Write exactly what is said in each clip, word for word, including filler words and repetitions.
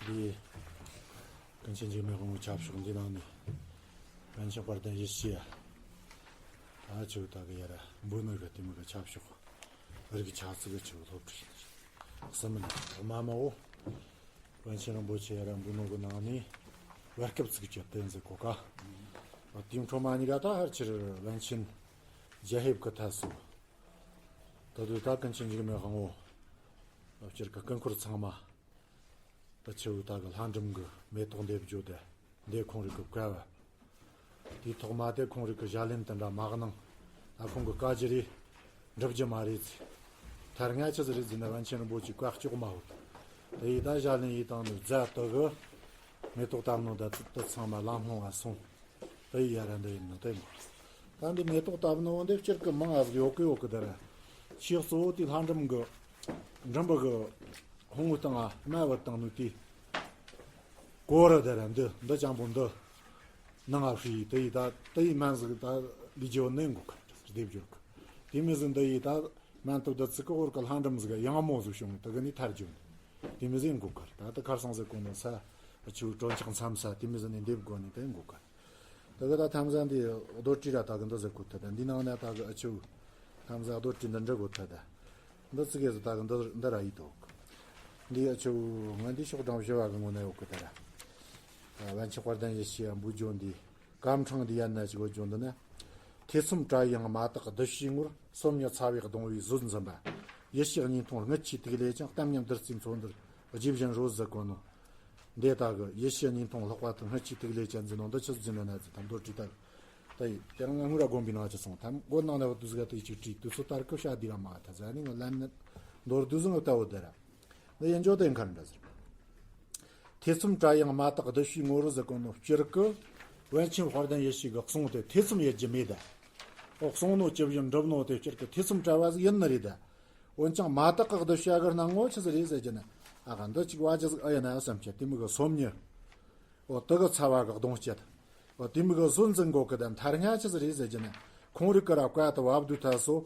འདི་ཀུན་མཁྱེན་འཇིགས་མེད་དབང་པོའི་ཆབ་ཤོག་འདི་ནང་ནས་པཎ་ཆེན་དཔལ་ལྡན་ཡེ་ཤེས་ཡ། ད་ཆོས་ད་གི་ཡ་ར་འབུལ་ནོ་གི་དེ་མོ་གི་ཆབ་ཤོག་རིགས་ཆ་ཚིག་གི་ཆོས་སློབ་ཁྲིད་ཡིན། གསུམ་ནི་མ་མ་འོ། པཎ་ཆེན་རིན་པོ་ཆེ་ཡ་ར་འབུལ་ནོ་གི་ནང་ནས་བར་སྐབས་ཚིག་གི་བསྟན་འཛིན་གོ་ཀ། དེའི་འཕྲོ་མ་གཉིས་ཀ་ད་ཕལ་ཆེར་པཎ་ཆེན་རྒྱ་ཧེབ་ཀྱི་ཐད་སོང་། ད་དུས་ད་ཀུན་མཁྱེན་འཇིགས་མེད་དབང་པོ་སྤྱིར་གི་ཀུན་འཁོར་ཚང་མ། ད་ཆུ་བོ་ད་གི་ལྷ་འབྲུམ་གི་མེ་ཏོག་འདེབས་རྒྱུ་དེ་འདི་ཁོང་རིགས་གི་བཀའ་བ། དེའི་ཐོག་མ་དེ་ཁོང་རིགས་གི་ཞལ་ལེན་དེ་འདྲ་མ་གནང་། ད་ཁོང་གི་བཀའ་བཞིན་རེད། འགྲུབ་རྒྱུ་མ་རེད་ཟེར། ཐར་ང་ཆི་ཟིག་རེད་ཟེར་ན་པཎ་ཆེན་རིན་པོ་ཆེ་བཀའ་ལྕོགས་མ་ཧོད། དེ་ཡིས་ད་ཞལ་ལེན་ཡིས་བཏང་ནས་རྫ་དུ་གི་མེ་ཏོག་བཏབ་ནོ་ད་དུ་ཚང་མ་ལམ་ལྷོང་བ་སོང་། དེ་ཡི་ཡ་ར་འདི་ཡིན་ནོ་དེ་མོ། ད་འདི་མེ་ཏོག་བཏབ་ནོ་འདི་སྤྱིར་གི་མང་ང་ཟིག་ཡོད་གི་ཡོད་གི་དེ་ར། ཆེས་གཙོ་བོ་དེ་ལྷ་འབྲུམ་གི་འབྲུམ་པ་གི་ཧོང་བུ་བཏང་ང་སྨད་བུ་བཏང་ནོ་དེ། གོ་ར་དེ་ར་འདི་འདི་ཅང་པོ་འདི། ནང་ང་ཧྲི་དེ་ཡི་ད་དེ་ཡི་སྨན་ཟིག་ད་ལི་ཇོ་ནེ་འགུག་ག་སྡེབ་འཇོག་གི། དེ་མི་ཟིག་འདི་ཡི་ད་སྨན་ཐུབ་ད་ཚིག་གི་འོར་གི་ལྷ་འབྲུམ་ཟིག་ཡང་མོ་ཟིག་བྱུང་ནས་དེ་གི་ནི་ཐར་རྒྱུ་ནི། དེ་མི་ཟིག་འགུག་ག་ད་དེ་ཁར་སང་ཟིག་གོ་ནོ་ས་ཨ་ཆུ་གྲོན་ཆག་མཚམས་ས་དེ་མི་ཟིག་ནི་འདེབས་དགོ་ནི་དེ་འགུག་ག། དེ་གི་ད་ཐམ་ས་འདི་རྡོ་བྲིས་ར་ད་གི་འདི་ཟེར་གོ་ཐ་ད་འདི་ནང་ན་ད་གི་ཨ་ཆུ་ཐམ་ས་རྡོ་བྲིས་འདི་འདྲ་གོ་ཐ་ད། འདི་ཙི་གེ་ཟིག་ད་གི་འདི་འདི་ར་ཡི་དོ། འདི་ཨ་ཆུ་ང་འདི་ཤོག་གྲངས་བཞི་བ་གི་ངོ་ན་ཡོད་གི་ད་ར། ཨ་པཎ་ཆེན་དཔལ་ལྡན་ཡེ་ཤེས་ཡ་འབུལ་རྒྱུ་འདི་སྐར་འཕྲེང་འདི་ཡན་ན་ཅིག་གོ་རྒྱུ་འདི་ན། ཐེ་ཚོམ་བྲལ་ཡང་མ་དག་བདུད་བཞིའི་ངོར། སོམ་ཉི་ཚ་བས་གདུང་བའི་ཟོལ་འཛིན་པ། ཡེ་ཤེས་གཉིས་མཐོང་རྔུལ་ཆུའི་ཐིག་ལེ་ཅན། གཏམ་སྙན་བདུད་རྩིའི་མཚོ་འདིར་རྗེས་བཞིན་རོལ་ཟེར་གོ་ནོ། འདི་ད་གི་ཡེ་ཤེས་གཉིས་མཐོང་ལྷག་པ་དང་རྔུལ་ཆུའི་ཐིག་ལེ་ཅན་ཟེར་ནོ་འདི་ཆི་ཟིག་ན་ན་ཟེར་ད་མདོར་བྲིས་ད། ད་ཡི་དེ་རང་ང་ངུ་ར་དགོན་པའི་ནང་ཅི་སོང་ཐམ་དགོན་ནང་ན་བ་དུ་ཟིག་ད་ཡི་ཅིག་བྲིས་དུས་ཚོད་ལྟར་སྐུ་ཤ་འདི་ར་མ་ཐ་ཟ་ནི་ང་ལན་ནི་མདོར་བསྡུས་ཟིག་ང་ལྟ་བུ་དེ་ར། འདི་ཡིན་ཇོ་དེ་མཁར་འདྲ་ཟེར། ཐེ་ཚོམ་བྲལ་ཡང་མ་དག་བདུད་བཞིའི་ངོར་ཟེར་གོ་ནོ་སྤྱིར་གི། པཎ་ཆེན་དཔལ་ལྡན་ཡེ་ཤེས་ཀྱི་གསུང་དེ་ཐེ་ཚོམ་ཡེད་རྒྱུ་མེད་ད། འོ་གསུང་ནོ་ཇི་བཞིན་འགྲུབ་ནོ་དེ་སྤྱིར་གི་ཐེ་ཚོམ་བྲལ་བ་ཟིག་ཡིན་ནི་རེད་ད། འོན་ཀྱང་མ་དག་གི་བདུད་བྱ་གི་སྣང་ངོ་ཆི་ཟིག་རེད་ཟེར་རྒྱུ་ན། ཨ་ག་འདི་ཅིག་བ་ཇི་ཟིག་ཨ་ཡིན་ན་བསམ་ཆེ་དེ་མི་གི་སོམ་ཉི། འོ་དེ་གི་ཚ་བ་གི་གདུང་བསྐྱེད། འོ་དེ་མི་གི་ཟོལ་འཛིན་གོ་གི་དང་ཐར་ང་ཆི་ཟིག་རེད་ཟེར་རྒྱུ་ན། ཁོང་རིགས་ཀྱི་ར་བཀའ་དང་བབ་བསྡུས་ཐ་སོ།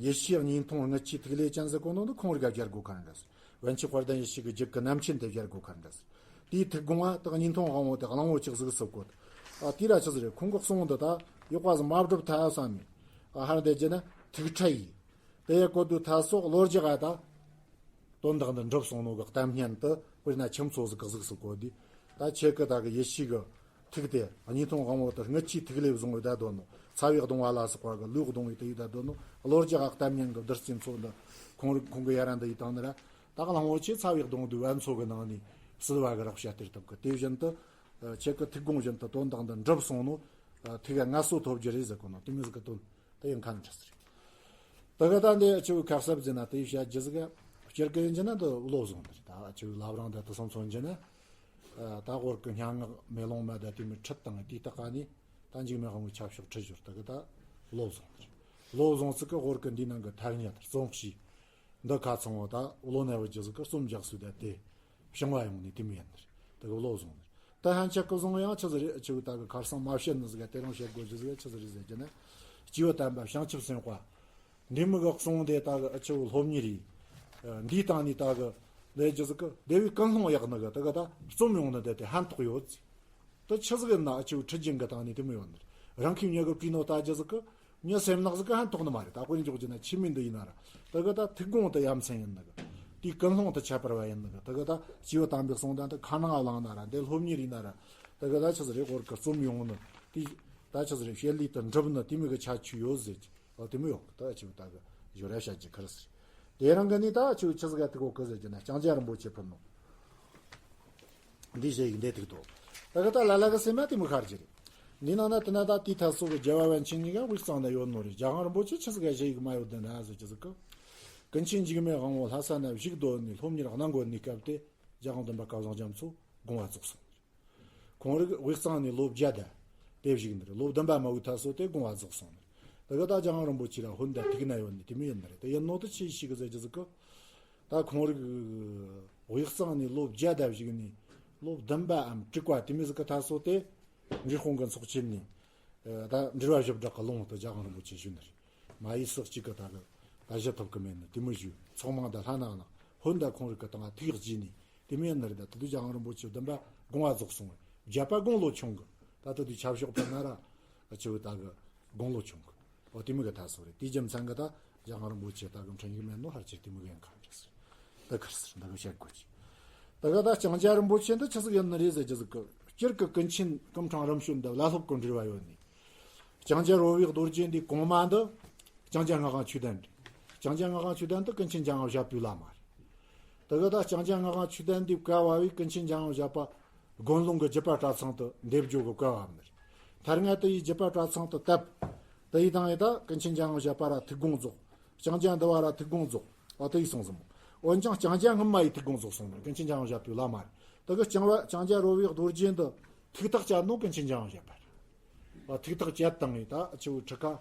ཡེ་ཤེས་གཉིས་མཐོང་རྔུལ་ཆུའི་ཐིག་ལེ་ཅན་ཟེར་གོ་ནོ་འདི་ཁོང་རིགས་ཀ་སྦྱར་དགོས་མཁན་འདྲ་ཟེར། པཎ་ཆེན་དཔལ་ལྡན་ཡེ་ཤེས་ཀྱི་རྒྱུད་ཀྱི་རྣམ་མཁྱེན་དེ་སྦྱར་དགོས་མཁན་འདྲ་ཟེར། དེའི་ཐུགས་དགོངས་པ་དག་གཉིས་མཐོང་དབང་པོ་དེ་གླང་པོ་ཆེ་གཟུགས་སུ་བཀོད། ཨ་དེ་ར་ཆི་ཟིག་རེད། ཁོང་གི་གསུང་འདི་ད་ཡག་པ་ཟིག་མ་བསྒྲུབས་ཐལ་བསམ་མི། ཨ་ཧར་འདི་རྒྱུ་ན་ཐུགས་ཁྲལ་ཡིན། དེ་ཡི་བཀོད་དུས་ཐ་སོགས་བློ་རྒྱག་ཨ་ད། དོན་དག་འདི་འགྲུབ་སོང་ནོ་གི་གཏམ་སྙན་དུ་དཔེར་ན་ཁྱིམ་མཚོ་ཟིག་གི་གཟུགས་སུ་བཀོད་དུས། ད་ཁྱེད་ཀྱི་ད་གི་ཡེ་ཤེས་ཀྱི་ཐུགས་དེ་གཉིས་མཐོང་དབང་པོ་དེ་རྔུལ་ཆུའི་ཐིག་ལེ་བཟུང་བའི་བརྡ་འདོན་ནོ། ཚ་བའི་གདུང་བ་ལ་སོགས་པ་གི་ལུས་གདུང་བའི་དེ་ཡི་བརྡ་འདོན་ནོ། བློ་རྒྱག་གཏམ་སྙན་གྱི་བདུད་རྩིའི་མཚོ་འདི་ཁོང་རིགས་ཁོང་གི་ཡ་ར་འདི་ཡི་བཏང་ནི་ར། ད་གླང་པོ་ཆེ་ཚ་བའི་གདུང་བསྡུས་པ་མཚོ་གི་ནང་ནས་བསིལ་བ་གི་རེག་བྱ་སྟེར་ཐུབ་གི། དེ་བཞིན་དུ་ཁྱེད་ཀྱི་ཐུགས་དགོངས་བཞིན་དུ་དོན་དག་འདི་འགྲུབ་སོང་ནོ། ཐུགས་ཀ་ངལ་གསོ་ཐོབ་རྒྱུ་རེད་ཟེར་གོ་ནོ་དེ་མི་ཟིག་གི་དོན། དེ་ཡང་ཁ་ནས་འཕྲད་ཟེར། དེ་ག་ད་འདི་ཆུ་བོའི་ཁ་གསབ་ཟེར་ན་དེ་བཤད་རྒྱུ་ཟིག་སྤྱིར་གི་ཡིན་རྒྱུ་ན་འདི་བློ་བཟང་འདི་རེད། ད་ཆུ་བོའི་བླ་བྲང་འདི་དུ་སོང་མཚོན་རྒྱུ་ན། ད་ཧོར་གི་སྙན་ངག་མེ་ལོང་མ་ད་དེ་མི་ཁྲིད་དང་དེའི་སྟག་ཀ་ནི་ད་འཇིགས་མེད་དབང་པོའི་ཆབ་ཤོག་ཁྲིད་ཞོར་དེ་གི་ད་བློ་བཟང་འདི་རེད། བློ་བཟང་ཚིག་གི་ཧོར་གི་འདིའི་ནང་གི་ཐ་སྙད་རྩོམ་གཤིས་འདི་ཁ་ཚང་བ་ད་བློ་ན་བུ་རྒྱུ་ཟིག་གི་རྩོམ་རྒྱག་སྲོལ་ད་དེ་བྱུང་བ་ཡོང་ནི་དེ་མི་ཡིན་འདི་རེད། དེ་གི་བློ་བཟང་འདི་རེད། ད་ཧན་ཆད་ཀི་བཟུང་ཡང་ཆི་ཟིག་རེད། ཆི་བོ་ད་གི་ཁར་སང་མ་བཤད་ནི་ཟིག་ག་དེ་རིང་བཤད་དགོས་རྒྱུ་ཟིག་ཆི་ཟིག་རེད་ཟེར་རྒྱུ་ན། སྐྱེས་བུ་དམ་པ་བྱང་ཆུབ་སེམས་དཔའ། འདི་མི་གི་གསུང་དེ་ད་གི་ཨ་ཆི་བོ་སློབ་གཉེར་ཡིན། འདིའི་སྟེང་ནས་ད་གི་ལས་རྒྱུ་ཟིག་གི་སྡེ་བའི་ཀུན་སློང་ཡག་ནི་གི་ད་གི་ད་རྩོམ་ཡོང་ནི་དེ་དེ་ཕན་ཐོགས་ཡོད་ཟིག། ད་ཆི་ཟིག་ཡིན་ན་ཨ་ཆི་བོ་ཁྲིད་རྒྱུན་གི་སྟེང་ནས་དེ་མི་ཡོང་ནི་རེད། རང་གིས་མྱི་གི་བྲིས་ནོ་ལྟ་རྒྱུ་ཟིག་གི་མྱི་སེམས་ནག་ཟིག་གི་ཕན་ཐོགས་ནི་མ་རེད། ད་དཔེར་འཇོག་རྒྱུ་ན་ཆི་མིན་འདི་ཡིན་ན་ར། ད་གི་ད་ཐུགས་དགོངས་དེ་ཡ་མཚན་ཡིན་ནི་གི། དེའི་ཀུན་སློང་དེ་ཁྱད་པར་བ་ཡིན་ནི་གི། ད་གི་ད་སྐྱེས་བུ་དམ་པའི་གསུང་དང་དེ་ཁ་ནང་བླངས་ན་ར་འདི་སློབ་གཉེར་ཡིན་ན་ར། ད་གི་ད་ཆི་ཟིག་རེད། ཧོར་གི་རྩོམ་ཡོང་ནི་དེ། ད་ཆི་ཟིག་རེད། བཤད་ལས་དེ་འགྲུབ་ནི་དེ་མི་གི་ཁྱད་ཆོས་ཡོད་ཟེར་གི། ཨོ་དེ་མི་ཡོང་གི། ད་ཆི་བོ་ད་གི་ཞོར་ཡ་བཤད་རྒྱུ་ཁི་རི་སི་རེད། དེ་རང་གི་ནི་ད་ཆི་བོ་ཆི་ཟིག་ག་ཐུག་གོ་གི་ཟེར་རྒྱུ་ན་ལྕང་སྐྱ་རིན་པོ་ཆེ་ཕུལ་ནོ། འདི་ཞེས་ཡིག་འདི་ཐུག་ཏོ། ད་གི་ད་ལ་ལ་གི་སེམས་མ་དེ་མི་ཁར་གྱི་རེད། འདི་ནང་ན་དེ་ན་ད་དེའི་ཐད་སོགས་ཀྱི་རྒྱལ་བ་པཎ་ཆེན་གཉིས་ཀ་དབུས་གཙང་ན་ཡོད་ནོ་རེད། རྒྱལ་དབང་རིན་པོ་ཆེ་ཆི་ཟིག་ག་ཞེ་ཡིག་མ་ཡོད་དེ་ན་ཟེར་གྱི་ཟིག་གི། ཀུན་མཁྱེན་འཇིགས་མེད་དབང་པོ་ལྷ་ས་ན་བཞུགས་སྡོད་ནས་སློབ་གཉེར་གནང་དགོས་ནས་སྐབས་དེ་རྒྱལ་དབང་བདུན་པ་སྐལ་བཟང་རྒྱ་མཚོ་དགོངས་པ་རྫོགས་སོང་། ཁོང་རིགས་དབུས་གཙང་ནས་ལོ་བརྒྱད་དེ་བཞུགས་ནི་རེད། ལོ་བདུན་པ་མ་བུའི་ཐད་སོ་དེ་དགོངས་པ་རྫོགས་སོང་ནི་རེད། དེ་གི་ད་རྒྱལ་དབང་རིན་པོ་ཆེ་ར་ཧོན་ད་ཐུག་ན་ཡོད་ནི་དེ་མི་ཡིན་ནི་རེད། དེ་ཡིན་ནོ་དེ་ཆི་ཞིག་གི་ཟེར་གྱི་ཟིག་གི། ད་ཁོང་རིགས་དབུས་གཙང་ནས་ལོ་བརྒྱད་དེ་བཞུགས་ནི་ལོ་བདུན་པའམ་དྲུག་པ་དེ་མི་ཟིག་གི་ཐད་སོ་དེ་འབྲས་སྤུངས་གི་ཚོགས་ཆེན་ནས་ད་འགྲུལ་བ་བཞི་བྲག་གི་ལུང་དུ་རྒྱལ་དབང་རིན་པོ་ཆེ་བཞུགས་ནི་རེད། མ་ཡིག་ཟག་གཅིག་གི་ད་གི་ད་བཞི་ཐུབ་གི་མེད་ནི་དེ་མི་བཞུགས། ཚོགས་མང་ད་ལྷ་ནག་ནག་ཧོན་ད་ཁོང་རིགས་གི་སྟེང་ཐུགས་རྗེས་ནས། དེ་མིན་ཡིན་ནི་རེད། ད་དེ་དུས་རྒྱལ་དབང་རིན་པོ་ཆེ་བདུན་པ་དགོངས་པ་རྫོགས་སོང་བས། བརྒྱད་པ་དགུང་ལོ་ཆུང་གི། ད་ལྟ་དུས་ཆབ་ཤོག་པ་ན་ར་ཨ་ཆེ་བོ་ད་གི་དགུང་ལོ་ཆུང་གི། འོ་དེ་མོ་གི་ད་སོ་རེད། དེའི་རྒྱུ་མཚན་གི་ད་རྒྱལ་དབང་རིན་པོ་ཆེ་ད་གི་འཕྲིན་ཡིག་མེད་ནོ་ཕལ་ཆེར་དེ་མོ་གི་ཡིན་ཁ་རེད་ཟེར། ད་ཁར་ཟེར་ད་གི་བཤད་དགོས་ཀྱི། ད་གི་ད་ལྕང་སྐྱ་རིན་པོ་ཆེ་འདི་ཆི་ཟིག་ཡིན་ནི་རེད་ཟེར་རྒྱུ་ཟིག་གི། སྤྱིར་གི་ཀུན་མཁྱེན་སྐུ་ཕྲེང་རིམ་བྱོན་འདི་བླ་སློབ་གི་འབྲེལ་བ་ཡོད་ནི། ལྕང་སྐྱ་རོ་བོའི་རྡོ་རྗེ་འདི་གོང་མ་འདི་ལྕང་སྐྱ་སྔགས་དབང་ཆོས་ལྡན་རེད། ལྕང་སྐྱ་སྔགས་དབང་ཆོས་ལྡན་འདི་ཀུན་མཁྱེན་འཇམ་དབྱངས་བཞད་པའི་བླ་མ་རེད། ད་གི་ད་ལྕང་སྐྱ་སྔགས་དབང་ཆོས་ལྡན་འདི་བཀའ་ཕབ་བས་ཀུན་མཁྱེན་འཇམ་དབྱངས་བཞད་པ་དགོན་ལུང་གི་རྒྱུད་པ་གྲྭ་ཚང་དུ་འདེབས་རྒྱུ་གི་བཀའ་ཕབ་ནི་རེད། མཐར་ང་དེ་ཡི་རྒྱུད་པ་གྲྭ་ཚང་དུ་བཏབ། དེ་ཡི་དང་ཡི་ད་ཀུན་མཁྱེན་འཇམ་དབྱངས་བཞད་པ་ར་ཐུགས་དགོངས་རྫོགས། ལྕང་སྐྱ་འདི་བ་ར་ཐུགས་དགོངས་རྫོགས། འོ་དེ་ཡི་སོང་ཟིན་མོ། འོན་ཀྱང་ལྕང་སྐྱ་སྔོན་མ་ཡི་ཐུགས་དགོངས་རྫོགས་སོང་ནི་ཀུན་མཁྱེན་འཇམ་དབྱངས་བཞད་པའི་བླ་མ་རེད། ད་གི་ལྕང་བ་ལྕང་སྐྱ་རོ་བོའི་རྡོ་རྗེ་འདི་ཐུགས་ཐག་བཅད་ནོ་ཀུན་མཁྱེན་འཇམ་དབྱངས་བཞད་པ་རེད། འོ་ཐུགས་ཐག་བཅད་བཏང་ངས་ད་ཆུ་བོའི་ཁྲི་ཁ།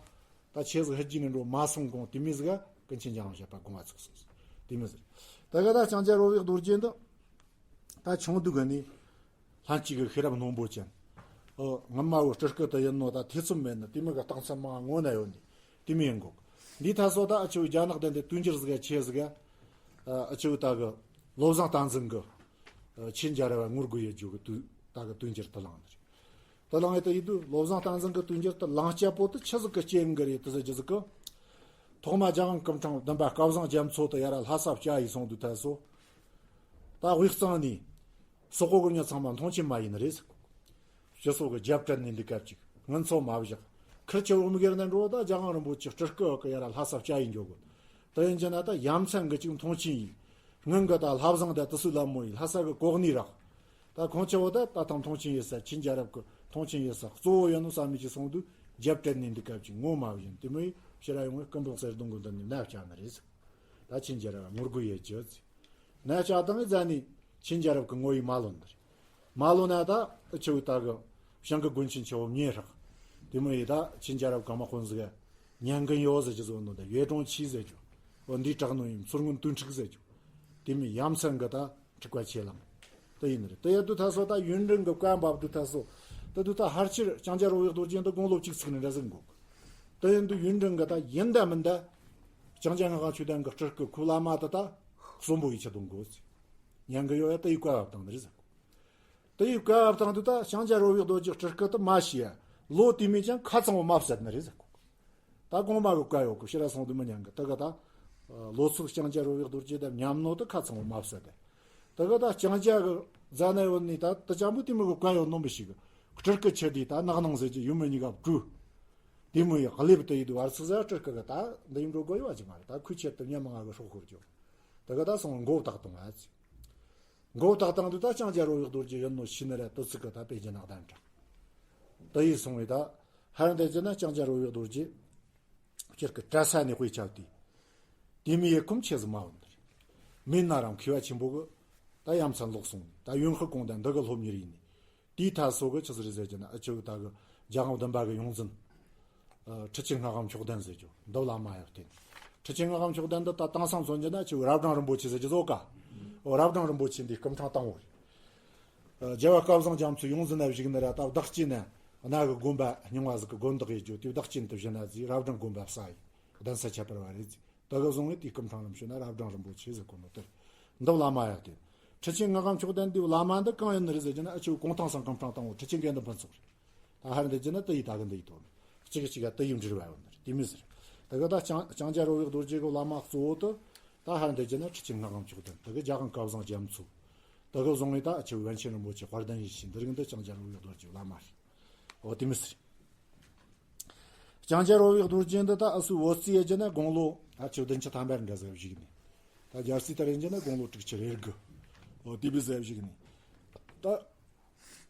ད་ཆེ་ཟིག་ཧི་ཇི་ནས་འགྲོ་མ་སོང་གོང་དེ་མོ་ཟིག་ག་ཀུན་མཁྱེན་འཇམ་དབྱངས་བཞད་པ་དགོངས་པ་ཚོགས་སོང་། དེ་མོ་ཟིག་ད་ག་ད་ལྕང་སྐྱ་རོ་བོའི་རྡོ་རྗེ་འདི་ད་ཆུང་དུས་ག་ནས་ལྷན་སྐྱེས་ཀྱི་ཤེས་རབ་རྣོན་པོ་ཅན། ཨོ་སྔ་མ་བོ་སྤྲུལ་སྐུ་དུ་ཡིན་ནོ་ད་ཐེ་ཚོམ་མེད་ནི་དེ་མོ་གི་རྟགས་མཚན་མང་ངོ་ན་ཡོད་ནི་དེ་མོ་ཡིན་གོ། འདི་ད་སོ་ད་ཨ་ཆུ་བོའི་རྒྱ་ནག་གདན་དེ་དུས་འགྱུར་ཟིག་ག་ཆེ་ཟིག་ག་ཨ་ཆུ་བོ་ད་གི་བློ་བཟང་བསྟན་འཛིན་གི་ཆོས་མཇལ་ར་བ་ངོ་རྒོལ་ཡེད་རྒྱུ་གི་དུས་ད་གི་དུས་འགྱུར་དུ་ལངས་ནི་རེད། ད་ལང་ཡེ་ད་ཡིད་དུ་བློ་བཟང་བསྟན་འཛིན་གྱི་དུས་འགྱུར་དུ་ལངས་སྐྱ་པོ་དུ་ཆི་ཟིག་གི་རྐྱེན་གི་རེད་དུ་ཟེར་རྒྱུ་ཟིག་གི། ཐོག་མ་རྒྱལ་དབང་སྐུ་ཕྲེང་བདུན་པ་སྐལ་བཟང་རྒྱ་མཚོ་དུ་ཡ་ར་ལྷ་ས་བཅའ་ཡི་སོང་དུས་ཐལ་སོ། ད་དབུས་གཙང་ནས་སོག་པོ་གི་མྱི་ཚང་མ་མཐོང་ཆེན་མ་ཡིན་རེད་ཟེར། སྤྱི་ཚོགས་ཀྱི་རྒྱབ་སྤྲད་ནས་འདི་སྐབས་ཅིག་ངན་ཚོ་མ་བཞག་ཁིར་ཆེ་བོ་མི་སྒེར་ནས་འགྲོ་ད་རྒྱལ་དབང་རིན་པོ་ཆེ་སྤྲུལ་སྐུ་གི་ཡ་ར་ལྷ་ས་བཅའ་ཡི་འཇོག་གི། དུ་ཡིན་གྱི་ན་ད་ཡ་མཚན་གི་ཅིག་མཐོང་ཆེན་ཡིན། ངན་གི་ད་ལྷ་བཟང་ད་དུ་སུ་ལ་མོ་ཡིན་ལྷ་ས་གི་གོ་གནས་རག་ད་ཁོང་ཆེ་བོ་ད་ད་ཐང་མཐོང་ཆེན་ཡོད་ས་ཆིན་རྒྱལ་རབས་ཀྱི་མཐོང་ཆེན་ཡོད་ས་གཙོ་བོ་ཡོད་ནོ་བསམ་མི་ཅི་སོང་དུས་རྒྱབ་སྤྲད་ནས་འདི་སྐབས་ཀྱི་ངོ་མ་བཞིན་དེ་མོ་ཡི་ཕྱིར་ཡོང་བའི་སྐུ་འབུམ་གསེར་གདུང་གི་མདུན་ནས་ནད་བཅག་ནི་རེད་ཟེར། ད་ཆིན་རྒྱལ་རབས་ངོ་རྒོལ་ཡོད་ཀྱི་ཟེར། ནད་བཅག་དང་ཨི་ཛ་ནི་ཆིན་རྒྱལ་རབས་ཀྱི་ངོ་ཡི་མ་ལོན་ནི་རེད། མ་ལོན་ན་ད་ཨི་ཆེ་བོ་ད་གི་བྱང་གི་དགོན་ཆེན་ཆེ་བོ་མཉེ་ཧྲག་དེ་མོ་ཡི་ད་ཆིན་རྒྱལ་རབས་ཀྱི་དམག་དཔོན་ཟིག་ཉན་གི་ཡོད་ཟེར་གྱི་བཟོ་ནོ་ད་ཡོད་གྲོང་ཆི་ཟེར་རྒྱུ། འོ་འདི་དྲག་ནོ་ཡིན་མཚོ་སྔོན་དུས་འཁྲུག་ཟེར་རྒྱུ། དེ་མིན་ཡ་མཚན་གི་ད་འཁྲུག་པ་ཆེ་ལང་། དེ་ཡིན་རེད་དེ་ཡ་དུ་ཐ་སོ་ད་ཡུན་རིང་གི་བཀའ་འབབ་དུ་ཐ་སོ། ད་དུ་ད་ཧར་ཆེར་ལྕང་སྐྱ་རོ་བོའི་རྡོ་རྗེ་འདི་དགུང་ལོ་བཅུ་གཅིག་ནས་འདྲ་ཟིག་འགོག་དེ་ཡིན་དུ་ཡུན་རིང་གི་ད་ཡིན་ད་མིན་ད། ལྕང་སྐྱ་སྔགས་དབང་ཆོས་ལྡན་གི་སྤྲུལ་སྐུ་ཁུ་བླ་མ་ད་ད་གསོན་པོ་ཡི་ཆ་དུ་འགོག་ཟེར། ཉན་གི་ཡོད་ཡ་དེ་ཡི་བཀའ་བབས་བཏང་ནི་རེད་ཟེར། དེ་ཡི་བཀའ་བབས་བཏང་དུས་ད་ལྕང་སྐྱ་རོ་བོའི་རྡོ་རྗེ་སྤྲུལ་སྐུ་དུ་མ་ཤི་ཡ། ལོ་དེ་མིན་ཀྱང་ཁ་ཚང་བོ་མ་བསད་ནི་རེད་ཟེར། ད་གོང་མ་གི་བཀའ་ཡོད་གི་ཕྱི་ར་སོང་དུ་མི་ཉན་གི་དེ་གི་ད། ལོ་ཚོད་ལྕང་སྐྱ་རོ་བོའི་རྡོ་རྗེ་དེ་ཉམས་ནོ་དུ་ཁ་ཚང་བོ་མ་བསད་དེ། དེ་གི་ད་ལྕང་སྐྱ་གི་རྫ་ན་ཡོད་ནི་ད་དུ་ཅང་པོ་དེ་མི་གི་བཀའ་ཡོད་ནོ་མི་ཤི་གི། སྤྲུལ་སྐུ་ཆེ་དེ་ད་ནག་ནང་ཟེར་གྱི་ཡུམ་མི་གཉིས་ཀ་བཀྲུ། དེ་མི་ཡི་གླེབ་དུ་ཡིད་དུ་བར་ཚིག་ཟ་སྤྲུལ་སྐུ་གི་ད་འདི་ཡིན་འགྲོ་དགོས་ཡོད་ཅི་མ་རེད། ད་ཁུ་ཆེད་དུ་ཉམས་ང་གི་སྲོག་ཤོར་རྒྱུ། དེ་གི་ད་སོང་མགོ་བཏགས་བཏང་ཨ་ཙི། མགོ་བཏགས་བཏང་དུས་ད་ལྕང་སྐྱ་རོ་བོའི་རྡོ་རྗེ་ཡིན་ནོ་ཤི་ནི་རེད་དུ་ཚིག་གི་ད་དཔེ་རྒྱུ་ནག་ལྡན་དྲ། དེ་ཡིས་སོང་བས་ད་ཧར་འདི་རྒྱུ་ན་ལྕང་སྐྱ་རོ་བོའི་རྡོ་རྗེ་སྤྱིར་གི་གྲྭ་ས་ནས་དཔེ་ཆ་དེ། དེ་མི་ཡི་ཁུམ་ཆེ་ཟི་མ་བུ་འདིར། མིན་ན་རང་མཁས་པ་ཆེན་པོ་གི་ད་ཡ་མཚན་ལོག་སོང་ད་ཡོན་ཧི་གོང་ད་འདི་གི་སློབ་གཉེར་ཡིན་ནི། དེའི་ཐ་སོ་གི་ཆི་ཟི་རེད་ཟེར་རྒྱུ་ན་ཨ་ཆུ་ད་གི་རྒྱལ་དབང་བདུན་པ་གི་ཡོངས་འཛིན། ཁྲི་ཆེན་སྔགས་ལམ་མཆོག་ལྡན་ཟེར་རྒྱུ་འདི་བླ་མ་ཡག་བསྟེན། ཁྲི་ཆེན་སྔགས་ལམ་མཆོག་ལྡན་འདི་ད་དེང་སང་མཚོན་རྒྱུ་ན་ཆུ་རབ་འབྲིང་རིན་པོ་ཆེ་ཟེར་རྒྱུ་བཟོ་ཀ་འོ་རབ་འབྲིང་རིན་པོ་ཆེ་འདི་སྐུ་ཕྲེང་དང་བོ་རེད། རྒྱལ་བ་སྐལ་བཟང་རྒྱ་མཚོའི་ཡོངས་འཛིན་ན་བཞུགས་ནི་ར་ད་བདག་སྐྱེས་ན་གནའ་གི་དགོན་པ་རྙིང་བ་ཟིག་གི་དགོན་བདག་ཡེད་རྒྱུ་དེ་བདག་སྐྱེས་དུ་བཞེས་ན་ཟིག་རབ་འབྲིང་དགོན་པ་བསགས་ཡི་གདན་ས་ཁྱད་པར་བ་རེད་ཟིག་ད་ག་བཟུང་བའི་དེའི་སྐུ་ཕྲེང་རིམ་བྱོན་ན་རབ་འབྲིང་རིན་པོ་ཆེ་ཟེར་གོ་ནོ་དེར། འདི་བླ་མ་ཡག་དེ། ཁྲི་ཆེན་སྔགས་ལམ་མཆོག་ལྡན་འདི་བླ་མ་འདི་གང་ཡིན་ནི་རེད་ཟེར་རྒྱུ་ན་ཨ་ཆུ་གུང་ཐང་སང་སྐུ་ཕྲེང་དང་བོ་ཁྲི་ཆེན་དགེ་འདུན་ཕུན་ཚོགས་རེད། ད་ཧར་འདི་རྒྱུ་ན་དེ་ཡི་ད་གི་འདི་ཡི་དོན། གཅིག་གཅིག་ག་དེ་ཡི་འབྲེལ་བ་ཡོད་ནི་རེད་དེ་མི་ཟེར། ད་གི་ད་ལྕང་ལྕང་སྐྱ་རོ་བོའི་རྡོ་རྗེ་གི་བླ་མ་གཙོ་བོ་དུ། ད་ཧར་འདི་རྒྱུ་ན་ཁྲི་ཆེན་སྔགས་ལམ་མཆོག་ལྡན་ད་གི་རྒྱལ་དབང་སྐལ་བཟང་རྒྱ་མཚོ། ད་གི་བཟུང་བའི་ད་ཨ་ཆུ་པཎ་ཆེན་རིན་པོ་ཆེ་དཔལ་ལྡན་ཡེ་ཤེས་འདི་རིགས་འདི་ལྕང་སྐྱ་རོ་བོའི་རྡོ་རྗེ་བླ་མ་རེད། འོ་དེ་མི་ཟེར། ལྕང་སྐྱ་རོ་བོའི་རྡོ་རྗེ་འདི་ད་ཨ་སུ་བོད་རྩིས་ཡེ་རྒྱུ་ན་དགུང་ལོ་ཨ་ཆུ་བདུན་ཅུ་ཐམ་པར་འགའ་ཟེར་བཞུགས་ནས། ད་རྒྱལ་རྩིས་ལྟར་ཡིན་རྒྱུ་ན་དགུང་ལོ་དྲུག་ཅུ་རེ་དགུ། འོ་དེ་བི་ཟེར་བཞུགས་ནས། ད་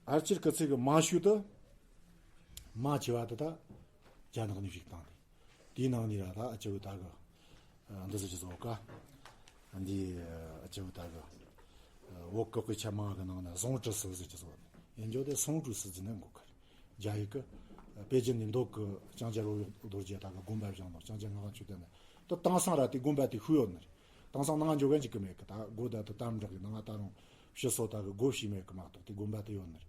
ཨ་ཆེར་སྐུ་ཚེ་གི་མང་ཤོས་དུ་མང་ཆེ་བ་དུ་ད་རྒྱ་ནག་ནས་བཞུགས་བཏང་སྟེ། དེའི་ནང་ནས་ར་ད་ཨ་ཆུ་ད་གི་འདི་ཟེར་གྱི་བཟོ་ཀ་འདི་ཨ་ཆུ་ད་གི་བོད་གི་དཔེ་ཆ་མང་གི་ནང་ན་ཟོང་ཀྲི་སི་ཟེར་གྱི་བཟོ་ཡིན་རྒྱུ་དེ་སོང་ཀྲུའུ་སི་ཟེར་ནས་འགོད་གི་རེད། རྒྱ་ཡིག་གི་པེ་ཅིན་ནས་འདོད་གི་ལྕང་སྐྱ་རོ་བོའི་རྡོ་རྗེ་ད་གི་དགོན་པ་བཞེངས་ནོ་ལྕང་སྐྱ་སྔགས་ལམ་མཆོག་ལྡན་ནས་ད་དེང་སང་ར་དེ་དགོན་པ་དེ་ཤུལ་ཡོད་ནི་རེད། དེང་སང་ནང་འཇོག་གན་ཅིག་གི་མེད་གི་ད་སྒོ་ད་དུ་དམ་དྲག་གི་ནང་ད་རུང་ཕྱི་སོ་ད་གི་སྒོ་ཕྱེས་མེད་གི་མ་གཏོགས་དེ་དགོན་པ་དེ་ཡོད་ནི་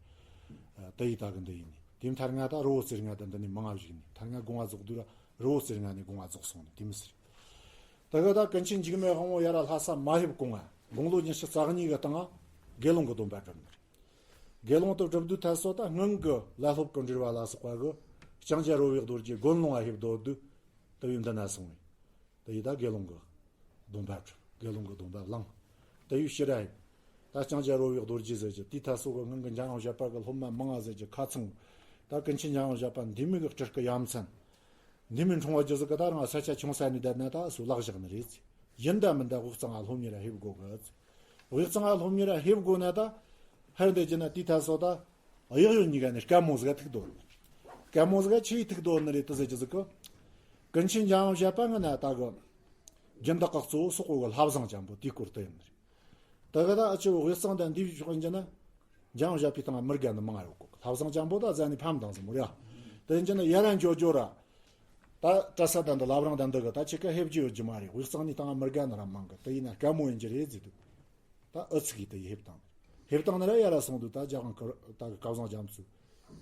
རེད། དེ་ཡི་ད་གི་འདི་ཡིན་ནི་དེ་མཐར་ང་ད་རི་བོ་རྩེ་ལྔ་ད་འདི་ནས་མང་ང་བཞུགས་ནི་མཐར་ང་དགོངས་པ་རྫོགས་དུས་ར་རི་བོ་རྩེ་ལྔ་ནས་དགོངས་པ་རྫོགས་སོང་ནི་དེ་མི་ཟེར། ད་གི་ད་ཀུན་མཁྱེན་འཇིགས་མེད་དབང་པོ་ཡ་ར་ལྷ་ས་མ་ཧེབ་གོང་ང་དགུང་ལོ་ཉི་ཤུ་རྩ་གཉིས་གི་སྟེང་ང་ དགེ་སློང་གི་སྡོམ་པ་སྒྲུབ་ནི་རེད། དགེ་སློང་དུ་སྒྲུབ་དུས་ཐད་སོ་ད་སྔོན་གྱི་ལ་སློབ་ཀྱི་འབྲེལ་བ་ལ་སོགས་པ་གི་ལྕང་སྐྱ་རོལ་བའི་རྡོ་རྗེ་དགོན་ལུང་བ་ཕེབས་སྡོད་དུས་དུ་ཡུལ་འདི་ན་སོང་བས། དུ་ཡུལ་ད་དགེ་སློང་གི་སྡོམ་པ་སྒྲུབ། དགེ་སློང་གི་སྡོམ་པ་བླངས། དུ་ཡུལ་ཕྱིར་ར་ཡིན། ད་ལྕང་སྐྱ་རོལ་བའི་རྡོ་རྗེ་ཟེར་གྱི་དེའི་ཐད་སོ་གི་སྔོན་གྱི་འཇམ་དབྱངས་བཞད་པ་གི་སློབ་མ་མང་ང་ཟེར་གྱི་ཁ་ཚང་། ད་ཀུན་མཁྱེན་འཇམ་དབྱངས་བཞད་པ་འདི་མི་གི་སྤྲུལ་སྐུ་ཡ་མཚན། འདི་མི་འཁྲུངས་པ་རྒྱུ་ཟིག་གི་ད་རང་ས་ཆ་ཆུང་ས་ནས་བསྡད་ན་ད་སུ་ལག་བཞག་ནི་རེད། ཡིན་ད་མིན་ད་དབུས་གཙང་ང་སློབ་གཉེར་ར་ཕེབས་དགོ་གི། དབུས་གཙང་ང་སློབ་གཉེར་ར་ཕེབས་དགོ་ན་ད། ཧར་འདི་རྒྱུ་ན་དེའི་ཐད་སོ་ད། གཡག་ཡོད་གཉིས་ཀ་ནས་དཀའ་མོ་ཟིག་ཐུག་དོ། དཀའ་མོ་ཟིག་ཆི་ཡིས་ཐུག་དོ་ནི་རེད་དུ་ཟེར་རྒྱུ་ཟིག་གི། ཀུན་མཁྱེན་འཇམ་དབྱངས་བཞད་པ་ང་ན་ད་གི། སྦྱིན་བདག་གི་གཙོ་བོ་སོག་པོ་གི་ལྷ་བཟང་ཅན་པོ་དེའི་སྐོར་དུ་ཡིན་ནི་རེད། ད་གི་ད་ཨ་ཆུ་དབུས་གཙང་དང་འདིའི་ཕྱོགས་ཡིན་རྒྱུ་ན། འཇམ་དབྱངས་བཞད་པའི་སྟེང་ང་མི་དགའ་ནི་མང་ང་ཡོད་གོ། ལྷ་བཟང་ཅན་པོ་ད་ཟ་ནི་ཕམ་དང་ཟིག་མོ་རེད། དེ་ཡིན་རྒྱུ་ན་ཡ་ར་འགྱོ་འགྱོ་ར། ད་གྲྭ་ས་དང་འདི་བླ་བྲང་དང་འདི་གི་ད་ཆི་ཀ་ཕེབས་རྒྱུ་ཡོད་རྒྱུ་མ་རེད། དབུས་གཙང་ནི་སྟེང་ང་མི་དགའ་ནི་ར་མང་གི། དེ་ཡིན་ན་དཀའ་མོ་ཡིན་རྒྱུ་རེད་ཟེར་དུས། ད་ཨུ་ཚུགས་ཀྱིས་དེ་ཡི་ཕེབས་བཏང་། ཕེབས་བཏང་ནི་ར་ཡ་ར་སོང་དུས་ད་རྒྱ་གང་ད་གི་སྐལ་བཟང་རྒྱ་མཚོ།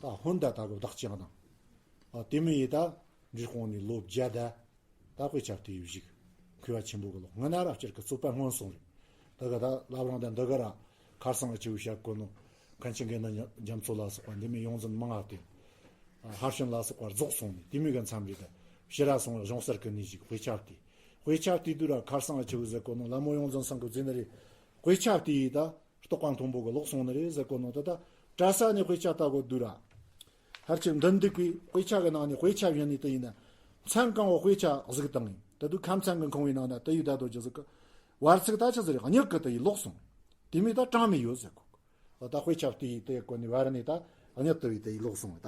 ད་ཧོན་ད་ད་གི་བདག་ཅག་དང་། ཨ་དེ་མི་ཡི་ད་འབྲི་ཁོང་ནས་ལོ་བརྒྱ་ད། ད་དཔེ་ཆ་དེ་ཡི་བཞུགས། མཁས་པ་ཆེན་པོ་གི་ལོག་ང་ན་ར་སྤྱིར་གི་རྩོད་པ་སྔོན་སོང་རེད། ད་གི་ད་བླ་བྲང་ད་འདི་གི་ར་ཁར་སང་ཨ་ཆེ་བའི་ཞབས་གོ་ནོ། མཁན་ཆེན་དགེ་འདུན་རྒྱ་མཚོ་ལ་སོགས་པ་འདི་མི་ཡོངས་འཛིན་མང་ང་བསྟེན། ཧར་ཤོན་ལ་སོགས་པ་རྫོགས་སོང་ནས་དེ་མི་གི་མཚམས་རེད། ད་ཕྱི་ར་སོང་གཞུང་གསར་གི་ནས་ཞིག་དཔེ་ཆ་བལྟས། དཔེ་ཆ་བལྟས་དུས་ར་ཁར་སང་ཨ་ཆེ་བོ་ཟེར་གོ་ནོ་ལ་མོ་ཡོངས་འཛིན་སང་གི་རྫས་ནི་རེད། དཔེ་ཆ་བལྟས་ཡིས་ད་རྟོགས་པ་མཐོན་པོ་གི་ལོག་སོང་ནི་རེད་ཟེར་གོ་ནོ་ད། ད་གྲྭ་ས་ནས་དཔེ་ཆ་ལྟ་གོ་དུས་ར། ཧར་ཆེ་འདི་འདུག་གི་དཔེ་ཆ་གི་ནང་ནས་དཔེ་ཆ་བཞིན་ནས་དུ་ཡིན་ན། མཚན་གང་བོ་དཔེ་ཆ་གཟིགས་བཏང་ཡིན། ད་དུས་ཁ་མཚན་གི་ཁང་བའི་ནང་ན་དུ་ཡི་ད་དོ་རྒྱུ་ཟིག་གི། བར་ཚིག་ད་ཆི་ཟིག་རེད། མྱུག་གི་དུ་ཡི་ལོག་སོང་། དེ་མི་ད་གྲངས་མི་ཡོད་ཟེར་གོ། ད་དཔེ་ཆ་བལྟས་ཡི་དེ་གོ་ནས་བར་ནས་ད་མྱུག་དུ་ཡི་དུ་ཡི་ལོག་སོང་ད།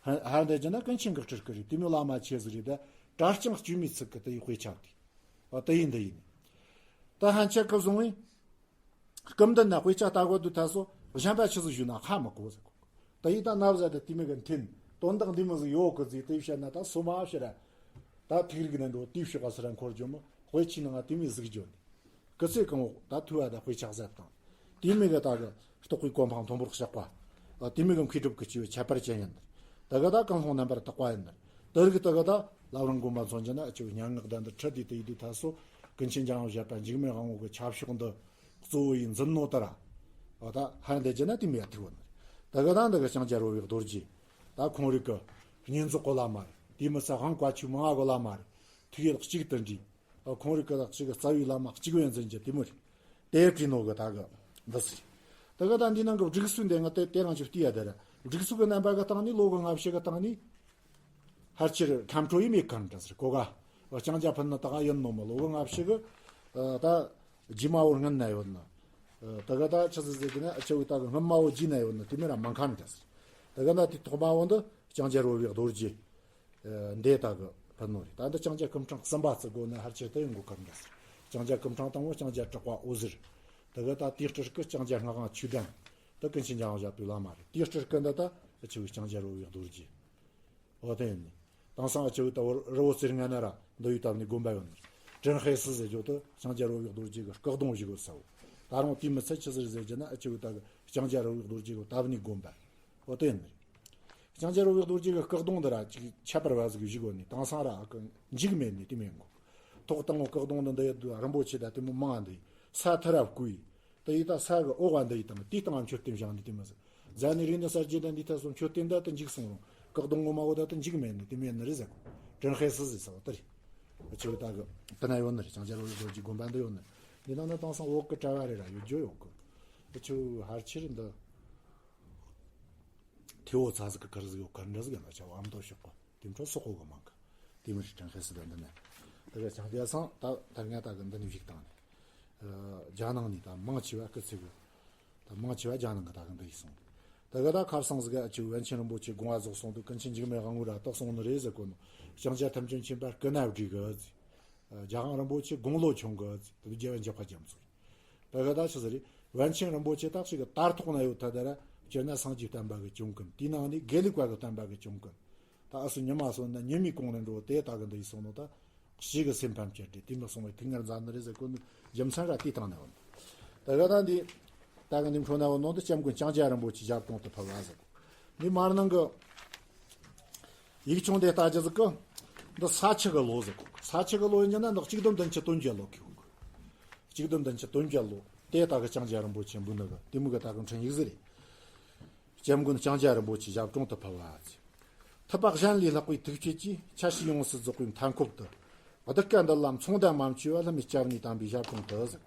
ཧ་ཧར་འདི་རྒྱུ་ན་ཀུན་མཁྱེན་གི་སྤྲུལ་སྐུ་རེད། དེ་མི་བླ་མ་ཆེ་ཟིག་རེད། ད་གྲྭ་རྐྱང་སྐྱེ་མི་ཚིག་གི་དུ་ཡི་དཔེ་ཆ་བལྟས། ཨ་དུ་ཡི་འདི་ཡིན། ད་ཧན་ཆད་གི་བཟུང་བས། སྐུ་མདུན་ན་དཔེ་ཆ་ལྟ་གོ་དུས་ཐ་སོ་གཞན་པ་ཆི་ཟིག་ཞུས་ན་ཧ་མི་གོ་ཟེར་གོ། ད་ཡིན་ད་ན་བཟའ་དེ་དེ་མི་གི་འཐེན་དོན་དག་འདི་མི་ཟིག་ཡོད་གི་ཟིག་དེ་བཤད་ན་ད་སོ་མ་ཕྱིར་ར། ད་ཐིག་རིག་ནས་འགྲོ་དེ་ཕྱོགས་ག་སི་ར་འཁོར་རྒྱུ་མོ་དཔེ་ཆའི་ནང་ང་དེ་མི་ཟིག་རྒྱུ་ནི། སྐུ་ཚེ་གང་བོ་ད་ཐུ་བ་ད་དཔེ་ཆ་ཟབ་དང་། དེ་མི་གི་ད་གི་རྟོགས་པའི་གོ་འཕང་མཐོན་པོར་གཤེགས་པ། དེ་མི་གི་མཁས་གྲུབ་ཀྱི་སྤྱི་བོའི་ཁྱད་པར་ཅན་ཡིན། ད་གི་ད་གང་སློང་རྣམ་པར་དག་པ་ཡིན། དེ་རིགས་དེ་གི་ད་བླ་བྲང་དགོན་པ་མཚོན་རྒྱུ་ན་ཨ་ཆེ་བའི་སྙན་ངག་ལྡན་འདི་ཁྲི་དེ་དེ་ཡི་དུས་ཐ་སོ་ཀུན་མཁྱེན་འཇམ་དབྱངས་བཞད་པ་འཇིགས་མེད་དབང་པོ་གི་ཆབ་ཤོག་འདི། གཙོ་བོ་ཡིས་འཛིན་ནོ་ད་ར། འོ་ད་ཧ་འདི་རྒྱུ་ན་དེ་མི་ཡ་ཐུག་བ་ནི། ད་གི་ད་འདི་གི་ལྕང་སྐྱ་རོལ་བའི་རྡོ་རྗེ། ད་ཁོང་རིགས་ཀྱི་བསྙེན་རྫོགས་གོ་ལ་མ་རེད། དེ་མི་ཚད་དབང་བཀའ་ཆོས་མང་གོ་ལ་མ་རེད། ཐུགས་ཡིད་གཅིག་ཏུ་འདྲེས། ཨ་ཁོང་རིགས་ཀྱི་ད་གཅིག་གི་རྩ་བའི་བླ་མ་གཅིག་པུ་ཡིན་འཛིན་རྒྱུ་དེ་མོ་རེད། དེ་བྲིས་ནོ་གི་ད་གི་འདི་ཟེར། ད་གི་ད་འདི་ནང་གི་སྒྲིག་སྲོལ་འདི་ང་དེ་དེ་རང་ཅིག་བལྟས་ཡ་དེ་ར། སྒྲིག་སྲོལ་གི་རྣམ་པ་གི་སྟེང་ནས་ལོ་གི་སྔ་ཕྱི་གི་སྟེང་ནས། ཕལ་ཆེར་ཁམས་ཁྲོ་ཡི་མེད་གང་འདྲ་ཟེར་གོ་ག་ལྕང་སྐྱ་ཕུལ་ནི་ད་ག་ཡིན་ནོ་མ་ལོ་གི་སྔ་ཕྱི་གི། ད་རྗེས་མ་བོར་སྔན་ན་ཡོད་ནི། ད་ག་ད་ཆི་ཟེར་ཟེར་གི་ན་ཨ་ཆེ་བོ་ད་གི་སྔོན་མ་བོ་རྗེས་ན་ཡོད་ནི་དེ་མི་ར་མང་གང་འདྲ་ཟེར། ད་ག་ན་དེ་ཐོག་མ་བོ་འདི་ལྕང་སྐྱ་རོལ་བའི་རྡོ་རྗེ། འདི་ད་གི་ཕུལ་ནོ་རེད། ད་འདི་ལྕང་སྐྱ་སྐུ་ཕྲེང་གསུམ་པ་བརྩི་དགོ་ནི་ཕལ་ཆེར་དེ་ཡོང་གོ་གང་འདྲ་ཟེར། ལྕང་སྐྱ་སྐུ་ཕྲེང་དང་བོ་ལྕང་སྐྱ་གྲགས་པ་འོད་ཟེར། ད་གི་ད་དེའི་སྤྲུལ་སྐུ་ལྕང་སྐྱ་སྔགས་དབང་ཆོས་ལྡན། ད་ཀུན་མཁྱེན་འཇམ་དབྱངས་བཞད་པའི་བླ་མ་རེད། དེའི་སྤྲུལ་སྐུ་འདི་ད་ཨ་ཆེ་བའི་ལྕང་སྐྱ་རོལ་བའི་རྡོ་རྗེ། འོ་དེ་ཡིན་ནི། དེང་སང་ཨ་ཆེ་བའི་ད་བོ་རི་བོ་རྩེ་ལྔ་ན་ར་འདི་ཡུལ་བཏབ་ནས་དགོན་པ་ཡོད་ནི། ཀྲིན་ཧེ་སི་ཟེར་རྒྱུ་དུ་ལྕང་སྐྱ་རོལ་བའི་རྡོ་རྗེ་གི་སྐུ་གདུང་བཞུགས་གོ་ས་བོ། ད་རུང་དེ་མི་ཚད་ཆི་ཟིག་ཟེར་རྒྱུ་ན་ཨ་ཆེ་བའི་ད་གི་ལྕང་སྐྱ་རོལ་བའི་རྡོ་རྗེ་གི་བཏབ་ནས་དགོན་པ། འོ་དེ་ཡིན་ནི། ལྕང་སྐྱ་རོལ་བའི་རྡོ་རྗེ་གི་སྐུ་གདུང་འདི་ར་ཅིག་ཁྱད་པར་བ་ཟིག་བཞུགས་གོ་ནི། དེང་སང་ར་ཨ་ཀི་འཇིག་མེད་ནི་དེ་མེད་གོ། ཐོག་དང་བོ་སྐུ་གདུང་འདི་འདི་ཡི་དུ་རིན་པོ་ཆེ་ད་དེ་མོ་མང་འདི་ས་ཐི་ར་བཀོད་ཡི། དེ་ཡི་ད་ས་གི་འོག་བ་འདི་ཡི་དང་དེའི་སྟེང་མཆོད་རྟེན་བཞེངས་ནས་དེ་མི་ཟེར། ཟ་ནི་རིག་ནི་གསར་བརྗེ་དང་འདི་ཐད་སོང་མཆོད་རྟེན་འདི་དུ་འཇིག་སོང་རུང་སྐུ་གདུང་ངོ་མ་བོ་ད་དུ་འཇིག་མེད་ནི་དེ་མེད་ནི་རེད་ཟེར་གོ། ཀྲིན་ཧེ་སི་ཟེར་ས་བ་དེ་རེད། ཨ་ཆེ་བའི་ད་གི་དེ་ན་ཡོད་ནི་རེད། ལྕང་སྐྱ་རོལ་བའི་རྡོ་རྗེ་དགོན་པ་འདི་ཡོད་ནི་རེད། འདི་ནང་ན་དེང་སང་འོག་གི་གྲྭ་བ་རེ་ར་ཡོད་རྒྱུ་ཡོད་གི། ཨ་ཆེ་བའི་ཕལ་ཆེར་འདི་ཐེ་བོ་ཚ་ཟིག་གི་ཁར་ཟིག་ཡོད་གར་འདྲ་ཟིག་ཡང་ན་ཆ་བ་ཨ་མདོ་ཤོག་གོ། དེ་འཕྲོ་སོག་པོ་གི་མང་གི། དེ་མི་རིགས་ཀྲིན་ཧེ་སི་ལ་འདི་ནས། དེ་ག་ཀྱང་དེ་སང་ད་ད་ང་ད་གི་འདི་ནས་བཞུགས་བཏང་ནས། རྒྱ་ནང་ནས་ད་མང་ཆེ་བ་སྐུ་ཚེ་གི། ད་མང་ཆེ་བ་རྒྱ་ནང་གི་ད་གི་འདི་ཡིས་སོང་། དེ་ག་ད་ཁར་སང་ཟིག་ག་ཨ་ཆེ་བའི་པཎ་ཆེན་རིན་པོ་ཆེ་དགོངས་པ་རྫོགས་སོང་དུས་ཀུན་མཁྱེན་འཇིགས་མེད་དབང་པོ་ར་བཏགས་སོང་ནི་རེད་ཟེར་གོ་ནོ། ལྕང་སྐྱ་ཐམས་ཅད་མཁྱེན་པ་སྐུ་ན་བགྲེས་གི་ཟེར། རྒྱལ་དབང་རིན་པོ་ཆེ་དགུང་ལོ་ཆུང་གི་ཟེར། དེ་རྒྱལ་བ་འཇམ་དཔལ་རྒྱ་མཚོ་རེད། ད་ག་ད་ཆི་ཟིག་རེད། པཎ་ཆེན་རིན་པོ་ཆེ་ད་ཅིག་གི་དར་ཐོག་ན་ཡོད་ཐ་ད་ར། སྤྱིར་ན་སངས་རྒྱས་བསྟན་པ་གི་ཅུང་ཀུན། དེའི་ནང་ནས་དགེ་ལུགས་པ་གི་བསྟན་པ་གི་ཅུང་ཀུན། ད་ཨ་སུ་ཉི་མ་སོང་ན་ཉི་མའི་གུང་ནས་འགྲོ་དེ་ད་གི་འདི་ཡིས་སོང་ནོ་ད། གཤིས་གི་སེམས་ཕམ་བྱས་ཏེ་དེ་མི་སོང་བའི་ཐུགས་ངར་མཛད་ནི་རེད་ཟེར་གོ་ནི་རྒྱུ་མཚན་ར་དེའི་སྟེང་ན་ཡོད། ད་ག་ད་འདི། ད་གི་འདི་འཕྲོ་ན་ཡོད་ནོ་འདི་སྐྱབས་མགོན་ལྕང་སྐྱ་རིན་པོ་ཆེ་ཞབས་གོང་དུ་ཕེབས་པ་ཟེར་གོ། འདི་མར་ནང་གི་ཡིག་ཆུང་དེ་ལྟ་རྒྱུ་ཟིག་གི། འདི་ས་ཆུ་གི་ལོ་ཟེར་གོ། ས་ཆུ་གི་ལོ་ཡིན་རྒྱུ་ན་འདི་གཅིག་སྟོང་བདུན་ཅུ་དོན་བརྒྱད་ལོ་གི་ཡོང་གི། གཅིག་སྟོང་བདུན་ཅུ་དོན་བརྒྱད་ལོ། དེ་ལྟ་གི་ལྕང་སྐྱ་རིན་པོ་ཆེ་འབུལ་ནི་གི་དེ་མོ་གི་ད་གི་འཕྲིན་ཡིག་ཟིག་རེད། སྐྱབས་མགོན་ལྕང་སྐྱ་རིན་པོ་ཆེ་ཞབས་དྲུང་དུ་ཕུལ་བ་ཟེར། ཐུབ་པ་གཞན་ལས་ལྷག་པའི་ཐུགས་བསྐྱེད་ཀྱིས། ཆ་ཤས་ཡོངས་སུ་རྫོགས་པའི་མཐའ་འཁོབ་ཏུ། གདུལ་དཀའ་འདི་ལ་མཚུངས་ཟླ་མ་མཆིས་པ། ལྷ་མིའི་སྐྱབས་གནས་དམ་པའི་ཞབས་དྲུང་དུ་ཟེར།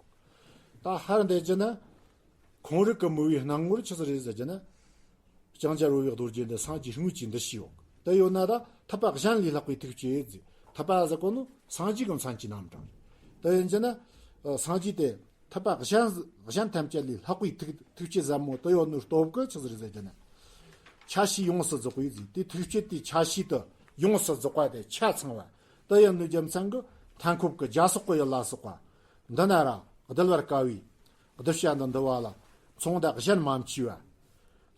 ད་ཧར་འདི་བྱས་ན། ཁོང་རིགས་ཀྱི་མོས་པའི་སྣང་ངོར་ཆི་ཟིག་རེད་ཟེར་རྒྱུ་ན། ལྕང་སྐྱ་རོལ་དབྱངས་རྡོ་རྗེ་འདི་སངས་རྒྱས་དངོས་ཀྱི་འདུ་ཤེས་ཡོད། དེ་ཡོད་ན་ད་ཐུབ་པ་གཞན་ལས་ལྷག་པའི་ཐུགས་བསྐྱེད་ཟེར། ཐུབ་པ་ཟེར་གོ་ནོ་སངས་རྒྱས་ཀྱི་མཚན་གྱི་རྣམ་གྲངས་རེད། དེ་ཡིན་རྒྱུ་ན། ཨ། སངས་རྒྱས་དེ་ཐུབ་པ་གཞན་གཞན་ཐམས་ཅད་ལས་ལྷག་པའི་ཐུགས་ཐུགས་བསྐྱེད་ཟབ་མོ་དེ་ཡོད་ནོ་སྟོབས་ཀྱིས་ཆི་ཟིག་རེད་ཟེར་རྒྱུ་ན། ཆ་ཤས་ཡོངས་སུ་རྫོགས་པའི་ཟེར། དེ་ཐུགས་བསྐྱེད་དེ་ཆ་ཤས་དེ་ཡོངས་སུ་རྫོགས་པ་དེ་ཆ་ཚང་བ། དེ་ཡིན་ནོ་རྒྱུ་མཚན་གྱིས་མཐའ་འཁོབ་ཀྱི་རྒྱ་སོག་གི་ཡུལ་ལ་སོགས་པ། འདི་ན་ར་གདུལ་བར་དཀའ་བའི་གདུལ་བྱ་འདི་འདུལ་བ་ལ་མཚུངས་ཟླ་གཞན་མ་མཆིས་པ།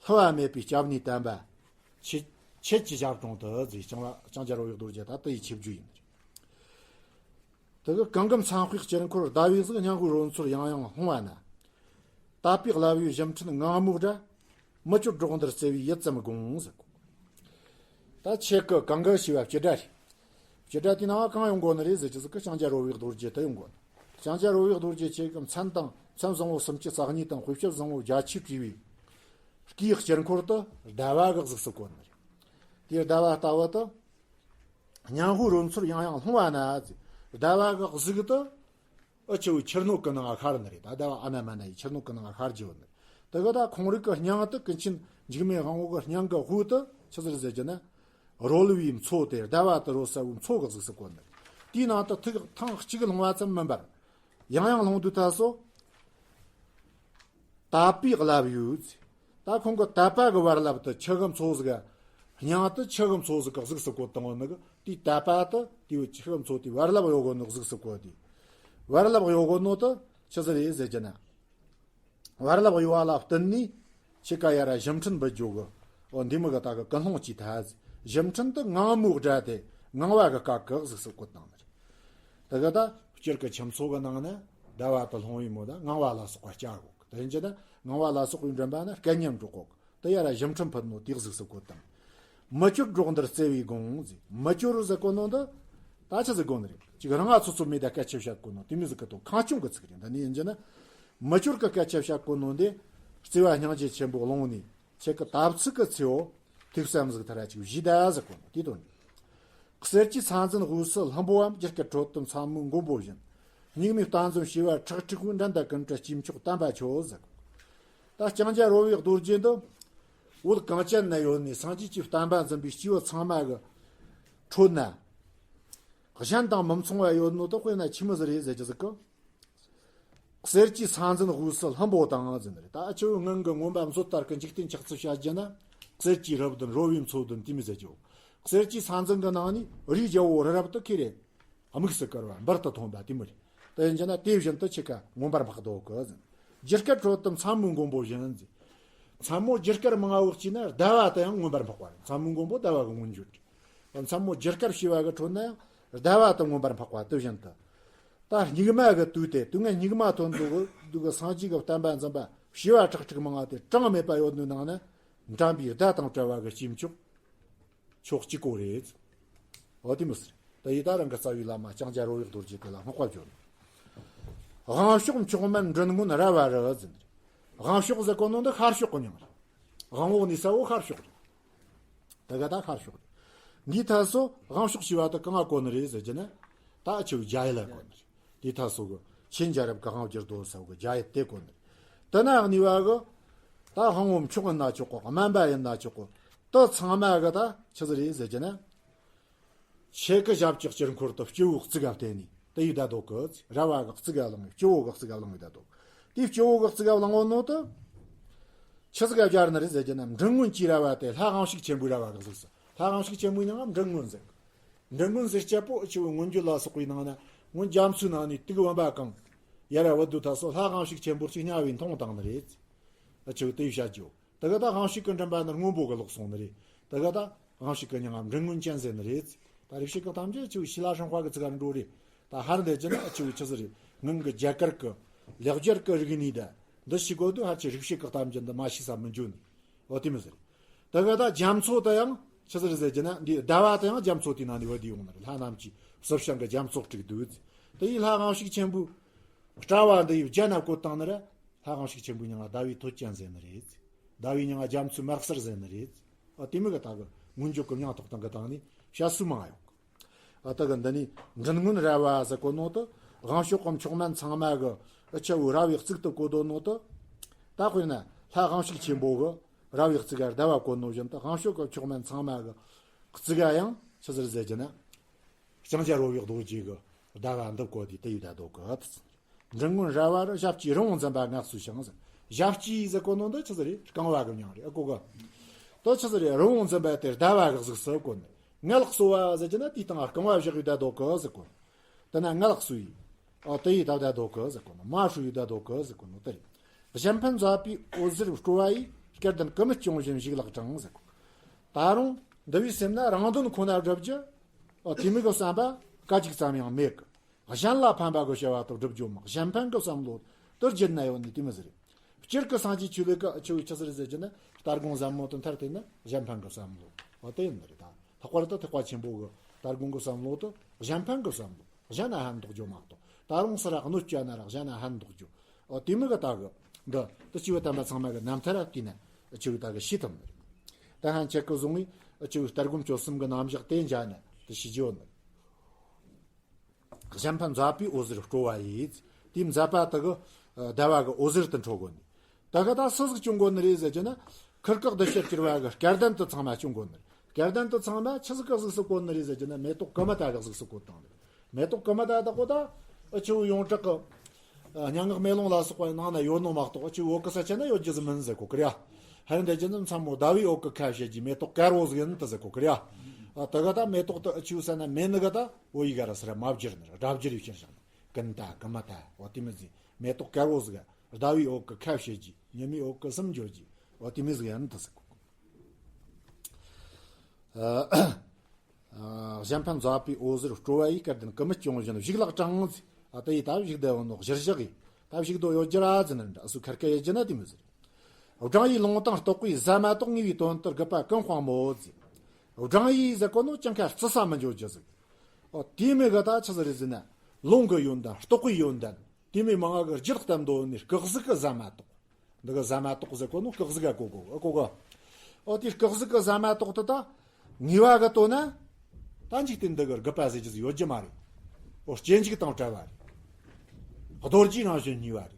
བསླུ་བ་མེད་པའི་སྐྱབས་གནས་བསྟན་པ། ཁྱེད་ཁྱེད་ཀྱི་ཞབས་དྲུང་དུ་ཟེར། ལྕང་ལྕང་སྐྱ་རོལ་དབྱངས་རྡོ་རྗེ་ད་དེ་ཡི་ཆིབས་བསྒྱུར་ཡིན། དེ་གི་གངྒཱ་མཚམས་དཔེའི་དཀྱིལ་འཁོར་ཟླ་བའི་གཟུགས། སྙིང་པོའི་རོལ་མཚོར་ཡང་ཡང་ལྷུང་བ་ན། དད་པའི་བླ་བའི་བཞུགས་ཁྲི་ངང་མོའི་སྒྲ། མི་བསྐྱོད་སྒྲོག་འདིར་བརྩེ་བས་ཡིད་ཙམ་དགོངས་ཟེར། ད་ཁྱེད་ཀྱི་གངྒཱ་ཞེས་པ་སྤྱི་སྒྲ་རེད། སྤྱི་སྒྲ་དེའི་ནང་གང་ཡོང་དགོས་ནི་རེད་ཟེར་རྒྱུ་ཟིག་གི་ལྕང་སྐྱ་རོལ་དབྱངས་རྡོ་རྗེ་དེ་ཡོང་དགོས་ནི། ལྕང་སྐྱ་རོལ་དབྱངས་རྡོ་རྗེ་ཁྱེད་ཀྱི་མཚན་དང་མཚན་བཟང་པོ་སུམ་ཅུ་རྩ་གཉིས་དང་དཔེ་བྱད་བཟང་པོ་བརྒྱད་ཅུས་བྲིས་པའི་སྐུའི་དཀྱིལ་འཁོར་དུ་ཟླ་བ་གི་གཟུགས་སུ་བཀོད་ནི་རེད། དེའི་ཟླ་བ་ལྟ་བུ་དུ། སྙིང་པོའི་རོལ་མཚོར་ཡང་ཡང་ལྷུང་བ་ན་ཟེར། ཟླ་བ་གི་གཟུགས་དུ། ཨ་ཆུ་བོའི་ཕྱིར་ནོག་གི་ནང་ང་ཤར་ནི་རེད། ད་ཟླ་བ་ཨ་ན་མ་ན་ཡི་ཕྱིར་ནོག་གི་ནང་ང་ཤར་རྒྱུ་ཡོད་ནི་རེད། དེ་གི་ད་ཁོང་རིགས་ཀྱི་སྙིང་དུ་ཀུན་མཁྱེན་འཇིགས་མེད་དབང་པོ་གི་སྙིང་གི་དབུས་དུ་ཆི་ཟིག་རེད་ཟེར་རྒྱུ་ན། རོལ་བའི་མཚོ་དེ་ཟླ་བ་དུ་རོལ་ས་བོའི་མཚོ་གི་གཟུགས་སུ་བཀོད་ནི་རེད། དེའི་ནང་དུ་ཐིག་ཐེངས་གཅིག་ལྷུང་བ་ཙམ་མིན་པར། ཡང་ཡང་ལྷུང་དུས་ད་སོ། དད་པའི་བླ་བའི། ད་ཁོང་གི་དད་པ་གི་བར་རླབས་དུ་ཆུ་གི་མཚོ་ཟིག་སྙིང་དུ་ཆུ་གི་མཚོ་ཟིག་གི་གཟུགས་སུ་བཀོད་བཏང་བ་ནི་གི་དེའི་དད་པ་དུ་དེའི་ཆུ་གི་མཚོ་དེའི་བར་རླབས་གཡོ་དགོས་ནོ་གཟུགས་སུ་བཀོད་དེ། བར་རླབས་གཡོ་དགོས་ནོ་དུ་ཆི་ཟིག་རེད་ཟེར་རྒྱུ་ན། བར་རླབས་གཡོ་བ་ལ་བརྟེན་ནས་ཁྱེད་ཀ་ཡ་ར་བཞུགས་ཁྲི་འབུལ་རྒྱུ་གི། འོ་འདི་མོ་གི་ད་གི་ཀུན་སློང་ཅིག་ཐལ། བཞུགས་ཁྲི་དུ་ངང་མོའི་སྒྲ་དེ་ངང་བ་གི་སྐད་གི་གཟུགས་སུ་བཀོད་བཏང་ནི་རེད། དེ་གི་ད་སྤྱིར་གི་ཁྱིམ་མཚོ་གི་ནང་ན་ཟླ་བ་དུ་ལྷུང་བའི་མོ་ད་ངང་བ་ལ་སོགས་པ་སྐྱེ་གོ། དེ་ཡིན་རྒྱུ་ན་ངང་བ་ལ་སོགས་པའི་མགྲིན་པ་ན་སྐད་སྙན་སྒྲོག་གོ། དེ་ཡ་ར་བཞུགས་ཁྲི་འབུལ་ནོ་དེ་གཟུགས་སུ་བཀོད་དང་། མི་བསྐྱོད་སྒྲོག་འདིར་བརྩེ་བས་དགོངས་ཟེར། མི་བསྐྱོད་ཟེར་གོ་ནོ་འདི། ད་ཆི་ཟིག་གོ་ནི་རེད། ཅིག་རང་ང་ཚོ་ཚོ་མེད་ད་སྐད་ཆ་བཤད་གོ་ནོ་དེ་མོ་ཟིག་གི་དོན་ཁ་ཆུང་གི་ཚིག་རེད། འདི་ནི་ཡིན་རྒྱུ་ན། མི་བསྐྱོད་ཀྱི་སྐད་ཆ་བཤད་གོ་ནོ་འདི། བརྩེ་བ་སྙིང་རྗེ་ཆེན་པོ་ཀློང་ནས་ཁྱེད་ཀྱི་དབ་ཚིག་གི་ཚེའོ། ཐུགས་བསམ་ཟིག་ཐ་ར་ཅིག་བཞི་ད་ཟེར་གོ་ནོ་དེ་དོན། གསེར་གྱི་ས་འཛིན་དབུས་སུ་ལྷུན་པོའམ། སྒྱུ་སྐར་ཁྲོད་དུ་མཚན་མོའི་མགོན་པོ་བཞིན། སྙིགས་མའི་གཏམ་འཛོམས་བྱེ་བ་ཁྲག་ཁྲིག་པོའི། འགྲན་ཟླ་ཀུན་བྲལ་སྐྱེས་མཆོག་དམ་པ་ཁྱོད་ཟེར། ད་ལྕང་སྐྱ་རོལ་བའི་རྡོ་རྗེ་འདི། བོད་གངས་ཅན་ན་ཡོད་ནི་སངས་རྒྱས་ཀྱི་བསྟན་པ་འཛིན་པའི་སྐྱེས་བུ་ཚང་མ་གི་ཁྲོད་ན། གཞན་དང་མི་མཚུངས་པ་ཡོད་ནོ་དེ་དཔེར་ན་ཆི་མོ་ཟིག་རེད་ཟེར་རྒྱུ་ཟིག་གི། གསེར་གྱི་ས་འཛིན་དབུས་སུ་ལྷུན་པོ་དང་ཟེར་ནི་རེད། ད་ཆུ་བོའི་སྔོན་གྱི་མངོན་པ་མཛོད་ལྟར་གྱི་འཇིག་རྟེན་ཆགས་ཚུལ་བཤད་རྒྱུ་ན། གསེར་གྱི་རི་བདུན་རོལ་བའི་མཚོ་བདུན་དེ་མོ་ཟེར་རྒྱུ། གསེར་གྱི་ས་འཛིན་གྱི་ནང་ནས་རིའི་རྒྱལ་པོ་རི་རབ་ཏུ་ཁེ་རེ། དམིགས་སུ་བཀར་བ་འབུར་དུ་ཐོན་པ་དེ་མོ་རེད། དེ་ཡིན་རྒྱུ་ན་དེ་བཞིན་དུ་ཁྱེད་ཀ་མངོན་པར་འཕགས་འདུག་གི་ཟེར། སྒྱུ་སྐར་ཁྲོད་དུ་མཚན་མོའི་མགོན་པོ་བཞིན་ཟེར། མཚན་མོ་སྒྱུ་སྐར་མང་བོ་སྐྱེས་ན་ཟླ་བ་དུ་ཡང་མངོན་པར་འཕགས་པ་རེད། མཚན་མོའི་མགོན་པོ་ཟླ་བ་གི་མངོན་བརྗོད་རེད། མཚན་མོ་སྒྱུ་སྐར་བྱེ་བ་གི་ཁྲོད་ན་ཡང་ཟླ་བ་དུ་མངོན་པར་འཕགས་པ་དེ་བཞིན་དུ། ད་སྙིགས་མ་གི་དུས་དེ་དུས་ངན་སྙིགས་མ་ཐོན་འདུག་འདུག་གི་སངས་རྒྱས་ཀྱི་བསྟན་པ་འཛིན་པ་བྱེ་བ་ཁྲག་ཁྲིག་མང་བ་དེ་གྲངས་མེད་པ་ཡོད་ནོའི་ནང་ན། འགྲན་པའི་ཟླ་དང་བྲལ་བ་གི་སྐྱེས་མཆོག་ཕྱོགས་གཅིག་པོ་རེད། འོ་དེ་མོ་ཟེར། ད་ཡི་ད་རང་གི་རྩ་བའི་བླ་མ་ལྕང་སྐྱ་རོལ་བའི་རྡོ་རྗེ་དེ་ལ་བསྔགས་པ་བརྗོད། དབང་ཕྱུག་མཆོག་དམན་མགྲིན་སྔོན་ར་བ་རི་ཟེར། དབང་ཕྱུག་ཟེར་གོ་ནོ་འདི་ཤར་ཕྱོགས་གི་མྱིང་རེད། དབང་པོ་གནས་ས་བོ་ཤར་ཕྱོགས་རེད། ད་ག་ད་ཤར་ཕྱོགས་རེད། འདིའི་ཐད་སོ་དབང་ཕྱུག་ཞེས་པ་དེ་གང་ང་གོ་ནི་རེད་ཟེར་རྒྱུ་ན། ད་ཆུ་བོའི་རྒྱ་ཡུལ་ལ་གོ་ནི་རེད། དེའི་ཐད་སོ་གི་ཆེན་རྒྱལ་རབས་གི་དབང་བསྒྱུར་རྡོ་ཟེར་བ་གི་རྒྱ་ཡུལ་དེ་གོ་ནི་རེད། དེ་ན་གནས་པ་གི་ད་དབང་པོ་མཆོག་ཡིན་ན་ཆོག་གི། དམན་པ་ཡིན་ན་ཆོག་གི། དེ་ཚང་མ་གི་ད་ཆི་ཟིག་རེད་ཟེར་རྒྱུ་ན། ཁྱེད་ཀྱི་ཞབས་ཀྱི་དཀྱིལ་འཁོར་དུ་སྤྱི་བོའི་གཙུག་ག་བརྟེན་ནས་དེ་ཡི་ད་དོ་གི། ར་བ་གི་གཙུག་ག་བླངས། སྤྱི་བོ་གི་གཙུག་ག་བླངས་ཡི་ད་དོ། དེའི་སྤྱི་བོ་གི་གཙུག་ག་བླངས་བོ་ནོ་དུ། ཆི་ཟིག་ག་སྦྱར་ནི་རེད་ཟེར་རྒྱུ་ན། མགྲིན་སྔོན་གྱི་ར་བ་དེ་ལྷ་དབང་ཕྱུག་ཆེན་པོའི་ར་བ་གི་གཟུགས་སུ། ལྷ་དབང་ཕྱུག་ཆེན་པོའི་མྱིང་ང་མགྲིན་སྔོན་ཟེར། མགྲིན་སྔོན་ཟེར་སྐྱ་པོ་ཆུ་བོའི་མངོན་བརྗོད་ལ་སོགས་པའི་ནང་ན་སྔོན་རྒྱ་མཚོའི་ནང་ནས་དུག་བུམ་པ་གང་ཡ་ར་བུད་དུ་ད་སོ་ལྷ་དབང་ཕྱུག་ཆེན་པོ་ཆུ་གཉའ་བའི་མཐོང་བཏང་ནི་རེད། ཆུ་བོ་དེ་ཡི་བཤད་རྒྱུ། དེ་ག་ད་དབང་ཕྱུག་གི་མགྲིན་པ་ནི་སྔོན་པོ་གི་ལོག་སོང་ནི་རེད། དེ་ག་ད་དབང་ཕྱུག་གི་མྱིང་ང་མགྲིན་སྔོན་ཅན་ཟེར་ནི་རེད། ད་རིག་བྱེད་ཀྱི་གཏམ་རྒྱུད་ཆུ་བོའི་ཤི་ལ་ཧྲང་ཧྭ་གི་ཚིག་ག་འགྲོ་རེད། ད་ཧར་འདི་ཅི་ན་ཆུ་བོའི་ཆི་ཟིག་རེད། སྔོན་གི་རྒྱ་གར་གི་ལེགས་སྦྱར་གི་རིག་གནས་ད་འདི་ཤི་གོ་དུས་ཧར་ཆེ་རིག་བྱེད་ཀྱི་གཏམ་རྒྱུད་འདི་མ་ཤི་ས་མི་འཇོན། འོ་དེ་མི་ཟེར། དེ་ག་ད་རྒྱ་མཚོ་ད་ཡང་ཆི་ཟིག་རེད་ཟེར་རྒྱུ་ན། འདི་ཟླ་བ་ད་ཡང་རྒྱ་མཚོ་དེའི་ནང་ནས་བུད་དེ་ཡོང་ནི་རེད། ལྷ་རྣམས་ཀྱི་བསིལ་ཞིང་གི་རྒྱ་མཚོ་དཀྲུགས་དུས། དེ་ཡི་ལྷ་དབང་ཕྱུག་ཆེན་པོའི་སྤྲ་བ་འདི་ཡི་རྒྱ་ན་བཀོད་བཏང་ནི་རེད། ལྷ་དབང་ཕྱུག་ཆེན་པོའི་མྱིང་ང་ཟླ་བའི་ཐོད་ཅན་ཟེར་ནི་རེད། ཟླ་བའི་མྱིང་ང་རྒྱ་མཚོའི་དམར་གསེར་ཟེར་ནི་རེད། ཨ་དེ་མོ་གི་ད་གི་མངོན་བརྗོད་གི་མྱིང་ཐོགས་སྟངས་གི་སྟེང་ནས་བཤད་སྲོལ་མང་ཡོད། ཨ་ད་གི་འདི་ནི་མགྲིན་སྔོན་རལ་པ་ཟེར་གོ་ནོ་དེ་དབང་ཕྱུག་གི་མཆོག་དམན་ཚང་མ་གི་ཨ་ཆ་བོའི་རལ་པའི་གཙུག་ཏུ་བཀོད་དོ་ནོ་དེ། ད་དཔེར་ན་ལྷ་དབང་ཕྱུག་ཆེན་པོ་གི་རལ་པའི་གཙུག་ག་ཟླ་བ་བཀོད་ནོ་བཞིན་དུ་དབང་ཕྱུག་གི་མཆོག་དམན་ཚང་མ་གི་གཙུག་ག་ཡང་ཆི་ཟེར་ཟེར་གྱི་ན། ལྕང་སྐྱ་རོལ་པའི་རྡོ་རྗེ་གི་ཟླ་བ་འདི་བཀོད་དེ་དེ་ཡི་ད་དོ་གི། མགྲིན་སྔོན་རལ་པར་ཞབས་ཀྱིས་རི་བོང་འཛིན་པ་མངའ་གསོལ་ཞིང་ཟེར། ཞབས་ཀྱིས་ཟེར་གོ་ནོ་འདི་ཆི་ཟིག་རེད། རྐང་པ་གི་མྱིང་རེད། ཨ་གོ་གི། དེ་ཆི་ཟིག་རེད། རི་བོང་འཛིན་པ་དེ་ཟླ་བ་གི་གཟུགས་སུ་བཀོད་ནས། མངལ་གསོ་བ་ཟེར་གྱི་ན་དེའི་སྟེང་རྐང་པ་བཞག་ཡོད་ད་དོ་གི་ཟེར་གོ། དེ་ན་མངལ་གསོ་ཡི། ཨ་དེ་ཡི་ད་ད་དོ་གི་ཟེར་གོ་ནོ། མ་ཧྲུ་ཡི་ད་དོ་གི་ཟེར་གོ་ནོ་དེ་རེད། གཞན་ཕན་མཛད་པའི་འོད་ཟེར་སྤྲོ་བ་ཡིས། སྐལ་ལྡན་ཀུ་མུད་སྐྱོང་བཞིན་བཞུགས་ལག་དྲངས་ཟེར་གོ། ད་རུང་འདི་བའི་སེམས་ན་རང་དོན་ཁོ་ན་བསྒྲུབ་རྒྱུ། ཨ་དེ་མོ་གི་བསམ་པ་སྐད་ཅིག་ཙམ་ཡང་མེད་གི། གཞན་ལ་ཕན་པ་གི་བྱ་བ་དག་སྒྲུབ་རྒྱུ་མ། གཞན་ཕན་གི་བསམ་བློ་དེ་བརྗེད་ན་ཡོད་ནི་དེ་མོ་ཟིག་རེད། སྤྱིར་གི་སངས་རྒྱས་ཆོས་ལུགས་གི་ཆོས་ཆི་ཟིག་རེད་ཟེར་གྱི་ན། ལྟ་སྒོམ་ཟབ་མོ་དེ་མཐར་ཐུག་ན་གཞན་ཕན་གི་བསམ་བློ། འོ་དེ་ཡིན་ནི་རེད་ད། ལྷག་པར་དུ་ཐེག་པ་ཆེན་པོ་གི་ལྟ་སྒོམ་གི་བསམ་བློ་དེ་གཞན་ཕན་གི་བསམ་བློ། གཞན་ན་ཕན་འདོགས་རྒྱུ་མ་གཏོགས། ད་རུང་སུ་ར་གནོད་སྐྱེལ་ན་ར་གཞན་ན་ཕན་འདོགས་རྒྱུ། འོ་དེ་མོ་གི་ད་གི་འདི་དེ་སྐྱེས་བུ་དམ་པ་ཚང་མ་གི་རྣམ་ཐར་ར་བལྟས་ན་ཆི་བོ་ད་གི་ཤེས་ཐུབ་ནི་རེད། ད་ཧན་ཆད་གི་བཟུང་ངས་ཆི་བོའི་ལྟ་སྒོམ་སྤྱོད་གསུམ་གི་རྣམ་གཞག་དེ་མཇལ་ན་དེ་ཤེས་རྒྱུ་ནི་རེད། གཞན་ཕན་མཛད་པའི་འོད་ཟེར་སྤྲོ་བ་ཡིས། དེའི་མཛད་པ་དག་གི་ཟླ་བ་གི་འོད་ཟེར་དུ་འཕྲོ་གོ་ནི། ད་གི་ད་སུ་ཟིག་སྐྱོང་གོ་ནི་རེད་ཟེར་གྱི་ན། ཁུར་ཀག་འདི་ཕྱིར་གྱུར་བ་གི་སྐལ་ལྡན་དུ་ཚང་མ་སྐྱོང་གོ་ནི་རེད། སྐལ་ལྡན་དུ་ཚང་མ་ཆི་ཟིག་གི་གཟུགས་སུ་བཀོད་ནི་རེད་ཟེར་གྱི་ན། མེ་ཏོག་ཀུ་མུ་ད་གི་གཟུགས་སུ་བཀོད་བཏང་ནི་རེད། མེ་ཏོག་ཀུ་མུ་ད་དག་གོ་ད་ཨ་ཆི་བོ་ཡོངས་གྲགས་གི་སྙན་ངག་མེ་ལོང་ལ་སོགས་པ་ནང་ན་ཡོད་ནོ་མ་གཏོགས། ཨ་ཆི་བོ་འོག་གི་ས་ཆ་ན་ཡོད་རྒྱུ་ཟིག་མིན་ཟེར་གོ་གི་རེད། ཧ་ཡང་འདི་རྒྱུ་ན་མཚན་མོ་ཟླ་བའི་འོག་གི་ཁ་བྱེད་རྒྱུ་མེ་ཏོག་དཀར་བོ་ཟིག་ཡིན་ད་ཟེར་གོ་གི་རེད། ཨ་ད་གི་ད་མེ་ཏོག་དེ་ཨ་ཆི་བོ་ས་ན་མེད་ནི་གི་ད། འོ་ཡི་ག་ར་སི་ར་མ་བསྒྱུར་ནི་ར་སྒྲ་བསྒྱུར་ཡི་ཕྱིར་བཞག་ནི། ཀུན་ད་ཀུ་མུ་ད། འོ་དེ་མོ་ཟིག་མེ་ཏོག་དཀར་བོ་ཟིག་ག་ཟླ་བའི་འོག་གི་ཁ་བྱེད་རྒྱུ། ཉི་མའི་འོག་གི་སུམ་འཇོག་རྒྱུ། འོ་དེ་མོ་ཟིག་ཡིན་ད་ཟེར་གོ། ཨ་གཞན་ཕན་མཛད་པའི་འོད་ཟེར་སྤྲོ་བ་ཡིས། སྐལ་ལྡན་ཀུ་མུད་སྐྱོང་བཞིན་བཞུགས་ལག་དྲངས་ཟེར། ཨ་དེ་ཡི་ད་བཞུགས་བསྡད་ཡོད་ནོ་གཞིར་བཞག་གི་ད་བཞུགས་སྡོད་ཡོད་རྒྱུ་ར་ཟེར་ནི་འདྲ། སུ་ཁར་ཁ་ཡེད་རྒྱུ་ན་དེ་མོ་ཟིག་བགྲང་ཡས་ལུང་དང་རྟོགས་པའི་ཟ་མ་ཏོག། ངེས་པའི་དོན་དུ་དགུ་པ་ཀུན་སྤངས་མོད་ཟེར། བགྲང་ཡས་ཟེར་གོ་ནོ་ཅང་ཁ་རྩི་ས་མི་འཇོག་རྒྱུ་ཟིག་འོ་དེ་མོ་གི་ད་ཆི་ཟིག་རེད་ཟེར་ན། ལུང་གི་ཡོན་ཏན། རྟོགས་པའི་ཡོན་ཏན། དེ་མོ་མང་ང་གི་རྒྱུད་བསྟན་དོ་ནི་སྐུ་གཟུགས་གི་ཟ་མ་ཏོག་འདི་གི་ཟ་མ་ཏོག་ཟེར་གོ་ནོ་སྐུ་གཟུགས་ག་གོ་གོ་གོ་གོ། འོ་དེ་སྐུ་གཟུགས་གི་ཟ་མ་ཏོག་དེ་ད་ངེས་པ་གི་དོན་ན། ད་འཇིག་རྟེན་འདི་གི་རྒུད་པ་ཟེར་རྒྱུ་ཟིག་ཡོད་རྒྱུ་མ་རེད། འོ་སྐྱེ་འཇིག་དང་བྲལ་བ་རེད། རྡོ་རྗེའི་རང་བཞིན་གཉིས་པ་རེད།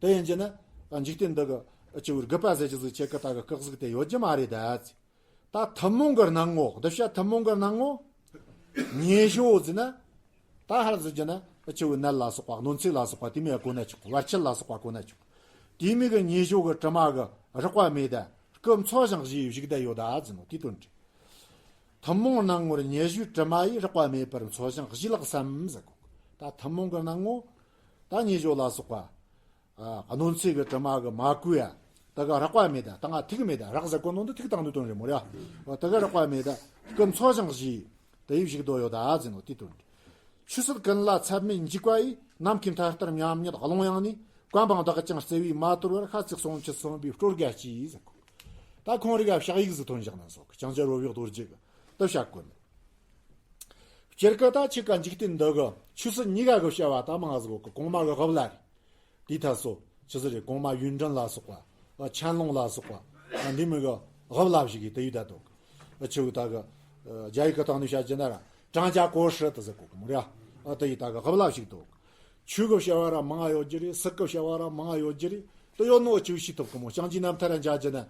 དེ་ཡིན་རྒྱུ་ན་འཇིག་རྟེན་འདི་གི་ཨ་ཆི་བོའི་རྒུད་པ་ཟེར་རྒྱུ་ཟིག་ཁྱེད་ཀྱི་ད་གི་སྐུ་གཟུགས་དེ་ཡོད་རྒྱུ་མ་རེད་ད། ད་ཐུན་མོང་གི་སྣང་ངོ། གདུལ་བྱ་ཐུན་མོང་གི་སྣང་ངོ་། ཉེ་ཞོ་ཟེར་ན། ད་ཧར་ཟེར་རྒྱུ་ན་ཨ་ཆི་བོའི་ནད་ལ་སོགས་པ། གནོད་འཚེ་ལ་སོགས་པ་དེ་མོ་གོ་ན་ཆོག་བར་ཆད་ལ་སོགས་པ་གོ་ན་ཆོག་དེ་མོ་གི་ཉེ་ཞོ་གི་དྲི་མ་གིས་རེག་པ་མེད་ད། སྐུ་འཚོ་ཞིང་གཞེས་བཞུགས་བསྡད་ཡོད་ད་ཟེར་ནོ་དེའི་དོན་རེད། ཐུན་མོང་སྣང་ངོར་ཉེ་ཞོའི་དྲི་མ་ཡིས། རེག་པ་མེད་པར་འཚོ་ཞིང་གཞེས་ལགས་སམ་ཟེར་གོ། ད་ཐུན་མོང་གི་སྣང་ངོ་། ད་ཉེ་ཞོ་ལ་སོགས་པ། ཨ་གནོད་འཚེ་གི་དྲི་མ་གིས་མ་གོས་ཡ། ད་གི་རེག་པ་མེད་ད། ད་ང་ཐུག་མེད་ད། རེག་ཟེར་གོ་ནོ་འདི་ཐུག་བཏང་ནི་དོན་རེད་མོ་རེད། ཨ་ད་གི་རེག་པ་མེད་ད། སྐུ་འཚོ་ཞིང་གཞེས། དེ་ཡིས་བཞུགས་སྡོད་ཡོད་ད་ཟེར་ནོ་དེའི་དོན་རེད། ཆོས་སྲིད་ཀུན་ལ་ཚད་མེད་འཇུག་པ་ཡིས། ནམ་མཁའི་མཐའ་ལྟར་མཉམ་ཉིད་ཀློང་ཡངས་ནས། གོ་འཕང་དག་ཀྱང་བརྩེ་བས་མ་དོར་བར། ཤ་ཚིག་ཟུང་འཇུག་སོན་པའི་སྤྲོ་དགའ་སྐྱེས་ཟེར་གོ། ད་ཁོང་རིགས་ལ་ཕྱག་ཡིག་ཟིག་ཐོན་བཞག་ན་སོགས་ཀྱི་ལྕང་སྐྱ་རོལ་པའི་རྡོ་རྗེ་གིས་དེ་བཤད་གོ་ནི། སྤྱིར་གི་ད་ཆི་ག་འཇིག་རྟེན་འདི་གི་ཆོས་སྲིད་གཉིས་ཀ་གི་བྱ་བ་ད་མང་ཟིག་གོ་གི། གོང་མ་གི་དབུ་བླ་རེད། དེའི་ཐད་སོ་ཆི་ཟིག་རེད། གོང་མ་ཡུལ་འདྲེན་ལ་སོགས་པ། ཨ་ཆན་ལུང་ལ་སོགས་པ། ཨ་འདི་མོ་གི་དབུ་བླ་ཞིག་གིས་དེ་ཡི་ད་དོ་གི། ཨ་ཆི་བོ་ད་གི་ཨ་རྒྱ་ཡིག་གི་སྟེང་ནས་བཤད་རྒྱུ་ན་ར་ཀྲང་ཅ་གོ་ཧྲི་དེ་ཟེར་གོ་གི་མོ་རེད། ཨ་དེ་ཡི་ད་གི་དབུ་བླ་ཞིག་དོ་གི། ཆོས་གི་བྱ་བ་ར་མང་ང་ཡོད་རྒྱུ་རེད། སྲིད་གི་བྱ་བ་ར་མང་ང་ཡོད་རྒྱུ་རེད། དེ་ཡོད་ནོ་ཨ་ཆི་བོ་ཤེས་ཐུབ་གི་མོ། ལྕང་སྐྱའི་རྣམ་ཐར་ར་མཇལ་རྒྱུ་ན། ཨ་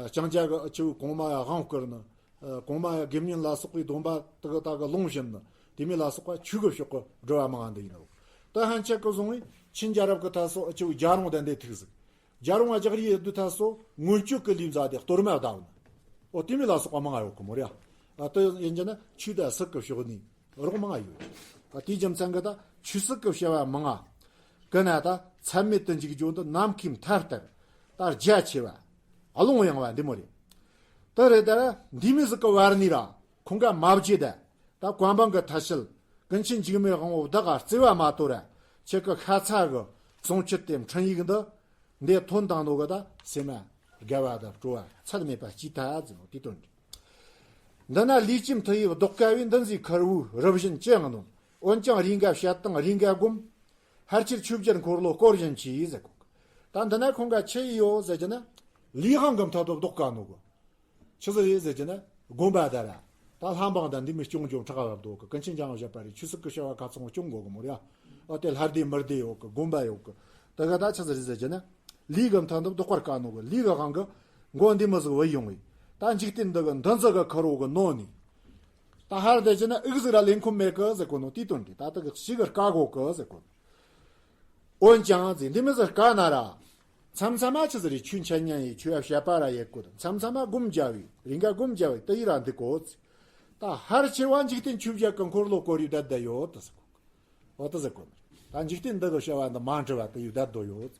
ལྕང་སྐྱ་གི་ཨ་ཆི་བོ་གོང་མ་ཡ་དབང་བསྐུར་ནི། ཨ་གོང་མ་ཡ་དགེ་བསྙེན་ལ་སོགས་པའི་སྡོམ་པ་དེ་གི་ད་གི་ལུང་བྱིན་ནི། དེ་མོ་ལ་སོགས་པ་ཆོས་གི་ཕྱོགས་གི་སྒྲུབ་པ་མང་ང་འདི་ཡིན་ནོ། ད་ཧན་ཆད་གི་བཟུང་བས་ཆིན་རྒྱལ་རབས་གི་ད་སོ་ཨ་ཆི་བོ་རྒྱལ་རོང་དང་འདི་ཐུག་ཟིག་རྒྱལ་རོང་བ་རྒྱག་རིའི་ཡུལ་དུ་ད་སོ་མངོན་སྤྱོད་ཀྱི་ལས་མཛད་དེ་གཏོར་མ་བརྡབས་ནི། འོ་དེ་མོ་ལ་སོགས་པ་མང་ང་ཡོད་གི་མོ་རེད། ཨ་དེ་ཡིན་རྒྱུ་ན་ཆོས་དང་སྲིད་གི་ཕྱོགས་ནས་རོགས་མང་ང་ཡོད། ཨ་དེའི་རྒྱུ་མཚན་གི་ད་ཆོས་སྲིད་གི་བྱ་བ་མང་ང་གི་ན་ད་ཚད་མེད་དུ་འཇུག་རྒྱུ་འདི་ནམ་མཁའི་མཐའ་ལྟར་ད་རྒྱ་ཆེ་བ། ཀློང་ཡངས་པ་འདི་མོ་རེད། དེ་རེད། ད་འདི་མོ་ཟིག་གི་བར་ནས་ར་ཁོང་ག་མ་བརྗེད་ད། ད་གོ་འཕང་གི་ཐབས་ཤེས་ཀུན་མཁྱེན་འཇིགས་མེད་དབང་པོ་བདག་ག་བརྩེ་བ་མ་དོར་ར། ཁྱེད་ཀྱི་ཤ་ཚ་གི་གསུང་ཆོས་དེ་འཕྲིན་ཡིག་འདི་འདི་ཐོན་བཏང་ནོ་གི་ད་སེམས་དགའ་བ་དང་སྤྲོ་བ་ཚད་མེད་པ་སྐྱེས་ཐལ་ཟེར་ནོ་དེའི་དོན་རེད། འདི་ན་ལུས་ཀྱི་མཐུ་ཡིས་བཟློག་དཀའ་བའི། འདི་ཟིག་ཁུར་བོའི་རུ་བཞིན་ཅི་ཡང་ནོན། འོན་ཀྱང་རེས་འགའ་བཤད་དང་རེས་འགའ་སྒོམ། ཕལ་ཆེར་ཆོས་བརྒྱད་འཁོར་ལོ་སྐོར་བཞིན་གྱིས་ཟེར་གོ། ད་འདི་ན་ཁོང་ག་ཆི་ཡོད་ཟེར་གྱི་ན། ལུས་དབང་གི་མཐུ་སྟོབས་ལྡོག་ག་ནོ་གི། ཆི་ཟིག་རེད་ཟེར་གྱི་ན། དགོན་པ་དར་ར། ད་ལྷ་འབངས་དང་འདི་མི་སྐྱོང་རྒྱུ་ཕྲག་ག་བབ་འདུག་གི། ཀུན་མཁྱེན་འཇམ་དབྱངས་བཞད་པ་རེད། ཆོས་སྲིད་ཀྱི་བྱ་བ་ཁ་ཚང་སྐྱོང་དགོས་གི་མོ་རེད་ཨ། ཨོ་དེ་ལྷ་སྡེ་མི་སྡེ་ཡོད་གི། དགོན་པ་ཡོད་གི། དེ་ག་ད་ཆི་ཟིག་རེད་ཟེར་གྱི་ན། ལུས་གི་མཐུ་སྟོབས་ལྡོག་པར་དཀའ་ནོ་གི། ལུས་གི་དབང་གི་མགོ་འདི་མི་ཟིག་བུད་ཡོང་བས། ད་འཇིག་རྟེན་འདི་གི་འདི་ཟིག་གི་ཁུར་བོ་གི་ནོ་ནི། ད་ཧར་དེ་གྱི་ན་ཨིག་ཟིག་ར་ལེན་ཁོམ་མེད་གི་ཟེར་གོ་ནོ་དེའི་དོན་རེད། ད་དེ་གི་ཞིག་གི་དཀའ་གོ་གི་ཟེར་གོ་ནོ། འོན་ཀྱང་ཟེར། འདི་མི་ཟིག་དཀའ་ན་ར། མཚམས་མཚམས་མ་ཆི་ཟིག་རེད། ཆོས་འཆད་ཉན་ཡེ། ཆོས་བཤད་པ་ར་ཡེ་གོ། མཚམས་མཚམས་མ་སྒོམ་རྒྱབ་བས། རེ་འགའ་སྒོམ་རྒྱབ་བས་དེ་ཡི་ར་འདི་གོ་ཟེར། ད་ཧར་ཆེ་བ་འཇིག་རྟེན་ཆོས་བརྒྱད་ཀྱི་འཁོར་ལོ་བསྐོར་ཡི་བསྡད་བསྡད་ཡོད་དེ་ཟེར་གོ། འོ་དེ་ཟེར་གོ་ནི། ད་འཇིག་རྟེན་འདི་གི་བྱ་བ་འདི་མ་འགྲུབ་པ་དེ་ཡི་བསྡད་དོ་ཡོད།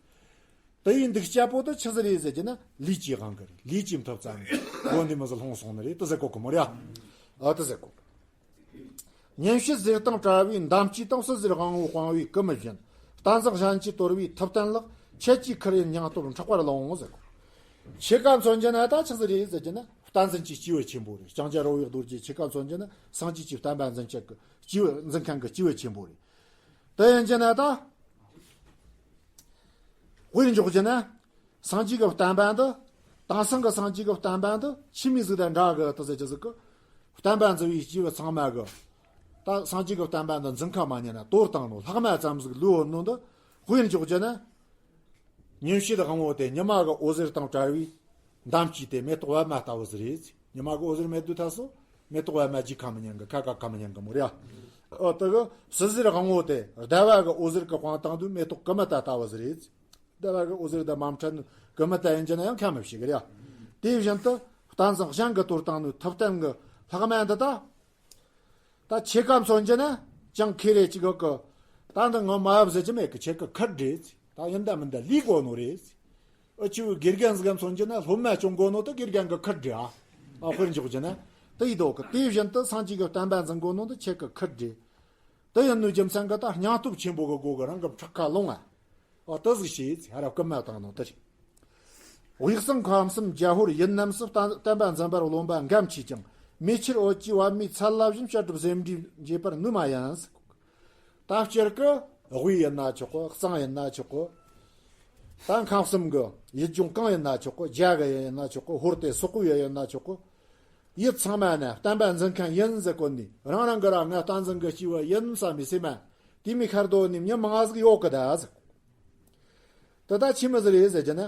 དེ་ཡི་འདུག་སྤྱད་པོ་དེ་ཆི་ཟིག་རེད་ཟེར་གྱི་ན། ལུས་ཀྱི་དབང་གི་རེད། ལུས་ཀྱི་མཐུ་ཙམ་གི་སྒོ་འདི་མི་ཟིག་ལྷུང་སོང་ནི་རེད་དེ་ཟེར་གོ་གི་མོ་རེད་ཨ། འོ་དེ་ཟེར་གོ། ཉིན་བྱེད་ཟས་དང་བྲལ་བའི་འདམ་སྐྱེས་དང་། བསིལ་ཟེར་དབང་པོ་སྤངས་པའི་ཀུ་མུད་བཞིན། གཏན་བཟང་གཞན་གྱིས་དོར་བའི་ཐུབ་བསྟན་ལགས། ཁྱེད་ཀྱི་ཁུར་ཡིན་སྙིང་སྟོབས་འཕྲོག་པར་ལོང་ཟེར་གོ། ཁྱེད་ཀ་མཚོན་གྱི་ན་ད་ཆི་ཟིག་རེད་ཟེར་གྱི་ན། བསྟན་འཛིན་གྱི་སྐྱེས་བུ་ཆེན་པོ་རེད། ལྕང་སྐྱ་རོལ་བའི་རྡོ་རྗེ་ཁྱེད་ཀ་མཚོན་གྱི་ན། སངས་རྒྱས་ཀྱི་བསྟན་པ་འཛིན་བྱེད་ཀྱི་སྐྱེས་བུ། འཛིན་མཁན་གྱི་སྐྱེས་བུ་ཆེན་པོ་རེད། དེ་ཡིན་གྱི་ན་ད། དཔེར་འཇོག་གྱི་ན། སངས་རྒྱས་ཀྱི་བསྟན་པ་འདི། དེང་སང་གི་སངས་རྒྱས་ཀྱི་བསྟན་པ་འདི་ཆི་མོ་ཟིག་དང་འདྲ་གི་དེ་ཟེར་གྱི་ཟིག་གི། བསྟན་པ་འཛིན་པའི་སྐྱེས་བུ་ཚང་མ་གི། ད་སངས་རྒྱས་ཀྱི་བསྟན་པ་འདི་འཛིན་ཁ་མ་ཉན་ན་དོར་བཏང་ནོ། ལྷག་མ་ཙམ་ཟིག་ལུས་ཡོད་ནོ་འདི། དཔེར་འཇོག་གྱི་ན། ཉིན་བྱེད་དབང་པོ་དེ་ཉི་མ་གི་འོད་ཟེར་དང་བྲལ་བའི་འདམ་སྐྱེས་དེ་མེ་ཏོག་པད་མ་ལྟ་བུ་ཟིག་རེད། ཉི་མ་གི་འོད་ཟེར་མེད་དུས་ད་སོ། མེ་ཏོག་པད་མ་རྒྱུ་ཁ་མི་ཉན་གི། ཁ་ཁ་ཁ་མི་ཉན་གི་མོ་རེད་ཨ། ཨོ་དེ་གི་བསིལ་ཟེར་དབང་པོ་དེ་ཟླ་བ་གི་འོད་ཟེར་གི་དཔང་བཏང་དུས་མེ་ཏོག་ཀུ་མུད་ལྟ་བུ་ཟིག་རེད། ཟླ་བ་གི་འོད་ཟེར་དང་མ་འཕྲད་ནི་ཀུ་མུད་ལྟ་ཡིན་གྱི་ན་ཡང་ཁ་མི་ཕྱེ་གི་རེད་ཨ། དེ་བཞིན་དུ་གཏན་བཟང་གཞན་གྱིས་དོར་བཏང་ནི་ཐུབ་བསྟན་གི་ལྷག་མ་འདི་ད། ད་ཁྱེད་ཀ་མཚོན་གྱི་ན་ཅང་ཁེ་རེ་ཅིག་གི། ད་འདི་ངོ་མ་བབ་ཟེར་གྱི་མེད་གི། ཁྱེད་ཀྱི་ཁུར་རེད། ད་ཡིན་ད་མིན་ད་ལས་དགོས་ནོ་རེད། ཨ་ཆུ་དགེ་རྒན་ཟིག་ག་མཚོན་གྱི་ན་སློབ་མ་སྐྱོང་དགོས་ནོ་ད་དགེ་རྒན་གྱི་ཁུར་རེད་ཨ། ཨ་དཔེར་འཇོག་གྱི་ན། དེ་ཡི་དོག་གི། དེ་བཞིན་དུ་སངས་རྒྱས་ཀྱི་བསྟན་པ་འཛིན་དགོས་ནོ་ད་ཁྱེད་ཀྱི་ཁུར་རེད། དེ་ཡིན་ནོ་རྒྱུ་མཚན་གྱི་ད་སྙིང་སྟོབས་ཆེན་པོ་གི་སྒོ་གི་རང་གི་ཕྲག་ཁ་ལོང་ཨ། ཨོ་དེ་ཟིག་བྱས་ཚེ་ཧ་ར་ཀུ་མུད་བཏང་ནོ་དེ་རེད། དབུས་གཙང་ཁམས་གསུམ་རྒྱ་ཧོར་ཡུལ་རྣམས་སུ། བསྟན་བསྟན་པ་འཛིན་པར་རློམ་པ་འགའ་མཆིས་ཀྱང་། མེ་ཆུར་འོད་ཀྱི་པདྨའི་ཚལ་ལ་བཞིན། བྱ་གྲུབ་ཟེའུ་འབྲུས་འགྱེད་པར་ནུས་མ་ཡིན། ད་སྤྱིར་གི་དབུས་ཡིན་ན་ཆོག་གི། གཙང་ཡིན་ན་ཆོག་གི། ད་ཁམས་གསུམ་གི་ཡུལ་ལྗོངས་གང་ཡིན་ན་ཆོག་གི། རྒྱ་གི་ཡིན་ན་ཆོག་གི། ཧོར་དེ་སོག་པོའི་ཡུལ་ཡིན་ན་ཆོག་གི། ཡུལ་ཚང་མ་ན་བསྟན་པ་འཛིན་མཁན་ཡིན་ཟེར་གོ་ནི། རང་རང་གི་ར་ང་བསྟན་འཛིན་གི་སྐྱེས་བུ་ཡིན་བསམ་པའི་སེམས་མ་དེ་མི་ཁར་དོ་ནི་མྱི་མང་ཟིག་ཡོད་གི་ད་ཟེར། དེ་ད་ཆི་མོ་ཟིག་རེད་ཟེར་གྱི་ན།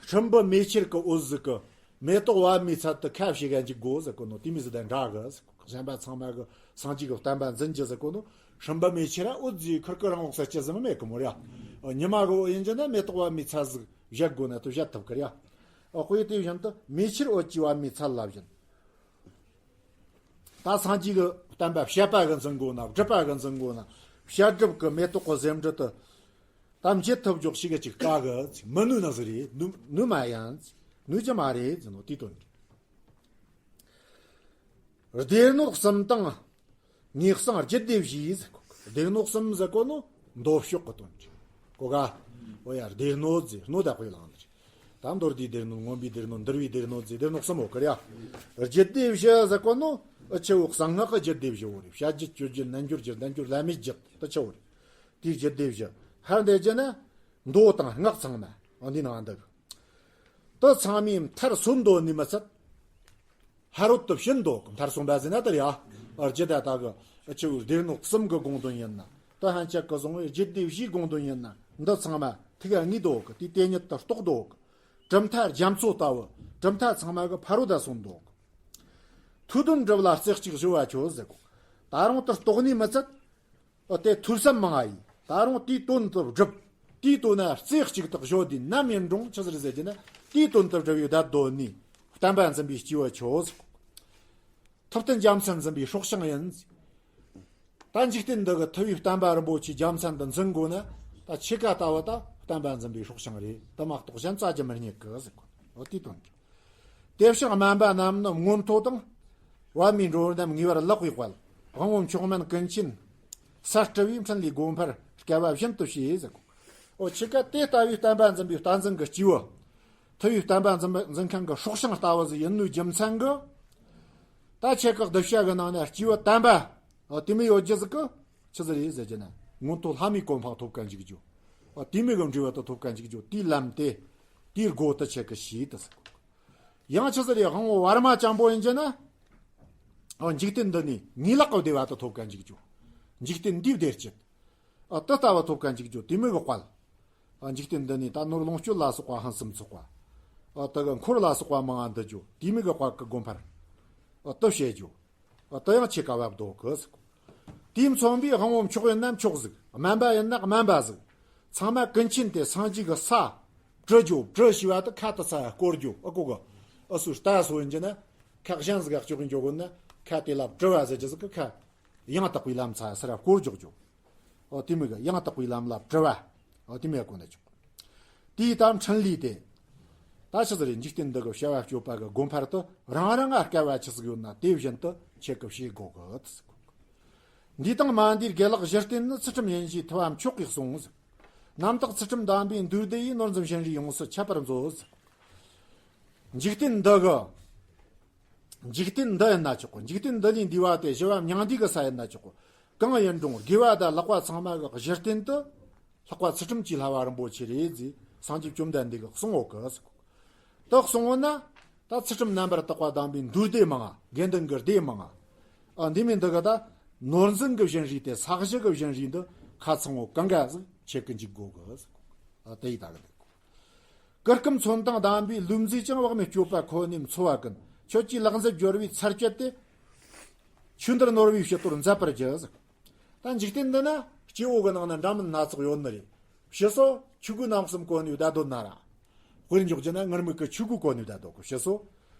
སྲིན་བུ་མེ་ཁྱེར་གི་འོད་ཟིག་གི་མེ་ཏོག་པདྨའི་ཚལ་དུ་ཁ་ཕྱེ་ག་འཇུག་དགོས་ཟེར་གོ་ནོ་དེ་མོ་ཟིག་དང་འདྲ་གི། གཞན་པ་ཚང་མ་གི་སངས་རྒྱས་ཀྱི་བསྟན་པ་འཛིན་རྒྱུ་ཟེར་གོ་ནོ། སྲིན་བུ་མེ་ཁྱེར་ར་འོད་ཟེར་ཁུར་གི་རང་འོག་ས་ཅི་ཟིག་མེད་གི་མོ་རེད་ཨ། ཉི་མ་གི་འོད་ཡིན་གྱི་ན་མེ་ཏོག་པདྨའི་ཚལ་ཟིག་བཞད་དགོས་ན་དེ་བཞད་ཐུབ་གི་རེད་ཨ། ཨ་དཔེ་དེ་བཞིན་དུ་མེ་ཁྱེར་འོད་ཀྱི་པདྨའི་ཚལ་ལ་བཞིན། ད་སངས་རྒྱས་ཀྱི་བསྟན་པ་བཤད་པ་གི་འཛིན་དགོས་ན། སྒྲུབ་པ་གི་འཛིན་དགོས་ན། བཤད་སྒྲུབ་ཀྱི་མེ་ཏོག་གི་ཟེའུ་འབྲུ་དེ་ད་འགྱེད་ཐུབ་རྒྱུ་ཞིག་གི་ཅིག་དཀའ་གི། མི་ནུས་ནི་ཟིག་རེད། ནུས་ནུས་མ་ཡིན། ནུས་རྒྱུ་མ་རེད་ཟེར་ནོ་དེའི་དོན་རེད། སྡེ་སྣོད་གསུམ་དང་ངེས་གསང་རྒྱུད་སྡེ་བཞི་ཟེར་གོ། སྡེ་སྣོད་གསུམ་ཟེར་གོ་ནོ་མདོ་ཕྱོགས་ཀྱི་དོན་རེད། གོ་ག་འོ་ཡ་སྡེ་སྣོད་ཟེར་སྣོད་ད་དཔེ་བླངས་ནི་རེད། ད་མདོ་སྡེའི་སྡེ་སྣོད། མངོན་པའི་སྡེ་སྣོད། འདུལ་བའི་སྡེ་སྣོད་ཟེར་སྡེ་སྣོད་གསུམ་ཡོད་གི་རེད་ཨ། རྒྱུད་སྡེ་བཞི་ཟེར་གོ་ནོ་ཨ་ཆི་བོ་གསང་སྔགས་ཀྱི་རྒྱུད་སྡེ་བཞི་བོ་རེད། བཤད་རྒྱུད་སྤྱོད་རྒྱུད་རྣལ་འབྱོར་རྒྱུད་རྣལ་འབྱོར་བླ་མེད་རྒྱུད་དེ་ཆི་བོ་རེད། དེའི་རྒྱུད་སྡེ་བཞི། ཧར་འདི་རྒྱུད་ན་མདོ་དང་སྔགས་ཚང་མ་འོ་འདི་ནང་འདུག་དེ་ཚང་མའི་མཐར་སོན་དོ་ནི་མི་ཚད། ཕ་རོལ་ཏུ་ཕྱིན་དོ་གི། མཐར་སོན་པ་ཟེར་ན་ད་རེད་ཨ། རྒྱུད་ད་ལྟ་གི་ཨ་ཆི་བོ་སྡེ་སྣོད་གསུམ་གི་དགོངས་དོན་ཡིན་ན། ད་ཧན་ཅག་གི་བཟུང་བའི་རྒྱུད་སྡེ་བཞིའི་དགོངས་དོན་ཡིན་ན། འདི་ཚང་མ་ཐུགས་ངེས་དོ་གི། དེའི་དེ་ཉིད་དུ་རྟོགས་དོ་གི། གྲུབ་མཐའ་རྒྱ་མཚོ་ལྟ་བུ། གྲུབ་མཐའ་ཚང་མ་གི་ཕ་རོལ་ཏུ་སོན་དོ་གི། ཐོས་དོན་སྒྲུབ་ལ་རྩེ་གཅིག་གཞོལ་བ་ཁྱོད་ཟེར་གོ། ད་རུང་དེ་རྟོགས་ནི་མི་ཚད། ཨོ་དེ་ཐོས་བསམ་མང་ང་ཡིས། ད་རུང་དེའི་དོན་དུ་བསྒྲུབ། དེའི་དོན་ན་རྩེ་གཅིག་ཏུ་གཞོལ་དུས་ནམ་ཡིན་རུང་ཆི་ཟིག་རེད་ཟེར་གྱི་ན། དེའི་དོན་དུ་བསྒྲུབ་ཡོད་ད་དོན་ནི། བསྟན་པ་འཛིན་པའི་སྐྱེས་བུ་ཁྱོད་ཟེར་གོ། ཐུབ་བསྟན་རྒྱལ་མཚན་འཛིན་པའི་སྲོག་ཤིང་ཡིན། ད་འཇིག་རྟེན་འདི་གི་ཐུབ་པའི་བསྟན་པ་རིན་པོ་ཆེའི་རྒྱལ་མཚན་འདི་འཛིན་དགོས་ན། ད་ཁྱེད་ཀ་ལྟ་བུ་ད་བསྟན་པ་འཛིན་པའི་སྲོག་ཤིང་རེད། དེ་མ་གཏོགས་གཞན་བཙལ་རྒྱུ་མི་རྙེད་གི་ཟེར་གོ། འོ་དེའི་དོན་གི། དེ་ཕྱིར་སྨན་པ་རྣམས་ནི་མངོན་མཐོ་དང་། པདྨའི་འགྲོ་རྣམས་ངེས་པར་ལག་པའི་དཔལ། དབང་པོ་མཆོག་དམན་ཀུན་མཁྱེན་ས་སྤྲུལ་བའི། འཕྲིན་ལས་སྒོ་འཕར་སྐལ་བ་བཞིན་དུ་ཕྱེ་ཟེར་གོ། འོ་ཁྱེད་ཀ་དེ་ལྟ་བུའི་བསྟན་པ་འཛིན་པའི་བསྟན་འཛིན་གྱི་སྐྱེས་བུ། ཐུབ་པའི་བསྟན་པ་འཛིན་པ་འཛིན་མཁན་གྱི་སྲོག་ཤིང་ལྟ་བུ་ཟིག་ཡིན་ནོའི་རྒྱུ་མཚན་གྱིས། ད་ཁྱེད་ཀྱི་གདུལ་བྱ་གི་ནང་ན་སྐྱེས་བུ་དམ་པ་དེ་མོ་ཡོད་རྒྱུ་ཟིག་གི། ཆི་ཟིག་རེད་ཟེར་གྱི་ན། མངོན་མཐོ་ལྷ་མིའི་གོ་འཕང་ཐོབ་ག་འཇུག་རྒྱུ། ཨ། དེ་མོ་གི་འབྲས་བུ་དེ་ཐོབ་མཁན་ཅིག་འགྱོ། དེའི་ལམ་དེ། དེའི་སྒོ་དེ་ཁྱེད་ཀྱིས་ཕྱེ་དེ་ཟེར། ཡང་ཆི་ཟེར་ཡ། དབང་པོ་བར་མ་ཅན་པོ་ཡིན་གྱི་ན། ཨ། འཇིག་རྟེན་འདི་ནས་ངེས་ལེགས་ཀྱི་བདེ་བ་དེ་ཐོབ་མཁན་ཅིག་འགྱོ། འཇིག་རྟེན་འདིའི་བདེ་སྐྱིད། ཨ། དེ་ལྟ་བུ་ཐོབ་མཁན་ཅིག་འགྱོ། དེ་མོ་གི་དཔལ། ཨ། འཇིག་རྟེན་འདི་ནས་ད་ནོར་ལོངས་སྤྱོད་ལ་སོགས་པ་ཕུན་སུམ་ཚོགས་པ། ཨ། དེ་གི་འཁོར་ལ་སོགས་པ་མང་ང་འདི་འགྱོ། དེ་མོ་གི་དཔལ་གྱི་སྒོ་འཕར། ཨ། དེ་བྱེད་འགྱོ། ཨ། དེ་ཡང་ཁྱེད་ཀ་བབ་འདུག་གི་ཟེར། དེས་མཚོན་པའི་དབང་པོ་མཆོག་ཡིན་ན་མཆོག་ཟིག། དམན་པ་ཡིན་ན་དམན་པ་ཟིག། ཚང་མ་ཀུན་མཁྱེན་དེ་སངས་རྒྱས་ཀྱི་ས། བྲི་རྒྱུ། བྲི་ཞེས་པ་དེ་ཁ་དེ་ས་བསྐོར་རྒྱུ། ཨ། གོ་གི། ཨ། སུ་ལྟ་སོ་ཡིན་གྱི་ན། ཁ་གཞན་ཟིག་ག་ལྕོག་གིན་འཇོག་གོ་ན། ཁ་དེ་ལ་བྲི་བ་ཟེར་གྱི་ཟིག་གི། ཁ་ཡང་དག་པའི་ལམ་ཚ་སར་བསྐོར་འཇོག་རྒྱུ། ཨོ། དེ་མོ་གི་ཡང་དག་པའི་ལམ་ལ་བྲི་བ། ཨོ། དེ་མོ་གོ་ན་ཆོག། དེའི་ད་འཕྲིན་ལས་དེ། ད་ཆི་ཟིག་རེད། འཇིག་རྟེན་འདི་གི་བྱ་བ་སྤྱོད་པ་གི་སྒོ་འཕར་དུ་རང་རང་ང་དཀའ་བ་ཆི་ཟིག་ཡོད་ན་དེ་བཞིན་དུ་ཁྱེད་ཀྱིས་བྱེད་དགོ་གི། འདི་དང་མ་འདིའི་དགེ་ལེགས་གཞི་རྟེན་ནི། ཚུལ་ཁྲིམས་ཡིན་ཞེས་ཐུབ་པ་མཆོག་གིས་གསུངས། རྣམ་དག་ཚུལ་ཁྲིམས་དམ་པའི་མདོ་སྡེ་ཡིས། ནོར་འཛིན་གཞན་རིགས་ཡོངས་སུ་ཁྱབ་པར་མཛོད། འཇིག་རྟེན་འདི་གི། འཇིག་རྟེན་འདི་ཡིན་ན་ཆོག་གོ། འཇིག་རྟེན་འདི་ལས་འདས་པ་དེ་ཞི་བ་མྱང་འདས་ཀྱི་ས་ཡིན་ན་ཆོག་གོ། གང་ཡིན་རུང་དགེ་བ་དང་ལེགས་པ་ཚང་མ་གི་གཞི་རྟེན་དུ། ལྷག་པ་ཚུལ་ཁྲིམས་ཀྱི་བསླབ་པ་རིན་པོ་ཆེ་རེད་ཟེར། སངས་རྒྱས་བཅོམ་ལྡན་འདས་ཀྱིས་གསུངས་ཡོད་གི་ཟེར་གོ། དེ་གསུངས་ཡོད་ན། ད་ཚུལ་ཁྲིམས་རྣམ་པར་དག་པ་དམ་པའི་མདོ་སྡེ་མང་ང་། དགེ་འདུན་གྱི་སྡེ་མང་ང་། ཨ། འདི་མོ་འདི་གི་ད་ནོར་འཛིན་གྱི་གཞན་རིགས་དེ། ས་གཞི་གི་གཞན་རིགས་འདི་ཁ་ཚང་བོ་གང་ག་ཟིག་ཁྱེད་ཀྱིས་འཇིག་དགོ་གི་ཟེར་གོ། ཨ། དེ་ཡི་ད་གི་འདི་གོ། གུར་ཀུམ་ཚོན་དང་ལྡན་པའི་ལུས་མཛེས་ཀྱང་། བག་མེད་སྤྱོད་པ་ཁོ་ནས་འཚོ་བ་ཀུན། ཁྱོད་ཀྱིས་ལག་མཛེས་སྦྱོར་བའི་ཚར་གཅོད་དེ། ཆོས་འདིར་ནོར་བའི་ཕྱི་དོར་མཛད་པར་བགྱི་ཟེར། ད་འཇིག་རྟེན་འདི་ན་སྐྱེ་བོ་གི་ནང་ན་འདྲ་མིན་སྣ་ཚོགས་ཡོད་ནི་རེད། ཕྱི་སོ་ཆོས་གོས་རྣམ་གསུམ་གོན་ནས་བསྡད་སྡོད་ན་ར། དཔེར་འཇོག་རྒྱུ་ན་ངུར་སྨྲིག་གི་ཆོས་གོས་གོན་ནས་བསྡད་སྡོད་གི། ཕྱི་སོ།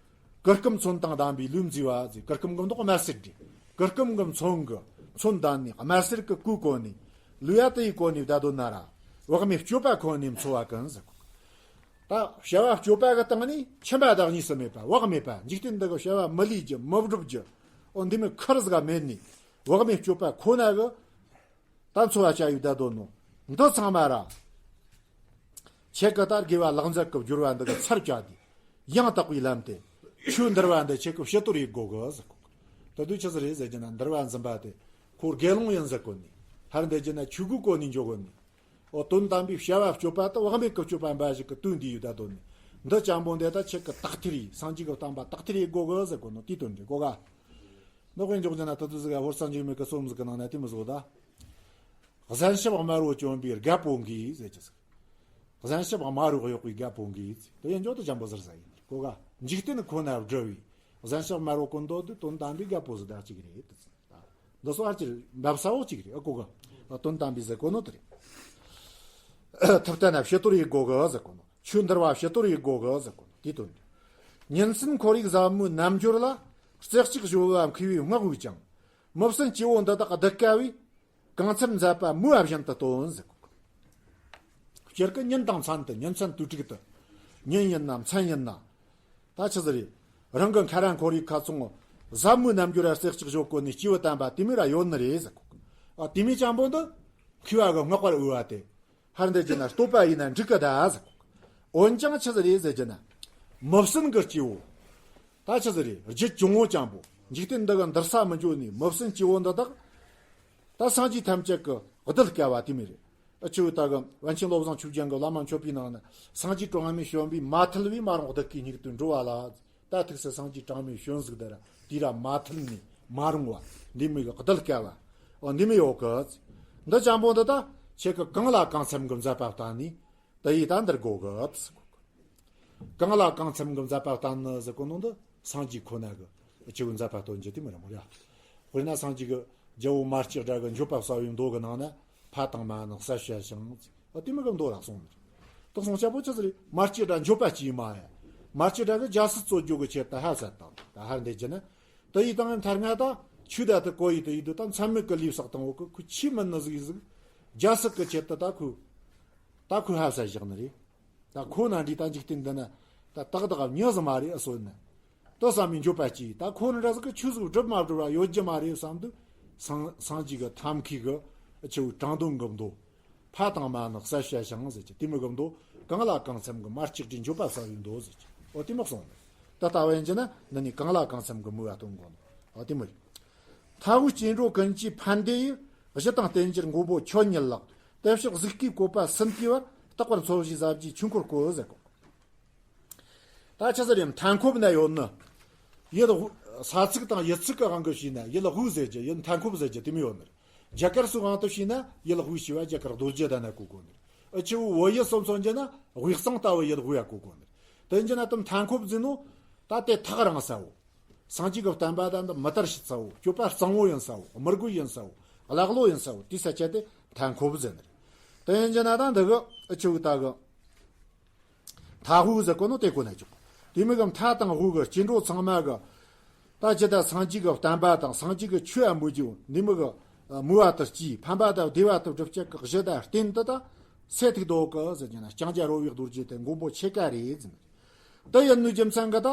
གུར་ཀུམ་ཚོན་དང་ལྡན་པའི་ལུས་མཛེས་པ་ཟེར། གུར་ཀུམ་གི་མདོག་དམར་སེར་རེད། གུར་ཀུམ་གི་ཚོན་གི་ཚོན་ལྡན་ནས་དམར་སེར་གི་གོས་གོན་ནས། ལུས་ཡ་དེ་ཡི་གོན་ནས་བསྡད་སྡོད་ན་ར། བག་མེད་སྤྱོད་པ་ཁོ་ནས་འཚོ་བ་ཀུན་ཟེར་གོ། ད་བྱ་བ་སྤྱོད་པ་གི་སྟེང་ནས་ཁྱིམ་པ་དང་གཉིས་སུ་མེད་པ། བག་མེད་པ། འཇིག་རྟེན་འདི་གི་བྱ་བ་མི་ལས་རྒྱུ། མི་སྒྲུབ་རྒྱུ། ཨོ། འདི་མོ་ཁུར་ཟིག་ག་མེད་ནས། བག་མེད་སྤྱོད་པ་ཁོ་ན་གི་ད་འཚོ་བ་བྱ་ཡུལ་བསྡད་སྡོད་ནོ། འདི་ཚང་མ་ར། ཁྱེད་ཀྱིས་ད་དགེ་བ་ལེགས་མཛེས་ཀྱི་སྦྱོར་བ་འདི་གི་ཚར་བཅད་དེ། ཡང་དག་པའི་ལམ་དེ། ཆོས་འདུལ་བ་འདི་ཁྱེད་ཀྱིས་ཕྱི་དོར་ཡེད་དགོ་གི་ཟེར་གོ། ད་དུས་ཆི་ཟིག་རེད་ཟེར་རྒྱུ་ན། འདུལ་བ་འཛིན་པ་དེ་ཁོ་དགེ་སློང་ཡིན་ཟེར་གོ་ནི། ཧར་འདེད་རྒྱུ་ན་ཆོས་གོས་གོན་ནས་འཇོག་གོ་ནི། ཨོ། དོན་དམ་པའི་བྱ་བ་སྤྱོད་པ་དེ་བག་མེད་ཀྱི་སྤྱོད་པ་འབའ་ཞིག་གི་དོན་འདི་ཡུལ་ད་དོན་ནི། འདི་ཅན་པོ་འདི་ད་ཁྱེད་ཀྱིས་དག་ཐེར་ཡེད། སངས་རྒྱས་ཀྱི་བསྟན་པ་དག་ཐེར་ཡེད་དགོ་གི་ཟེར་གོ་ནོ། དེའི་དོན་འདི་གོ་ག། ནོ་དཔེ་འཇོག་རྒྱུ་ན་ད་དུ་ཟིག་ཧོར་སངས་རྒྱས་མེད་ཀྱི་རྩོམ་ཟིག་གི་ནང་ན་དེ་མོ་ཟིག་ད། གཟན་ཤབ་དམར་པོ་གྱོན་པའི་རྒད་པོ་འགས་ཟེར་གྱི་ཟིག། གཟན་ཤབ་དམར་པོ་གཡོགས་པའི་རྒད་པོ་འགས་ཟེར། དེ་ཡིན་ཅོག་ཏུ་ཅན་པོ་ཟེར་ས་ཡིན། གོ་ག། འཇིག་རྟེན་ཁོ་ན་བསྒྲུབས་པའི། གཟན་ཤབ་དམར་པོ་གོན་འདུག་དུས་དོན་དམ་པའི་རྒད་པོ་ཟིག་ད་གཅིག་རེད། འདི་ཚོ་ཧར་ཅིག་འབབ་ས་འོག་གཅིག་རེད། ཨ། གོ་ག། དོན་དམ་པའི་ཟེར་གོ་ནོ་དེ་རེད། ཐུབ་བསྟན་ན་ཕྱི་དོར་ཡེད་དགོ་གི་ཟེར་གོ་ནོ། ཆོས་འདུལ་བ་ཕྱི་དོར་ཡེད་དགོ་གི་ཟེར་གོ་ནོ། དེའི་དོན་འདི། ཉིན་གསུམ་ཁོར་ཡུག་ཟབ་མོའི་རྣལ་འབྱོར་ལ། རྩེ་གཅིག་གཞོལ་བ་མཁས་པའི་བསྔགས་པས་ཀྱང་། མི་བསྲུན་སྐྱེ་བོ་འདི་དག་གདུལ་དཀའ་བས། གང་འཚམ་མཛད་པ་མོས་པ་བཞིན་དུ་སྟོན་ཟེར་གོ། སྤྱིར་གི་ཉིན་དང་མཚན་དུ། ཉིན་མཚན་དུས་དྲུག་ཏུ། ཉིན་ཡིན་ན་མཚན་ཡིན་ན། ད་ཆི་ཟིག་རེད། རང་གི་ཁ་ར་ཁོར་ཡུག་ཁ་ཚང་ཟབ་མོའི་རྣལ་འབྱོར་ར་རྩེ་གཅིག་གཞོལ་གོ་ནི་སྐྱེས་བུ་དམ་པ་དེ་མོ་ར་ཡོད་ནི་རེད་ཟེར་གོ། ཨ། དེ་མོ་ཅན་པོ་འདི་མཁས་པ་གི་བསྔགས་པར་འོས་པ་དེ། ཧར་འདེད་རྒྱུ་ན་བསྟོད་པ་ཡིན་ན་འགྲིག་གི་ད་ཟེར་གོ། འོན་ཀྱང་ཆི་ཟིག་རེད་ཟེར་རྒྱུ་ན། མི་བསྲུན་གི་སྐྱེ་བོ། ད་ཆི་ཟིག་རེད། རྒྱུད་གྱོང་བོ་ཅན་པོ། འཇིག་རྟེན་འདི་གི་འདུལ་ས་མི་འགྱོ་ནི་མི་བསྲུན་སྐྱེ་བོ་འདི་དག་ད་སངས་རྒྱས་ཐམས་ཅད་ཀྱིས་གདུལ་དཀའ་བ་དེ་མོ་རེད། ཨ། ཆི་བོ་ད་གི་པཎ་ཆེན་བློ་བཟང་ཆོས་རྒྱན་གྱི་བླ་མ་མཆོད་པའི་ནང་ན། སངས་རྒྱས་གྲངས་མེད་བྱོན་པས་མ་ཐུལ་བས། མ་རུངས་གདུལ་དཀའི་སྙིགས་དུས་འགྲོ་བ་ལ། ད་ཐུགས་སུ་སངས་རྒྱས་གྲངས་མེད་བྱོན་ཟིག་དེ་ར་དེ་ར་མ་ཐུལ་ནས་མ་རུངས་པ་འདི་མོ་གི་གདུལ་དཀའ་བ། ཨོ། འདི་མོ་ཡོད་གི། འདི་ཅན་པོ་འདི་ད་ཁྱེད་ཀྱིས་གང་ལ་གང་འཚམ་གི་མཛད་པ་བསྟན་ནས། དེ་ཡིས་ད་འདིར་དགོ་གི་ཟེར་གོ། གང་ལ་གང་འཚམ་གི་མཛད་པ་བསྟན་ནི་ཟེར་གོ་ནོ་འདི་སངས་རྒྱས་ཁོ་ན་གི་ཆི་བོ་མཛད་པ་སྟོན་རྒྱུ་དེ་མོ་ར་མོ་ར། དཔེར་ན་སངས་རྒྱས་ཀྱིས་རྒྱལ་པོ་མ་སྐྱེས་དགྲ་གི་འགྱོད་པ་བསལ་བའི་མདོ་གི་ནང་ན། ཕ་དང་མ་ནི་བསད་བྱས་ཤིང་། ཨ། དེ་མོ་གི་མདོ་ར་གསུངས་ནི་རེད། དེ་གསུངས་ཅེས་པོ་ཆི་ཟིག་རེད། མ་སྐྱེས་དགྲ་འགྱོད་པ་སྐྱེས་མ་ཡ། མ་སྐྱེས་དགྲ་གི་རྒྱལ་སྲིད་རྩོད་རྒྱུ་གི་ཆེད་དུ་ཕ་བསད་བཏང་། ད་ཧར་འདེད་རྒྱུ་ན། དེ་ཡི་དང་མཐར་ང་ད་ཆོས་ད་དེ་གོ་ཡི་དེ་ཡི་དུ་ད་མཚམས་མེད་གི་ལུས་བསགས་བཏང་བོ་གི། ཁོ་ཆོས་མིན་ནི་ཟིག་ཟིག། རྒྱལ་སྲིད་གི་ཆེད་དུ་ད་ཁོ། ད་ཁོ་ཕ་བསད་བཞག་ནི་རེད། ད་ཁོ་ན་འདྲི་ད་འཇིག་རྟེན་འདི་ན་ད་ཏག་ཏག་མྱི་ཟིག་མ་རེད་ཨ་སོ་ན། དེ་བསམ་པའི་འགྱོད་པ་སྐྱེས། ད་ཁོ་ན་འདྲ་ཟིག་གི་ཆོས་ཟིག་སྒྲུབ་མ་སྒྲུབ་ར་ཡོད་རྒྱུ་མ་རེད་བསམ་དུས། སངས་སངས་རྒྱས་ཀྱི་ཐབས་མཁས་ཀྱི་ཆེ་བའི་དྲང་དོན་གི་མདོ། ཕ་དང་མ་ནི་བསད་བྱས་ཤིང་ཟེར་གྱི་དེ་མོ་གི་མདོ། གང་ལ་གང་འཚམ་གི་མ་སྐྱེས་དགྲའི་འགྱོད་པ་བསལ་བའི་མདོ་ཟེར་གྱི། ཨོ། དེ་མོ་གསུངས་ནས། ད་ལྟ་བ་ཡིན་གྱི་ན་འདི་ནས་གང་ལ་གང་འཚམ་གི་མོས་པ་སྟོན་དགོ་ནོ། ཨོ། དེ་མོ་རེད། མཐའ་དབུས་སྐྱེ་འགྲོ་ཀུན་གྱི་ཕན་བདེ་ཡི། གཞི་དང་རྟེན་གྱུར་མགོན་པོ་ཁྱོད་ཉིད་ལགས། དེ་ཕྱིར་གཟུགས་སྐུའི་བཀོད་པ་ཟིན་གྱི་བར། རྟག་པར་འཚོ་བཞིའི་ཟབ་རྒྱས་ཆོས་འཁོར་བསྐོར་ཟེར་གོ། ད་ཆི་ཟེར་ཡང་མཐའ་འཁོབ་ན་ཡོད་ནི། ཡུལ་དབུས་ས་ཚིགས་དང་ཡུལ་ཚིགས་ཀྱི་དབང་གིས་བྱས་ན་ཡུལ་དབུས་ཟེར་རྒྱུ། ཡུལ་མཐའ་འཁོབ་ཟེར་རྒྱུ་དེ་མོ་ཡོད་ནི། རྒྱ་གར་སོགས་དབང་དུ་བྱས་ན་ཡུལ་དབུས་ཞེས་པ་རྒྱ་གར་རྡོ་རྗེ་གདན་ན་གོ་དགོས་ནི། ཨ་ཆུ་བོ་བོད་ཡུལ་སོགས་མཚོན་རྒྱུ་ན་དབུས་གཙང་ལྟ་བུ་ཡུལ་དབུས་ཡ་གོ་དགོས་ནི། དེ་ཡིན་རྒྱུ་ན་དེ་མཐའ་འཁོབ་ཟེར་ནོ། ད་དེ་ཐག་རིང་ས་བོ། སངས་རྒྱས་ཀྱི་བསྟན་པ་དང་འདི་མི་དར་ཞིག་ས་བོ། སྤྱོད་པ་གཙང་བོ་ཡིན་ས་བོ། མི་རྒོད་ཡིན་ས་བོ། ཀླ་ཀློ་ཡིན་ས་བོ། དེའི་ས་ཆ་དེ་མཐའ་འཁོབ་ཟེར་ནི། དེ་ཡིན་རྒྱུ་ན་ད་འདི་གི་ཨ་ཆུ་བོ་ད་གི་མཐའ་དབུས་ཟེར་གོ་ནོ་དེ་གོ་ན་ཆོག་དེ་མིན་གི་མཐའ་དང་དབུས་གི་སྐྱེ་འགྲོ་ཚང་མ་གི། ད་ཇི་ལྟར་སངས་རྒྱས་ཀྱི་བསྟན་པ་དང་སངས་རྒྱས་ཀྱི་ཆོས་ཨ་མོ་རྒྱུ་འདི་མོ་གི་མུ་བ་དུ་སྐྱེས། ཕན་པ་དང་བདེ་བ་དུ་སྒྲུབ་བྱེད་ཀྱི་གཞི་དང་རྟེན་འདི་དག་སེལ་ཐུབ་དོ་གི་ཟེར་རྒྱུ་ན། ལྕང་སྐྱ་རོལ་བའི་རྡོ་རྗེ་དེ་མགོན་པོ་ཁྱེད་ཀ་རེད་ཟེར་ནས། དེ་ཡིན་ནོ་རྒྱུ་མཚན་གི་ད།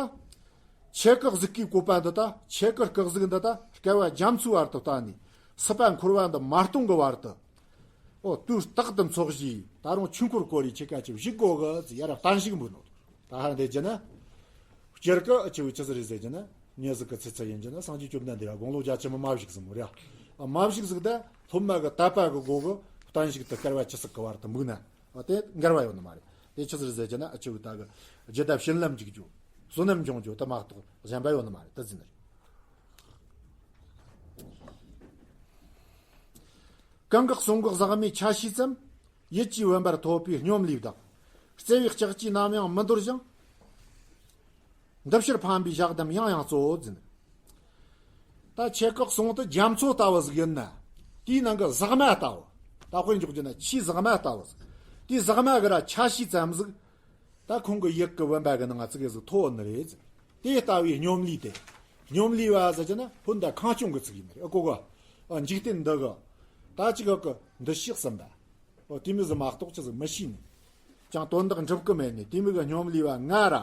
ཁྱེད་ཀྱི་གཟུགས་སྐུའི་བཀོད་པ་འདི་དག་ཁྱེད་ཀྱི་སྐུ་གཟུགས་འདི་དག་བསྐལ་པ་རྒྱ་མཚོའི་བར་དུ་བལྟས་ནས་སྲིད་པ་འཁོར་བ་འདི་མ་སྟོངས་ཀྱི་བར་དུ། ཨོ་དུས་རྟག་ཏུ་འཚོ་བཞིན་ད་རུང་ཆོས་འཁོར་བསྐོར་རེ་ཁྱེད་ཀ་ཅིག་བཞུགས་དགོས་གི་ཟེར་ཡར་བརྟན་བཞུགས་འབུལ་ནོ། ད་ཧ་འདི་རྒྱུ་ན། སྤྱིར་གི་ཨ་ཆུ་བོ་ཆི་ཟིག་རེད་ཟེར་རྒྱུ་ན། མྱི་ཟིག་གི་ཚེ་ཚད་ཡིན་རྒྱུ་ན་སངས་རྒྱས་བཅོམ་ལྡན་འདས་ལ་དགུང་ལོ་བརྒྱད་ཅུ་མ་མ་བཞུགས་ཟིན་མོ་རེད། ཨ་མ་བཞུགས་ཟིག་ད་སློབ་མ་གི་དད་པ་གི་སྒོ་གི་བརྟན་བཞུགས་དུ་བསྐལ་པ་ཇི་སྲིད་གི་བར་དུ་དམིགས་ན། ཨ་དེ་འགལ་བ་ཡོད་ནི་མ་རེད། དེ་ཆི་ཟིག་རེད་ཟེར་རྒྱུ་ན་ཨ་ཆུ་བོ་ད་གི་རྒྱུད་ད་བྱིན་རླབས་འཇུག་རྒྱུ། བསོད་ནམས་འབྱུང་རྒྱུ་དེ་མ་གཏོགས་གཞན་པ་ཡོད་ནི་མ་རེད། དེ་ཟིན་ནི་རེད། གང་གི་གསུང་གི་ཟག་མེད་ཆ་ཤས་ཙམ། ཡིད་ཀྱིས་བུམ་པར་ཐོབ་པའི་སྙོམ་ལས་བདག་བརྩེ་བའི་ལྕགས་ཀྱུས་ནམ་ཡང་མི་འདོར་ཞིང་། འདི་ཕྱིར་ཕན་པའི་ཞག་དམ་ཡང་ཡང་སྩོལ་ཟེར། ད་ཁྱེད་ཀྱི་གསུང་དེ་རྒྱ་མཚོ་ལྟ་བུ་ཟིག་ཡིན་ན། དེའི་ནང་གི་ཟག་མ་ལྟ་བུ། ད་དཔེ་འཇོག་རྒྱུ་ན་ཆུའི་ཟག་མ་ལྟ་བུ་ཟིག་དེའི་ཟག་མ་གི་ར་ཆ་ཤས་ཙམ་ཟིག་ད་ཁོང་གི་ཡིད་ཀྱི་བུམ་པ་གི་ནང་ང་ཙི་གེ་ཟིག་ཐོབ་ནི་རེད་ཟེར། དེ་ལྟ་བུའི་སྙོམ་ལས་དེ། སྙོམ་ལས་པ་ཟེར་རྒྱུ་ན་ཕུན་དང་ཁང་སྐྱོང་གི་ཚིག་ཡིན་ནི་རེད། ཨ་གོ་གོ་ཨ་འཇིག་རྟེན་འདི་གི། ད་ཅི་ག་གི་འདུ་ཤེས་ཟིན་པ། ཨོ་དེ་མོ་ཟིག་མ་གཏོགས་ཅི་ཟིག་མི་ཤེས་ནི། ཅང་དོན་དག་འགྲུབ་གི་མེད་ནི་དེ་མོ་གི་སྙོམ་ལས་པ་ང་ར།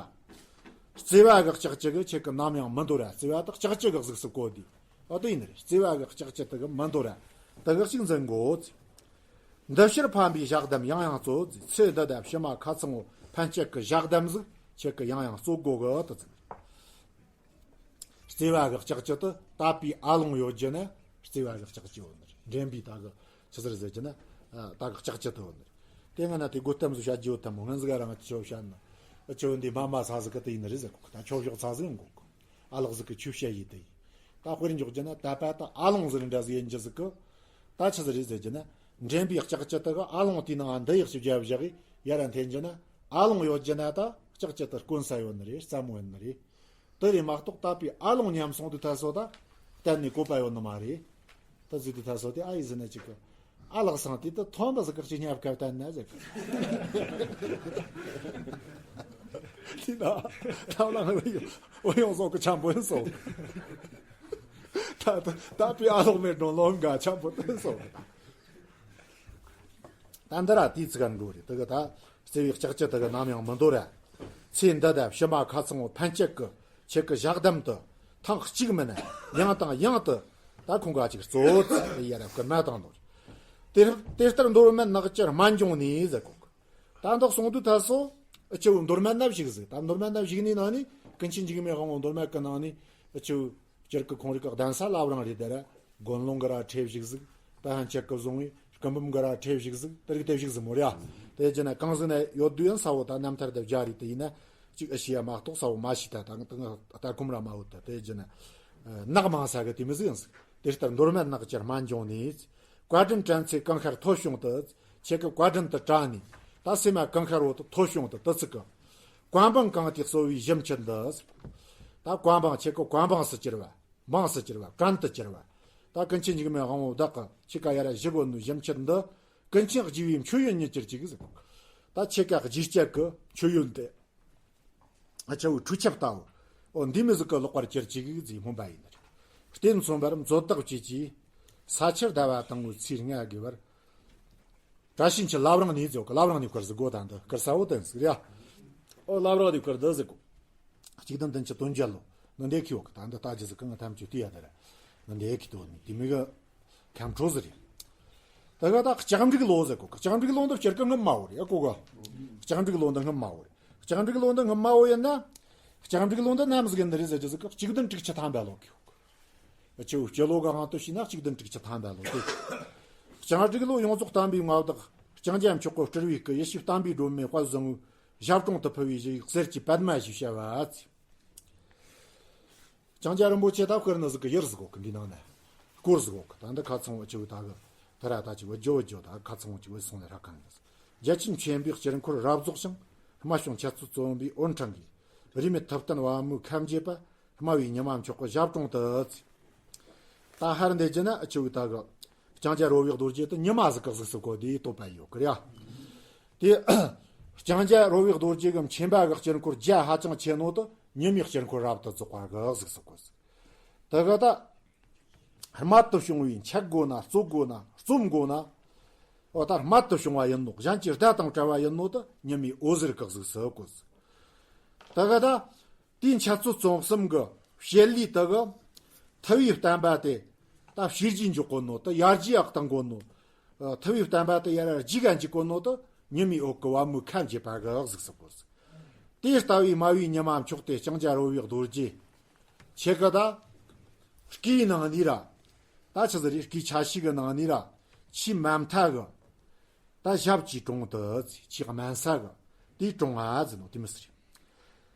བརྩེ་བ་གི་ལྕགས་ཀྱུ་གིས་ཁྱེད་ཀྱི་ནམ་ཡང་མི་འདོར་ར། བརྩེ་བ་དག་ལྕགས་ཀྱུ་གི་གཟུགས་སུ་བཀོད་དེ། ཨོ་དེ་ཡིན་ནི་རེད། བརྩེ་བ་གི་ལྕགས་ཀྱུ་དེ་གིས་མི་འདོར་ར། དེ་གི་ཅིག་འཛིན་དགོས། འདི་ཕྱིར་ཕན་པའི་ཞག་དམ་ཡང་ཡང་སྩོལ། ཚེ་འདི་དང་ཕྱི་མ་ཁ་ཚང་བོ་ཕན་ཆད་ཀྱི་ཞག་དམ་ཟིག་ཁྱེད་ཀྱིས་ཡང་ཡང་སྩོལ་དགོས་གི་དེ་ཟེར། བརྩེ་བ་གི་ལྕགས་ཀྱུ་དེ་དད་པའི་ཨ་ལོང་ཡོད་རྒྱུ་ན་བརྩེ་བ་གི་ལྕགས་ཀྱུ་ཡོད་ནི་རེད། འདྲེན་པའི་ད་གི་ཆི་ཟིག་རེད་ཟེར་རྒྱུ་ན། ཨ་ད་གི་ལྕགས་ཀྱུ་དེ་ཡོད་ནི་རེད། དེ་སྔ་ན་དེ་དགོད་གཏམ་ཟིག་བཤད་རྒྱུ་ཡོད་དམ་མོ། སྔོན་ཟིག་རང་ཆོ་བཤད་ན། ཨ་ཆོ་འདི་མ་མ་ས་ཟིག་གི་དེ་ཡིན་ནི་རེད་ཟེར་གོ། ད་ཆོ་ཞོག་ཚ་ཟིག་ཡོང་གོ། ཨ་ལགས་ཟིག་གི་ཆོས་བཤད་ཡིན་དེ་ཡིན། ད་དཔེར་འཇོག་རྒྱུ་ན་དད་པ་ད་ཨ་ལོང་ཟིག་རེད་འདྲ་ཟིག་ཡིན་རྒྱུ་ཟིག་གི། ད་ཆི་ཟིག་རེད་ཟེར་རྒྱུ་ན། འདྲེན་པའི་ལྕགས་ཀྱུ་དེ་གིས་ཨ་ལོང་དེའི་ནང་འདི་ཡག་ཞིག་བརྒྱབ་བཞག་གི་ཡར་ར་འཐེན་རྒྱུ་ན། ཨ་ལོང་ཡོད་རྒྱུ་ན་ད་ལྕགས་ཀྱུ་དེ་དཀོན་ས་ཡོད་ནི་རེད། སླ་མོ་ཡོད་ནི་རེད། དེ་རེད་མ་གཏོགས་དད་པའི་ཨ་ལོང་ཉམས་སོང་དུས་ད་སོ་ད་གཏན་ནས་བཀོད་པ་ཡོད་ནི་མ་རེད། ད་ཟིག་དུས་ད་སོ་དེ་ཨ་ཡི་ཟིན་ན་ཅིག་གི། ཨ་ལགས་སང་དེ་ད་ཐོན་པ་ཟིག་གི་ཅིག་ཉབ་ཁབ་བསྟན་ན་ཟེར་གི། དེ་ན་ཐབས་ལ་ང་ཡོང་ཡོང་སོང་གི་ཆམ་པོ་ཡིན་སོང་། ད་ད་དད་པའི་ཨ་ལོང་མེད་འགྲོ་ལོང་ག་ཆམ་པོ་བསྟན་སོང་། ད་འདི་ར་དེའི་ཚིག་ག་འགྲོ་རེད། དེ་གི་ད་བརྩེ་བའི་ལྕགས་ཀྱུ་དེ་གིས་ནམ་ཡང་མི་འདོར་ར། ཚེ་འདི་དང་ཕྱི་མ་ཁ་ཚང་བོ་ཕན་ཆད་ཀྱི་ཁྱེད་ཀྱི་ཞག་དམ་དེ་ཐེངས་གཅིག་མིན་ན་ཡང་དང་ཡང་དུ་ད་ཁོང་ག་ཅིག་སྩོལ་ཟེར་ཡར་ར་བསྐུལ་མ་བཏང་ནོ་རེད། དེ་དེ་ལྟར་མདོ་སྨད་ནགས་ཀྱི་སྨན་ལྗོངས་ནས་ཟེར་གོ། ད་འདི་གསུང་དུས་ད་སོ། ཨ་ཆུ་བོ་མདོ་སྨད་ན་བཞུགས་ཟིག་ད་མདོ་སྨད་ན་བཞུགས་ནས་ནང་ནས་ཀུན་མཁྱེན་འཇིགས་མེད་དབང་པོ་མདོ་སྨད་ཀྱི་ནང་ནས་ཨ་ཆུ་བོ། སྤྱིར་གི་ཁོང་རིགས་ཀྱི་གདན་ས་བླ་བྲང་རེད་དེ་ར། དགོན་ལུང་གི་ར་ཁྲེ་བཞུགས་ཟིག་ད་ཧན་ཆད་ཀྱི་བཟུང་བའི་སྐུ་འབུམ་གི་ར་ཁྲེ་བཞུགས་ཟིག་དེ་རིགས་དེ་བཞུགས་ཟིག་མོ་རེད་ཨ། དེ་རྒྱུ་ན་གང་ཟིག་ན་ཡོད་དུས་ཡང་ས་བོ་ད་རྣམ་ཐར་དེ་བརྒྱ་རེད། དེ་ཡིན་ན་ཅིག་ཨ་ཤེས་ཡ་མ་གཏོགས་ས་བོ་མ་ཤེས། ད་ད་ད་ལྟ་ཁོམ་ར་མ་ཡོད། ད་དེ་རྒྱུ་ན་ནགས་མང་ས་གི་དེ་མོ་ཟིག་ཡིན་ཟིག་དེ་ལྟར་མདོ་སྨད་ནགས་ཀྱི་སྨན་ལྗོངས་ནས། བཀའ་དྲིན་དྲན་ཚེ་གངས་ཤར་མཐོ་གཤོང་དུ། ཁྱེད་ཀྱི་བཀའ་དྲིན་དུ་དྲན་ནས། ད་སེམས་མ་གངས་ཤར་བོ་དུ་མཐོ་གཤོང་དུ་དུ་ཚིག་གི། བཀའ་འབངས་གང་དེས་གསོ་བའི་གཞི་མཆུ་འདི། ད་བཀའ་འབངས་ཁྱེད་ཀྱི་བཀའ་འབངས་སུ་གྱུར་པ། འབངས་སུ་གྱུར་པ། བྲན་དུ་གྱུར་པ། ད་ཀུན་མཁྱེན་འཇིགས་མེད་དབང་པོ་བདག་གི་ཁྱེད་ཀ་ཡར་བཞུགས་ཡོད་ནོ་གཞི་མཆུ་འདི། ཀུན་མཁྱེན་རྒྱལ་བའི་མཆོད་ཡོན་ཉིད་གྱུར་ཅིག་ཟེར། ད་ཁྱེད་ཀ་རྗེས་བསྐྱལ་གི་མཆོད་ཡོན་དེ། ཨ་ཆུ་བོ་ཁྲུས་ཆབ་ལྟ་བུ། འོ་འདི་མོ་ཟིག་གི་ལོག་པར་གྱུར་ཅིག་ཟེར་སྨོན་པ་ཡིན་ནི་རེད། རྟེན་མཚུངས་པར་མཛོད་བདག་བཅས་ཀྱིས། ས་ཆུ་ཟླ་བ་དང་པོའི་ཚེས་ལྔ་དགུ་བར། བཀྲ་ཤིས་འཁྱིལ་བླ་བྲང་ནས་ཟེར་གོ། བླ་བྲང་ནས་བསྐུར་ཟིག་གོ། ད་འདི་བསྐུར་ས་བོ་དེ་ཟིག་རེད་ཨ། ཨོ་བླ་བྲང་ནས་བསྐུར་འདི་ཟིག་གོ། གཅིག་བདུན་བདུན་ཅུ་དོན་བརྒྱད་ལོ། ནི་འདི་ཁྱི་བོ་གི་ད་འདི་ལྟ་རྒྱུ་ཟིག་གང་ཐམས་ཅད་དུས་ཡ་དེ་ར། ནི་འདི་ཁྱི་དོ་ནི་དེ་མི་གི་ཁམས་ཁྲོ་ཟིག་རེད། ད་ག་ད་ལྕགས་འབྲུག་ལོ་ཟེར་གོ། ལྕགས་འབྲུག་ལོ་འདི་སྤྱིར་གི་སྔོན་མ་བོ་རེད་ཨ་གོ་ག་ལྕགས་འབྲུག་ལོ་འདི་སྔོན་མ་བོ་རེད། ལྕགས་འབྲུག་ལོ་འདི་སྔོན་མ་བོ་ཡིན་ན། ལྕགས་འབྲུག་ལོ་འདི་ནམ་ཟིག་ཡིན་ནི་རེད་ཟེར་རྒྱུ་ཟིག་གི་གཅིག་བདུན་དྲུག་ཅུ་ཐམ་པ་ལོ་གི་ཡོད་གི། ཆུ་བོ་སྤྱི་ལོ་གི་དབང་དུ་བྱས་ན་གཅིག་བདུན་དྲུག་ཅུ་ཐམ་པ་ལོ་དེ། ལྕགས་འབྲུག་ལོ་ཡོངས་རྫོགས་བསྟན་པའི་མངའ་བདག་ ལྕང་སྐྱ་མཆོག་གི་སྤྲུལ་བའི་སྐུ། ཡེ་ཤེས་བསྟན་པའི་སྒྲོན་མེ་དཔལ་བཟང་བོའི་ཞབས་དྲུང་དུ་ཕུལ་བའི་གཞི་ཡིག་གསེར་གྱི་པདྨ་ཞེས་བྱ་བ། ལྕང་སྐྱ་རིན་པོ་ཆེ་ད་བསྐུར་ནི་ཟིག་གི་ཡུལ་ཟིག་གོ་གི། འདི་ནང་ན་སྐོར་ཟིག་གོ་གི། ད་འདི་ཁ་ཚང་བ་ཆེ་བོ་ད་གི་ད་ར་ད་ཅིག་བུ་ཇོ་བུ་ཇོ་ད་ཁ་ཚང་བ་ཅིག་བུ་སོང་ནས་ར་གང་ཡིན། རྒྱལ་ཆེན་ཆེན་པོའི་དཀྱིལ་འཁོར་རབ་རྫོགས་ཤིང་། རྨད་བྱུང་འཆད་རྩོད་རྩོམ་པའི་འོད་འཕྲེང་གིས། རིས་མེད་ཐུབ་བསྟན་བ་མོའི་ཁ་འབྱེད་པ། སྨྲ་བའི་ཉི་མ་མཆོག་གི་ཞབས་དྲུང་དུ། ད་ཧར་འདི་བརྒྱུད་ན་ཨ་ཆེ་བོ་ད་གི་ལྕང་སྐྱ་རོལ་བའི་རྡོ་རྗེ་དེ་ཉི་མ་ཟིག་གི་གཟུགས་སུ་བཀོད་དེ་བསྟོད་པ་ཡོད་གི་རེད། དེ་ལྕང་སྐྱ་རོལ་བའི་རྡོ་རྗེ་གི་མཆིན་པ་གི་དཀྱིལ་འཁོར་རྒྱ་ཧ་ཅང་ཆེ་ནོ་དེ་ཉི་མའི་དཀྱིལ་འཁོར་རབ་ཏུ་རྫོགས་པ་གི་གཟུགས་སུ་བཀོད། དེ་གི་ད་རྨད་དུ་བྱུང་བའི་འཆད་དགོས་ན་རྩོད་དགོས་ན་རྩོམ་དགོས་ན། འོ་ད་རྨད་དུ་བྱུང་བ་ཡིན་ནོ། གཞན་གྱི་བརྡ་དང་བྲལ་བ་ཡིན་ནོ་དེ་ཉི་མའི་འོད་ཟེར་གི་གཟུགས་སུ་བཀོད། དེ་གི་ད་དེའི་འཆད་རྩོད་རྩོམ་གསུམ་གི་བྱེད་ལས་དེ་གི་ཐུ་བའི་བསྟན་པ་དེ་ད་བྱས་རྗེས་འཇོག་གོ་ནོ་དེ་ཡར་རྒྱས་ཡག་གཏང་གོ་ནོ། ཨ། ཐུ་བའི་བསྟན་པ་དེ་ཡར་རྒྱས་ག་འཇུག་གོ་ནོ་དེ་ཉི་མའི་འོད་ཀྱི་བ་མོའི་ཁ་འབྱེད་པ་གི་གཟུགས་སུ་བཀོད། དེ་ལྟ་བུའི་སྨྲ་བའི་ཉི་མ་མཆོག་དེ་ལྕང་སྐྱ་རོལ་བའི་རྡོ་རྗེ། ཁྱེད་ཀྱི་ད་སྐུའི་ནང་ནས་ར། ད་ཆི་ཟིག་རེད། སྐུའི་ཆ་ཤས་ཀྱི་ནང་ནས་ར། ཆེས་དམའ་མཐའ་གི་ད་ཞབས་ཀྱི་དྲུང་དུ་ཆེས་དམའ་ས་གི་དེའི་དྲུང་ང་ཟེར་ནོ་དེ་མོ་ཟིག་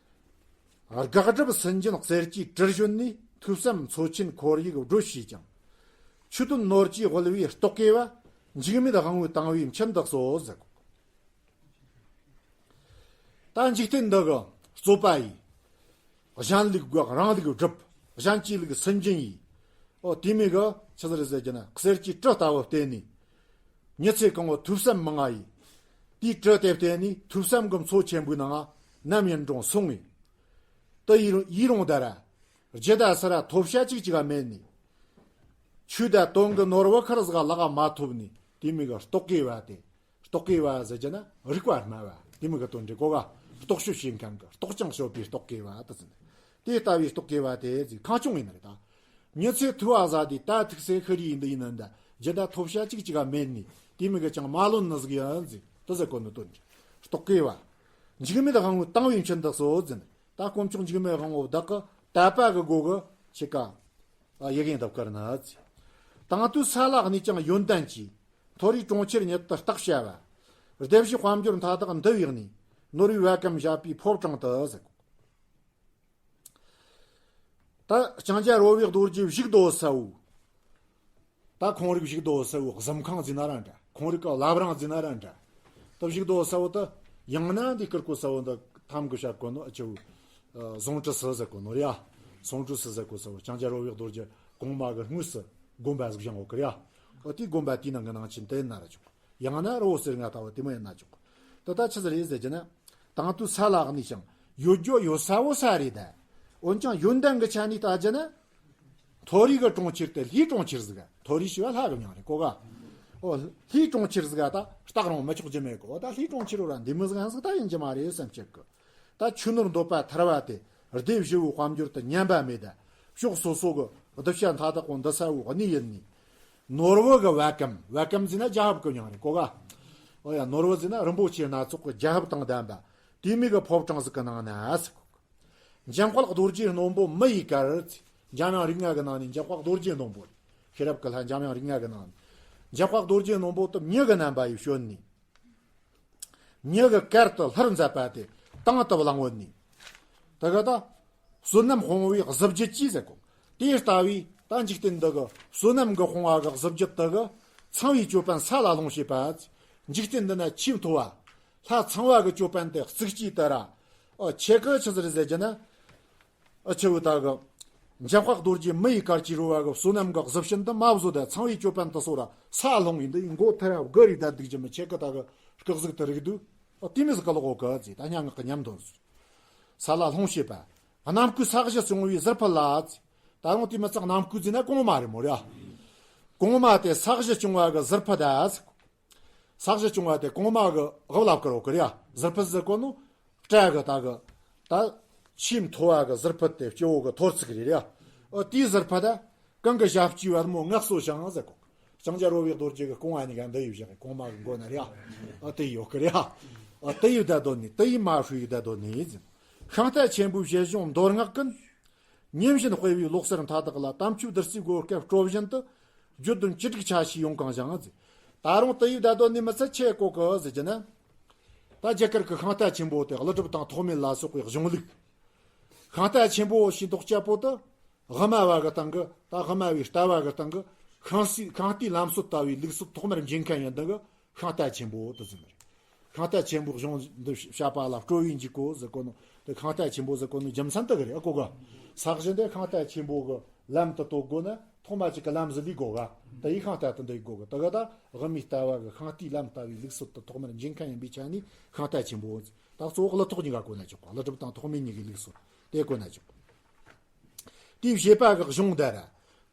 རེད། དགག་སྒྲུབ་སུན་འབྱིན་གསེར་གྱི་གྲུར་བཞོན་ནས། ཐོས་བསམ་མཚོ་ཆེན་ཁོར་ཡུག་སྒྲོལ་བྱས་ཀྱང་། ཆོས་དོན་ནོར་གྱིས་དབུལ་བའི་རྟོག་གེ་བ། འཇིགས་མེད་དབང་པོས་བཏང་བའི་མཆུ་འདེགས་སོ་ཟེར་གོ། ད་འཇིག་རྟེན་འདི་གི་རྩོད་པ་ཡིས། གཞན་ལུགས་དགག་རང་ལུགས་སྒྲུབ། གཞན་གྱི་ལུགས་སུན་འབྱིན་ཡིས། ཨོ་དེ་མོ་གི་ཆི་ཟིག་རེད་ཟེར་གྱི་ན་གསེར་གྱི་གྲུ་ལྟ་བུ་བརྟེན་ནས། མི་ཚེ་གང་བོ་ཐོས་བསམ་མང་ང་ཡིས། དེའི་གྲུ་དེ་བརྟེན་ནས་ཐོས་བསམ་གྱི་མཚོ་ཆེན་པོའི་ནང་ང་ནམ་ཡིན་རུང་སོང་ངས། དེ་ཡི་ཡི་རུང་ད་ར། རྒྱུ་ད་སི་ར་ཐོབ་བྱ་གཅིག་གཅིག་ག་མེད་ནས། ཆོས་ད་དོན་གྱི་ནོར་བུ་ཁར་ཟིག་ལག་མ་ཐོབ་ནས་དེ་མོ་གི་རྟོག་གེ་བ་དེ། རྟོག་གེ་བ་ཟེར་གྱི་ན་རིག་པ་སྨྲ་བ་དེ་མོ་གི་དོན་འདྲི་གོ་ག་རྟོག་དཔྱོད་བྱེད་མཁན་གྱི་རྟོག་ཅིང་དཔྱོད་པའི་རྟོག་གེ་བ་དེ་ཟེར། དེ་ལྟ་བུའི་རྟོག་གེ་བ་དེ་ཟིག་ཁང་སྐྱོང་ཡིན་ནི་རེད་ད། མི་ཚེ་ཐུ་བ་ཟ་དེ་ད་ཐུག་སེ་ཤི་རི་ཡིན་འདི་ཡིན་ནི་འདྲ། རྒྱུ་ད་ཐོབ་བྱ་གཅིག་གཅིག་ག་མེད་ནི་དེ་མོ་གི་ཅང་མ་ལོན་ནི་ཟིག་ཡིན་ཟིག་དེ་ཟེར་གོ་ནི་དོན་འདྲི། རྟོག་གེ་བ། འཇིགས་མེད་དབང་པོས་བཏང་བའི་མཆུ་འདེགས་སོ་ཟེར། ད་དཀོན་མཆོག་འཇིགས་མེད་དབང་པོ་བདག་གི་དད་པ་གི་སྒོ་གི་ཆི་ཀ་ཡི་གེ་འདི་བསྐུར་ནི་ཟིག། དང་དུས་ས་ལ་གནས་ཀྱང་ཡོན་ཏན་གྱིས། མཐོ་རིས་གྲོང་ཁྱེར་ཉིད་དུ་བརྟག་བྱ་བ། སྡེ་བཞི་དཔལ་འབྱོར་མཐའ་དག་འདུ་བའི་གནས། ནོར་བུའི་བ་གམ་བཞད་པའི་ཕོ་བྲང་དུ་ཟེར། ད་ལྕང་སྐྱ་རོལ་བའི་རྡོ་རྗེ་བཞུགས་དོ་ས་བོ། ད་ཁོང་རིག་བཞུགས་དོ་ས་བོ་གཟིམ་ཁང་ཟེར་ན་ར་འདྲ། ཁོང་རིག་གི་བླ་བྲང་ཟེར་ན་ར་འདྲ། ད་བཞུགས་དོ་ས་བོ་ད་ཡང་ན་འདི་ཀིར་ཀོ་ས་བོ་འདི་ཐམ་གི་བཤད་གོ་ནོ་ཨ་ཅེ་བོ། ཨ། ཟོང་ཁྲི་སི་ཟེར་གོ་ནོ་རེད་ཡ། ཟོང་ཁྲི་སི་ཟེར་གོ་ས་བོ་ལྕང་སྐྱ་རོལ་བའི་རྡོ་རྗེ་གོང་མ་གི་དངོས་སུ་དགོན་པ་ཟིག་བཞེངས་ཡོད་གི་རེད་ཡ། ཨོ་དེའི་དགོན་པ་དེའི་ནང་གི་ནང་ཆེན་དེ་ཡིན་ན་ར་ཆོག། ཡང་ན་རི་བོ་གསེར་མངའ་ལྟ་བུ་དེ་མོ་ཡིན་ན་ཆོག། དེ་ད་ཆི་ཟིག་རེད་ཟེར་གྱི་ན། དང་དུས་ས་ལ་གནས་ཀྱང་ཡོད་རྒྱུ་ཡོད་ས་བོ་ས་རེད་ད། འོན་ཀྱང་ཡོན་ཏན་གྱི་ཆ་ནས་ལྟ་རྒྱུ་ན། མཐོ་རིས་ཀྱི་གྲོང་ཁྱེར་དེ་ལྷའི་གྲོང་ཁྱེར་ཟིག། མཐོ་རིས་ཞེས་པ་ལྷ་གི་མྱིང་རེད་གོ་ག། ཨོ་ལྷའི་གྲོང་ཁྱེར་ཟིག་ད་བརྟག་རུང་མི་ཆོག་རྒྱུ་མེད་གོ། ད་ལྷའི་གྲོང་ཁྱེར་བོ་ར་འདི་མོ་ཟིག་ཧང་ཟིག་ད་ཡིན་རྒྱུ་མ་རེད་བསམ་གྱི་གི། ད་ཆོས་ནོར་འདོད་པ་ཐར་བ་དེ་སྡེ་བཞི་བོའི་དཔལ་འབྱོར་དུ་ཉམས་པ་མེད་ད། ཕྱོགས་སོ་སོ་གི་གདུལ་བྱ་མཐའ་དག་གོ་འདི་ས་བོ་གནས་ཡིན་ནི། ནོར་བུ་གི་བ་གམ། བ་གམ་ཟེར་ན་རྒྱལ་ཕབ་གི་མྱིང་རེད་གོ་ག། ཨོ་ཡ་ནོར་བུ་ཟེར་ན་རིན་པོ་ཆེ་སྣ་ཚོགས་ཀྱི་རྒྱལ་ཕབ་དང་ལྡན་པ། དེ་མོ་གི་ཕོ་བྲང་ཟིག་གི་ནང་ན་ཟེར་གོ་གི། འཇམ་དཔལ་རྡོ་རྗེ་རྣོན་པོ་མི་ཡི་གར། འཇམ་དབྱངས་རིགས་ལྔ་གི་ནང་ནས་འཇམ་དཔལ་རྡོ་རྗེ་རྣོན་པོ་རེད། ཤེས་རབ་ཀྱི་ལྷ་འཇམ་དབྱངས་རིགས་ལྔ་གི་ནང་ནས། འཇམ་དཔལ་རྡོ་རྗེ་རྣོན་པོ་དེ་མྱི་གི་རྣམ་པ་ཡིས་བྱོན་ནས། མྱི་གི་གར་དུ་ལྷུར་མཛད་པ་དེ་དང་དུ་བླངས་བོ་ནས། དེ་ག་ད་བསོད་ནམས་སྤོང་བའི་གཟི་བརྗིད་ཀྱིས་ཟེར་གོ། དེ་ལྟ་བུའི་ད་འཇིག་རྟེན་འདི་གི་བསོད་ནམས་གི་སྤོང་བ་གི་གཟི་བརྗིད་དེ་གི་ཚངས་པའི་ཅོད་པན་ས་ལ་ལྷུང་བྱེད་པ། འཇིག་རྟེན་འདི་ན་ཆེས་མཐོ་བ། ལྷ་ཚངས་པ་གི་ཅོད་པན་དེ་གཙིགས་ཀྱིས་དེ་ར། ཨ་ཁྱེད་ཀྱི་ཆི་ཟིག་རེད་ཟེར་གྱི་ན། ཨ་ཆེ་བོ་ད་གི། འཇམ་དཔལ་རྡོ་རྗེ་མི་ཡི་གར་གྱིས་རོལ་བ་གི་བསོད་ནམས་གི་གཟི་བྱིན་དེ་མ་བཟོད་དེ་ཚངས་པའི་ཅོད་པན་དེ་ཚོ་ར་ས་ལྷུང་ཡིན་དུས་མགོ་ཐེ་ར་བསྒུར་རེ་བསྡད་འདུག་རྒྱུ་མི་ཁྱེད་ཀྱི་ད་གི་སྐུ་གཟུགས་དེ་རིག་དུས། ཨ་དེ་མོ་ཟིག་ག་ལོག་གོ་གི་ཟེར། ད་སྙན་ངག་གི་ཉམས་དོན་ཟེར། ས་ལ་ལྷུང་བྱེད་པ། རྣམ་ཀུན་ས་གཞི་སྐྱོང་བའི་ཟུར་ཕུད་ལ་ཟེར། ད་རུང་དེ་མི་ཚད་རྣམ་ཀུན་ཟེར་ན་གོང་མ་རེད་མོ་རེད། གོང་མ་དེ་ས་གཞི་སྐྱོང་བ་གི་ཟུར་ཕུད་ད་ཟེར། ས་གཞི་སྐྱོང་བ་དེ་གོང་མ་གི་དབུ་ལ་བཀུར་རོ་གི་རེད་ཡ། ཟུར་ཕུད་ཟེར་གོ་ནོ། སྐྲ་གི་ད་གི། ད། ཆེས་མཐོ་བ་གི་ཟུར་ཕུད་དེ་སྤྱི་བོ་གི་ཐོར་ཚུགས་རེད་ཡ། ཨོ་དེའི་ཟུར་ཕུད་ད། གང་གི་ཞབས་ཀྱི་བར་མོ་ངག་གསོ་ཞིང་ཟེར་གོ། ལྕང་སྐྱ་རོལ་བའི་རྡོ་རྗེ་གི་རྐང་བ་གཉིས་ཀ་འདི་ཡི་བཞག་གི་གོང་མ་གི་མགོ་ན་རེད་ཡ། ཨོ་དེ་ཡོད་གི་རེད་ཡ། ཨོ་དེ་ཡི་བརྡ་དོན་ནི་དེ་ཡི་མ་ཧྲུའི་བརྡ་དོན་ནི་ཟེར། ཤིང་རྟ་ཆེན་པོའི་བཞེད་གཞུང་མདོ་སྔགས་ཀུན། ཉིན་བཞིན་དཔེ་བའི་ལོག་སར་མཐའ་དག་ལ། དམ་ཆོས་བདུད་རྩིའི་གོ་སྐབས་སྤྲོ་བཞིན་དུ། བརྗོད་དོན་ཅི་དྲུག་ཆ་ཤས་ཡོངས་གང་ཞིང་ཟེར། ད་རུང་དེ་ཡི་བརྡ་དོན་ནི་མི་ཚད་ཆེ་གོ་གི་ཟེར་གྱི་ན། ད་རྒྱ་གར་གྱི་ཤིང་རྟ་ཆེན་པོ་དེ་ཀླུ་སྒྲུབ་དང་ཐོགས་མེད་ལ་སོགས་པའི་གཞུང་ལུགས། ཤིང་རྟ་ཆེན་པོ་ཞེས་འདོགས་སྤྱད་པོ་དེ། དབུ་མ་བ་གི་སྟེང་གི་ད་དབུ་མ་བའི་ལྟ་བ་གི་སྟེང་གི་ཤིང་སའི་ཤིང་རྟའི་ལམ་སྲོལ་ལྟ་བུའི་ལུགས་སྲོལ་ཐོག་མར་འབྱིན་མཁན་ཡིན་འདི་གི་ཤིང་རྟ་ཆེན་པོ་དེ་ཟེར་ནི་རེད། ཤིང་རྟ་ཆེན་པོའི་གཞུང་འདི་བཤད་པ་ལ་སྤྲོ་བའི་འཇུག་གོ་ཟེར་གོ་ནོ། དེ་ཤིང་རྟ་ཆེན་པོ་ཟེར་གོ་ནོ་རྒྱུ་མཚན་དེ་གི་རེད། ཨ་གོ་ག་ས་གཞི་འདི་ཤིང་རྟ་ཆེན་པོ་གི་ལམ་དུ་གཏོད་དགོ་ན་ཐོག་མ་གཅིག་གི་ལམ་ཟིག་ལས་དགོ་ག་དེ་ཡི་ཤིང་རྟ་དེ་འདི་ཡི་དགོ་གི། དེ་ག་ད་དབུ་མའི་ལྟ་བ་གི་ཤིང་རྟའི་ལམ་ལྟ་བུའི་ལུགས་སྲོལ་དུ་ཐོག་མར་འབྱིན་མཁན་ཡིན་པའི་ཆ་ནས་ཤིང་རྟ་ཆེན་པོ། ད་གཙོ་བོ་ཀླུ་ཐོགས་གཉིས་ཀ་གོ་ན་ཆོག་ག་ཀླུ་སྒྲུབ་དང་ཐོགས་མེད་གཉིས་ཀའི་ལུགས་སྲོལ་དེ་གོ་ན་ཆོག་དེའི་བཤད་པ་གི་གཞུང་དེ་ར།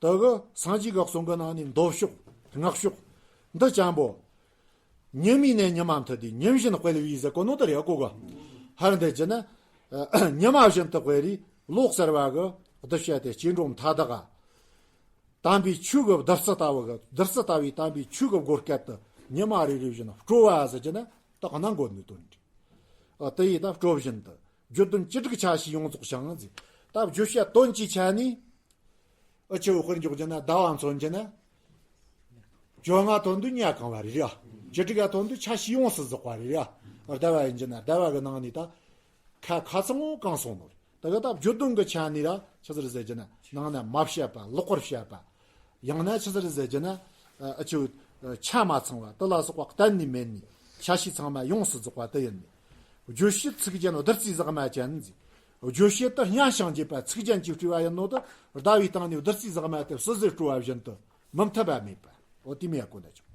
དེ་གི་སངས་རྒྱས་གི་གསུང་གི་ནང་ནས་མདོ་ཕྱོགས་སྔགས་ཕྱོགས་འདི་ཅན་པོ། ཉི་མའི་ནས་ཉི་མ་མཐུད་དེ་ཉིན་བཞིན་དཔལ་བེའུ་ཟེར་གོ་ནོ་དེ་རེད། ཨ་གོ་ག་ཧར་འདི་ཅི་ན། ཉི་མ་བཞིན་དུ་དཔལ་རི་ལོ་གསར་བ་གི་གདུལ་བྱ་དེ་སྐྱེ་འགྲོ་མཐའ་དག་ག་དམ་པའི་ཆོས་ཀྱི་བདུད་རྩི་ལྟ་བུ་གི་བདུད་རྩི་ལྟ་བུའི་དམ་པའི་ཆོས་ཀྱི་སྒོ་སྐལ་དུ་ཉི་མ་རེ་རེ་བཞིན་སྤྲོ་བ་ཟེར་གྱི་ན་དག་སྣང་གོ་ནི་དོན་ཏེ། ཨ་དེ་ཡི་ད་སྤྲོ་བཞིན་དུ་བརྗོད་དོན་ཅི་དྲུག་ཆ་ཤས་ཡོངས་རྫོགས་ཤིང་ཟེར། ད་བརྗོད་བྱ་དོན་གྱི་ཆ་ནས་ཨ་ཆུ་བོ་དཔེར་འཇོག་གྱི་ན་ཟླ་བ་མཚོན་གྱི་ན། བཅོ་ལྔ་དོན་དུ་ཉ་གང་བ་རེ་རེ། བཅུ་དྲུག་ག་དོན་དུ་ཆ་ཤས་ཡོངས་སུ་རྫོགས་པ་རེ་རེ། ཟླ་བ་ཡིན་གྱི་ན་ཟླ་བ་གི་ནང་ནས་ད་ཁ་ཁ་ཚང་གང་སོང་ནོ་རེད། ད་ག་ད་བརྗོད་དོན་གྱི་ཆ་ནས་ར་ཆི་ཟེར་ཟེར་གྱི་ན་ནང་ན་མ་བཤད་པ་ལོག་པར་བཤད་པ། ཡང་ན་ཆི་ཟེར་ཟེར་གྱི་ན་ཨ་ཆུ་ཆ་མ་ཚང་བ་དེ་ལ་སོགས་པ་གཏན་ནས་མེད་ནས་ཆ་ཤས་ཚང་མ་ཡོངས་སུ་རྫོགས་པ་དེ་ཡིན་ནས། བརྗོད་བྱེད་ཚིག་ཅན་བདུད་རྩིའི་ཟེགས་མ་ཅན་ཟེར། བརྗོད་བྱེད་དུ་སྙན་ཞིང་འཇེབས་པ་ཚིག་ཅན་གྱིས་སྤྲས་པ་ཡིན་ནོ་དེ་ཟླ་བའི་སྟེང་ནས་བདུད་རྩིའི་ཟེགས་མ་དེ་བསིལ་ཟེར་སྤྲོ་བ་བཞིན་དུ་མི་མཐུན་པ་མེད་པ། འོ་དེ་མེད་གོ་ན་ཆོག་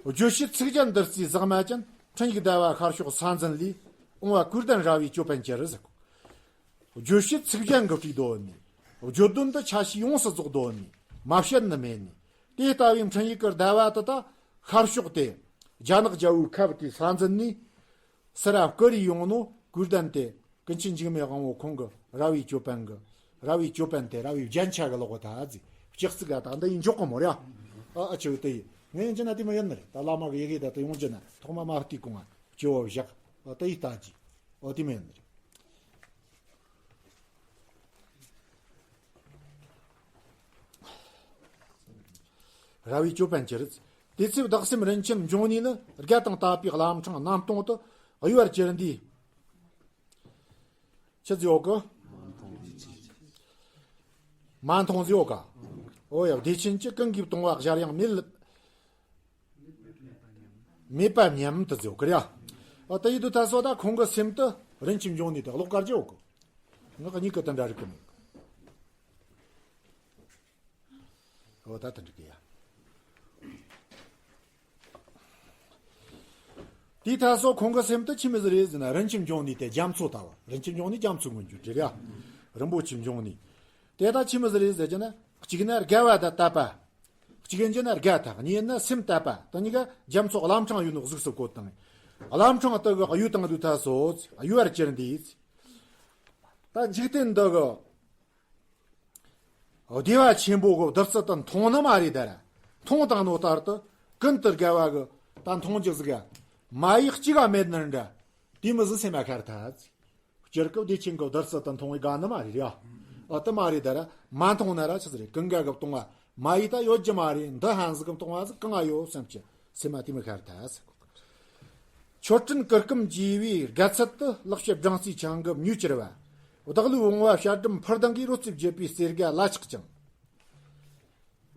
བརྗོད་བྱེད་ཚིག་ཅན་བདུད་རྩིའི་ཟེགས་མ་ཅན། འཕྲིན་ཡིག་ཟླ་བ་ཤར་ཕྱོགས་ས་འཛིན་ལས། འོང་བ་གོས་ལྡན་ར་བའི་ཅོད་པན་གྱི་རི་ཟེར་གོ། བརྗོད་བྱེད་ཚིག་ཅན་གྱིས་སྤྲས་དོ་ནི། བརྗོད་དོན་དུ་ཆ་ཤས་ཡོངས་སུ་རྫོགས་དོ་ནི། མ་བཤད་ནི་མེད་ནི། དེ་ལྟ་བུའི་འཕྲིན་ཡིག་གི་ཟླ་བ་དེ་དག་ཤར་ཕྱོགས་ཏེ། རྒྱ་ནག་རྒྱལ་པོའི་ཁབ་ཏེ་ས་འཛིན་ནས། སི་ར་བསྐུར་རེ་ཡོང་ནོ་གོས་ལྡན་ཏེ། ཀུན་མཁྱེན་འཇིགས་མེད་དབང་པོ་ཁོང་གི་ར་བའི་ཅོད་པན་གྱི། ར་བའི་ཅོད་པན་དེ་ར་བའི་རྒྱན་ཆ་གི་ལོག་གོ་ཐ་ཟིག་སྤྱི་གཙུག་ག་ད་འདི་ཡིན་འཇོག་གི་མོ་རེད། ཨ་ཨ་ཆེ་བོ་དེ་ཡིན། ངས་ཡིན་གྱི་ན་དེ་མོ་ཡིན་ནི་རེད། ད་བླ་མ་གི་ཡི་གེ་ད་དེ་ཡོང་གྱི་ན་ཐོག་མ་མ་བལྟས་གོང་ང་སྤྱི་བོ་བཞག་ཨ་དེ་ཡི་ལྟ་གྱི། ཨོ་དེ་མོ་ཡིན་ནི་རེད། ར་བའི་ཅོད་པན་གྱི་རི། དེ་ཚེ་བདག་སེམས་རིན་ཆེན་འབྱུང་གནས་ནི། དགའ་དང་དད་པའི་ལམ་འཕྲང་རྣམ་སྟོང་དུ། གཡོ་བར་གྱུར་འདིའི། ཆི་ཟིག་ཡོད་གི། མ་མཐོང་ཟིག་ཡོད་ག་ཨོ་ཡ། བདེ་ཆེན་གྱི་ཀུན་གྱིས་བཏུང་བ་གཞལ་ཡང་མེད། མེད་པ་སྙམ་དུ་ཟིག་ཡོད་གི་རེད་ཡ། ཨོ་དེ་ཡི་དུས་ད་སོ་ད་ཁོང་གི་སེམས་དུ་རིན་ཆེན་འབྱུང་གནས་དེ་ཀློག་དཀའ་རྒྱུ་ཡོད་གི། ངག་གཉིས་ཀྱི་དོན་འདྲ་རིག་གི་མེད་གི། འོ་ད་དེ་འགྲིག་གི་ཡ། དེའི་ཐད་སོ་ཁོང་གི་སེམས་དུ་ཆི་མོ་ཟིག་རེད་ཟེར་ན། རིན་ཆེན་འབྱུང་གནས་དེ་རྒྱ་མཚོ་ལྟ་བུ། རིན་ཆེན་འབྱུང་གནས་རྒྱ་མཚོ་མངོན་གྱུར་རེད་ཡ། རིན་པོ་ཆེ་འབྱུང་གནས། དེ་ད་ཆི་མོ་ཟིག་རེད་ཟེར་གྱི་ན། གཅིག་ན་དགའ་བ་དང་དད་པ། གཅིག་ཡིན་གྱི་ན་དགའ་ཐག་གཉིས་ཡིན་ན་སེམས་དད་པ། དེ་གཉིས་ཀ་རྒྱ་མཚོ་ལམ་འཕྲང་གཡོ་ནོ་གཟུགས་སུ་བཀོད་དང་། ལམ་འཕྲང་དེ་གི་གཡོ་བཏང་དུས་ད་སོ་གཡོ་བར་གྱུར་འདིའི། ད་འཇིག་རྟེན་འདི་གི་བདེ་བ་ཆེན་པོ་གི་བདུད་རྩི་དེ་འཐུང་ནི་མ་རེད་ད་ར། འཐུང་བཏང་ནོ་ལྟར་དུ་ཀུན་ཏུ་དགའ་བ་གི་ད་འཐུང་རྒྱུ་ཟིག་ག་མ་ཡིག་གཅིག་ག་མེད་ནི་འདྲ། དེ་མོ་ཟིག་སེམས་མ་ཁར་ཐལ། སྤྱིར་གི་བདེ་ཆེན་གི་བདུད་རྩི་དེ་འཐུང་བའི་དགའ་ནི་མ་རེད་ཡ། ཨ་དེ་མ་རེད་ད་ར། མ་འཐུང་ན་ར་ཆི་ཟིག་རེད། ཀུན་དགའ་གི་བཏུང་བ་མ་ཡིག་ད་ཡོད་རྒྱུ་མ་རེད། འདི་ཧན་ཟིག་གི་བཏུང་བ་ཟིག་གང་ང་ཡོད་བསམ་གྱི་སེམས་མ་དེ་མོ་ཁར་ཐལ་ཟེར་གོ། མཆོད་སྤྲིན་གུར་ཀུམ་བགྱིས་པའི་དགའ་ཚལ་དུ། ལེགས་བཤད་སྦྲང་རྩིའི་ཆང་གིས་མྱོས་གྱུར་པ། བདག་བློའི་བུང་བ་བྱ་སྒྲིམ་འཕུར་ལྡིང་གིས། རོལ་རྩེད་བགྱིད་པའི་རྩེ་དགའ་ལ་ཆགས་ཀྱང་།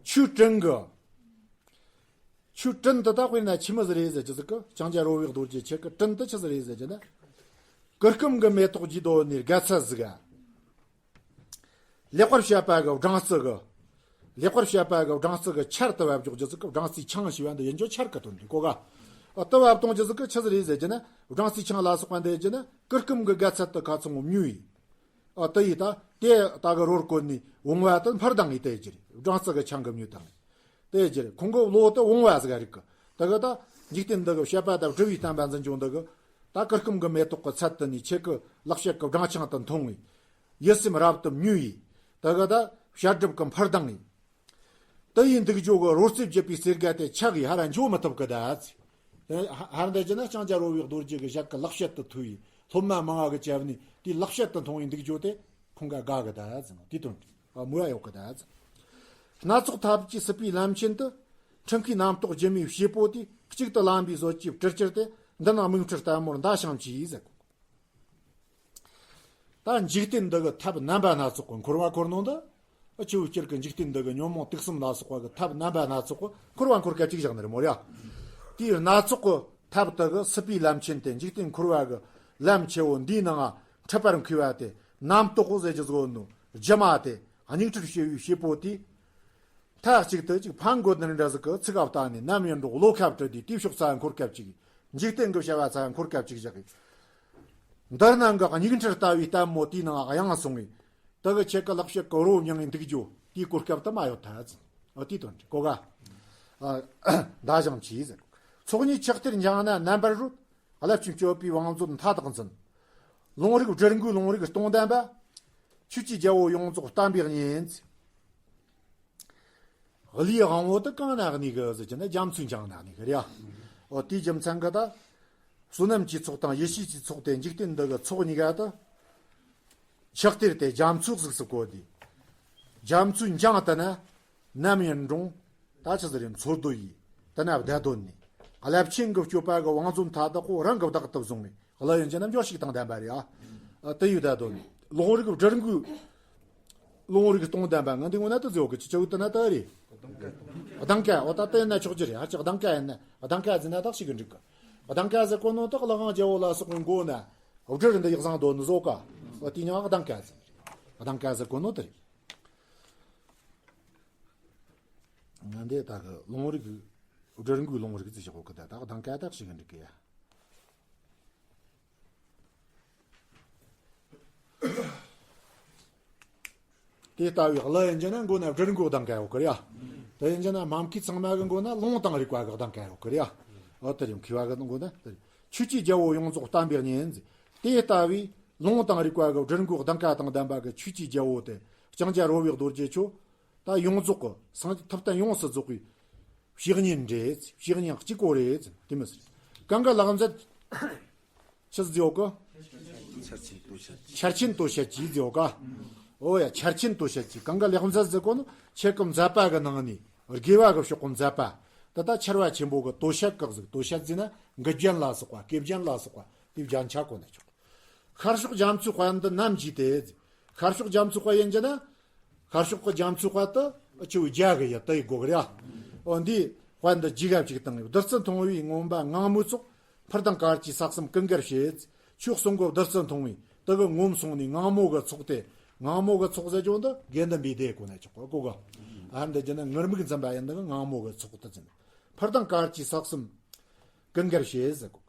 ཆོས་སྤྲིན་གི། ཆོས་སྤྲིན་དེ་ད་དཔེར་ན་ཆི་མོ་ཟིག་རེད་ཟེར་གྱི་ཟིག་གི། ལྕང་སྐྱ་རོལ་བའི་རྡོ་རྗེ་ཁྱེད་ཀྱི་སྤྲིན་དེ་ཆི་ཟིག་རེད་ཟེར་གྱི་ན། གུར་ཀུམ་གི་མེ་ཏོག་བགྱིས་དོ་ནི་དགའ་ཚལ་ཟིག་ག་ལེགས་པར་བཤད་པ་གི་སྦྲང་རྩི་གི། ལེགས་པར་བཤད་པ་གི་སྦྲང་རྩི་གི་ཆར་དུ་བབ་འཇོག་རྒྱུ་ཟིག་གི། སྦྲང་རྩིའི་ཆང་ཞེས་པ་འདི་ཡིན་རྒྱུ་ཆར་གི་དོན་རེད་གོ་ག་ཨ་དུ་བབ་གཏོང་རྒྱུ་ཟིག་གི་ཆི་ཟིག་རེད་ཟེར་གྱི་ན། སྦྲང་རྩིའི་ཆང་ལ་སོགས་པ་འདི་ཡིན་གྱི་ན་གུར་ཀུམ་གི་དགའ་ཚལ་དུ་ཁ་ཚང་མོ་མྱོས་ཡིན། ཨ་དུ་ཡིས་ད་དེ་ད་གི་རོལ་བཀོད་ནས་བུང་བ་དུ་འཕུར་ལྡིང་ཡིས་དེ་རྒྱུ་རེད། སྦྲང་རྩི་གི་ཆང་གིས་མྱོས་དང་། དེ་རྒྱུ་རེད། ཁོང་གི་བློ་དུ་བུང་བ་ཟིག་རིག་གི། དེ་གི་ད་འཇིག་རྟེན་འདི་གི་བཤད་པ་དང་སྒྲུབ་པའི་བསྟན་པ་འཛིན་སྐྱོང་འདི་གི། ད་གུར་ཀུམ་གི་མེ་ཏོག་གི་ཚལ་དུ་ནས་ཁྱེད་ཀྱི་ལེགས་བཤད་ཀྱི་སྦྲང་ཆང་དུ་འཐུང་བས། ཡིད་སེམས་རབ་ཏུ་མྱོས་ཡིས། དེ་གི་ད་བྱ་སྒྲིབ་ཀྱི་འཕུར་ལྡིང་ཡིས། དེ་ཡིས་འདུག་འཇོག་གི་རོལ་རྩེད་བགྱིད་པའི་རྩེ་དགའ་དེ་ཆགས་ཡིས་ཧར་ར་འཇོག་མི་ཐུབ་གི་ད། ཧར་འདི་རྒྱུ་ན་ལྕང་སྐྱ་རོལ་བའི་རྡོ་རྗེ་གི་ཞལ་གི་ལེགས་བཤད་དུ་ཐུག་ཡིས། སློབ་མ་མང་བ་གི་བཅབ་ནས་དེའི་ལེགས་བཤད་དུ་འཐུང་བའི་འདུག་འཇོག་དེ་ཁོང་ག་དགའ་གི་ད་ཟེར་ནོ་དེ་དོན་རེད། མོས་པ་ཡོད་གི་ད་ཟེར། སྣ་ཚོགས་ཐབས་ཀྱིས་སྲིད་པའི་ལམ་ཆེན་དུ། འཕྲུལ་མཁོའི་རྣམ་རྟོག་སྒྱུ་མའི་བྱེད་པོ་དེ། གཅིག་ཏུ་ལམ་པའི་བཟོ་བཅོས་སྤྲུལ་གྱུར་ཏེ། འདི་ནང་མིག་འཕྲུལ་ལྟད་མོར་འདའ་ཞིང་མཆིས་ཟེར། ད་འཇིག་རྟེན་འདི་གི་ཐབས་རྣམ་པ་སྣ་ཚོགས་ཀྱི་འཁོར་བ་འཁོར་ནོ་འདི། འུ་ཆོའི་སྤྱིར་གྱི་འཇིག་རྟེན་འདི་གི་ཉོན་མོངས་དུག་གསུམ་ལ་སོགས་པ་གི་ཐབས་རྣམ་པ་སྣ་ཚོགས་ཀྱི་འཁོར་བ་འཁོར་སྐབས་གཅིག་བཞག་ནི་རེད་མོ་ར། དེའི་སྣ་ཚོགས་ཀྱི་ཐབས་དག་གི་སྲིད་པའི་ལམ་ཆེན་དེ། འཇིག་རྟེན་འཁོར་བ་གི་ལམ་ཆེ་བོ་འདིའི་ནང་ང་འཁྲིད་པར་མཁས་པ་དེ། རྣམ་རྟོག་ཟེར་རྒྱུ་ཟིག་ཡོད་ནོ། སྒྱུ་མ་དེ། སྙིགས་ཁྲིར་བྱེད་པའི་བྱེད་པོ་དེ། མཐའ་གཅིག་ཏུ་གཅིག་ཕམ་དགོས་ནི་འདྲ་ཟིག་གི་ཚིག་ག་བལྟས་ནས། ནམ་ཡིན་འགྲོགས་བློ་ཁ་བྲལ་ཏེ། དེའི་ཕྱོགས་རྩ་འཁོར་སྐབས་གཅིག། འཇིག་རྟེན་གྱི་བྱ་བ་རྩ་འཁོར་སྐབས་གཅིག་བཞག་གི། འདི་སྣང་གི་སྙིགས་ཁྲིར་ལྟ་བའི་ལྟད་མོ་དེའི་ནང་གཡེངས་སོང་ངས། དེ་གི་ཆེད་ཀྱི་ལག་ཕྱིས་ཀྱི་རོ་མྱང་ངས་འདུག་རྒྱུ་དེའི་གོ་སྐབས་དུ་མ་ཡོད་ཐལ་ཟེར། འོ་དེའི་དོན་རེད་གོ་ག། ཨ། འདའ་ཞིང་མཆིས་ཟེར། ཚོགས་གཉིས་ཆགས་ཏེ་འགྱིང་ན་རྣམ་པར་རོལ། རླབས་ཆེན་སྤྱོད་པའི་བང་མཛོད་མཐའ་དག་འཛིན། ལུང་རིགས་བསྒྲུར་འགོའི་ལུང་རིགས་སྟོང་ལྡན་པ། ཆོས་ཀྱི་རྒྱལ་པོ་ཡོངས་རྫོགས་བསྟན་པའི་གཉེན། གླུའི་དབང་པོ་དེ་གང་ན་གནས་གི་ཟེར་གྱི་ན། རྒྱ་མཚོའི་འགྱིང་ན་གནས་གི་རེད་ཡ། འོ་དེའི་རྒྱུ་མཚན་གི་ད། བསོད་ནམས་ཀྱི་ཚོགས་དང་ཡེ་ཤེས་ཀྱི་ཚོགས་ཏེ། འཇིག་རྟེན་འདི་གི་ཚོགས་གཉིས་ཀ་དེ་ཆགས་ཏེ་དེ་རྒྱ་མཚོ་གཟུགས་སུ་བཀོད་དེ། རྒྱ་མཚོའི་འགྱིང་དེ་ན་ནམ་ཡིན་འགྲོགས། ད་ཆི་ཟིག་རེད། འཚོ་སྡོད་ཡས། དེ་ན་བསྡད་སྡོད་ནས། རླབས་ཆེན་གྱི་སྤྱོད་པ་གི་བང་མཛོད་མཐའ་དག་པོ་རང་གིས་བདག་ཏུ་བཟུང་བས། གླུ་ཡིན་གྱི་ན་འབྱོར་ཞིག་དང་ལྡན་པ་རེད་ཨ། དེ་ཡས་བསྡད་སྡོད་ནས། ལུང་རིགས་བསྒྲུར་འགོའི། ལུང་རིགས་སྟོང་ལྡན་པ། ང་འདི་ངོ་ན་དེ་ཟེར་གི། ཅི་ཅི་དེ་ན་དེ་རེད། གདངས་ཀ། འོ་ད་དེ་ཡིན་ན་ཆོག་རྒྱུ་རེད། ཧ་ཅང་གདངས་ཀ་ཡིན་ན། གདངས་ཀ་ཟེར་ན་དག་ཞིག་གི་འགྲིག་གི། གདངས་ཀ་ཟེར་གོ་ནོ་དག་ལྷ་ཁང་རྒྱལ་པོ་ལ་སོགས་པའི་མགོ་ན་བསྒྲུར་འདི་ཡག་བཟང་སྡོད་ནི་བཟོ་ག། འོ་དེ་ཉང་གདངས་ཀ་ཟེར། གདངས་ཀ་ཟེར་གོ་ནོ་དེ་རེད། ང་འདི་ད་གི་ལུང་རིགས་བསྒྲུར་འགོའི་ལུང་རིགས་ཟེར་བཞག་གོ་གི། ད་ད་གདངས་ཀ་དག་ཞིག་གི་འགྲིག་གི་ཡ། དེ་ལྟ་བུའི་གླུ་ཡིན་གྱི་ན་མགོ་ན་བསྒྲུར་འགོ་གདངས་ཀ་ཡོད་གི་རེད་ཡ། དེ་ཡིན་གྱི་ན་མ་མཁས་ཚང་མ་གི་མགོ་ན་ལུང་དང་རིགས་པ་གི་གདངས་ཀ་ཡོད་གི་རེད་ཡ། འོ་དེ་རེད། མཁས་པ་གི་མགོ་ན་དེ་རེད། ཆོས་ཀྱི་རྒྱལ་པོ་ཡོངས་རྫོགས་བསྟན་པའི་གཉེན་ཟེར། དེ་ལྟ་བུའི་ལུང་དང་རིགས་པ་གི་བསྒྲུར་འགོ་གདངས་ཀ་དང་ལྡན་པ་གི་ཆོས་ཀྱི་རྒྱལ་པོ་དེ། ལྕང་སྐྱ་རོལ་པའི་རྡོ་རྗེ་ཁྱོད། ད་ཡོངས་རྫོགས་ཀྱི་སངས་རྒྱས་ཐུབ་བསྟན་ཡོངས་སུ་རྫོགས་པའི་བཤེས་གཉེན་རེད། བཤེས་གཉེན་གཅིག་པོ་རེད། དེ་མི་ཟེར། གང་གི་ལག་མཛོད། ཆི་ཟེར་གོ། ཆར་ཆེན་དོ་ཤལ་གྱི་ཟེར་གོ། འོ་ཡ། ཆར་ཆེན་དོ་ཤལ་གྱི། གང་གི་ལག་མཛོད་ཟེར་གོ་ནི་ཁྱེད་ཀྱི་མཛད་པ་གི་ནང་ནས་དགེ་བ་གི་ཕྱོགས་ཀྱི་མཛད་པ། དེ་ད་ཆར་བ་ཆེན་པོ་གི་དོ་ཤལ་གི་ཟེར། དོ་ཤལ་ཟེར་ན་མགུལ་རྒྱན་ལ་སོགས་པ། སྐེ་རྒྱན་ལ་སོགས་པ། དེ་རྒྱན་ཆ་གོ་ན་ཆོག། ཤར་ཕྱོགས་རྒྱ་མཚོའི་དཔལ་འདི་ནམ་མཆིས་ཏེ། ཤར་ཕྱོགས་རྒྱ་མཚོའི་དཔལ་ཡིན་གྱི་ན། ཤར་ཕྱོགས་ཀྱི་རྒྱ་མཚོའི་དཔལ་དུ་ཆུ་བོའི་རྒྱ་གི་ཡུལ་དུ་ཡི་གོ་གི་རེད། འོ་འདིའི་དཔལ་འདི་རྒྱས་ག་ཅིག་དང་། བདུད་རྩི་འཐུང་བའི་མངོན་པ་ངང་མོའི་ཚོགས། འཕུར་ལྡིང་གར་གྱི་ས་གསུམ་ཀུན་དགར་བྱེད། ཆོས་གསུང་གི་བདུད་རྩི་འཐུང་བའི་དེ་གི་ངོམས་སོང་ནས། ངང་མོ་གི་ཚོགས་ཏེ། ངང་མོ་གི་ཚོགས་ཟེར་རྒྱུ་འདི་དགེ་འདུན་པའི་སྡེ་གོ་ན་ཆོག་གོ་གི། ཨ་འདི་རྒྱུ་ན་ངུར་སྨྲིག་འཛིན་པ་ཡིན་འདི་གི་ངང་མོ་གི་ཚོགས་དུ་འཛིན། འཕུར་ལྡིང་གར་གྱི་ས་གསུམ་ཀུན་དགར་བྱེད་ཟེར་གོ།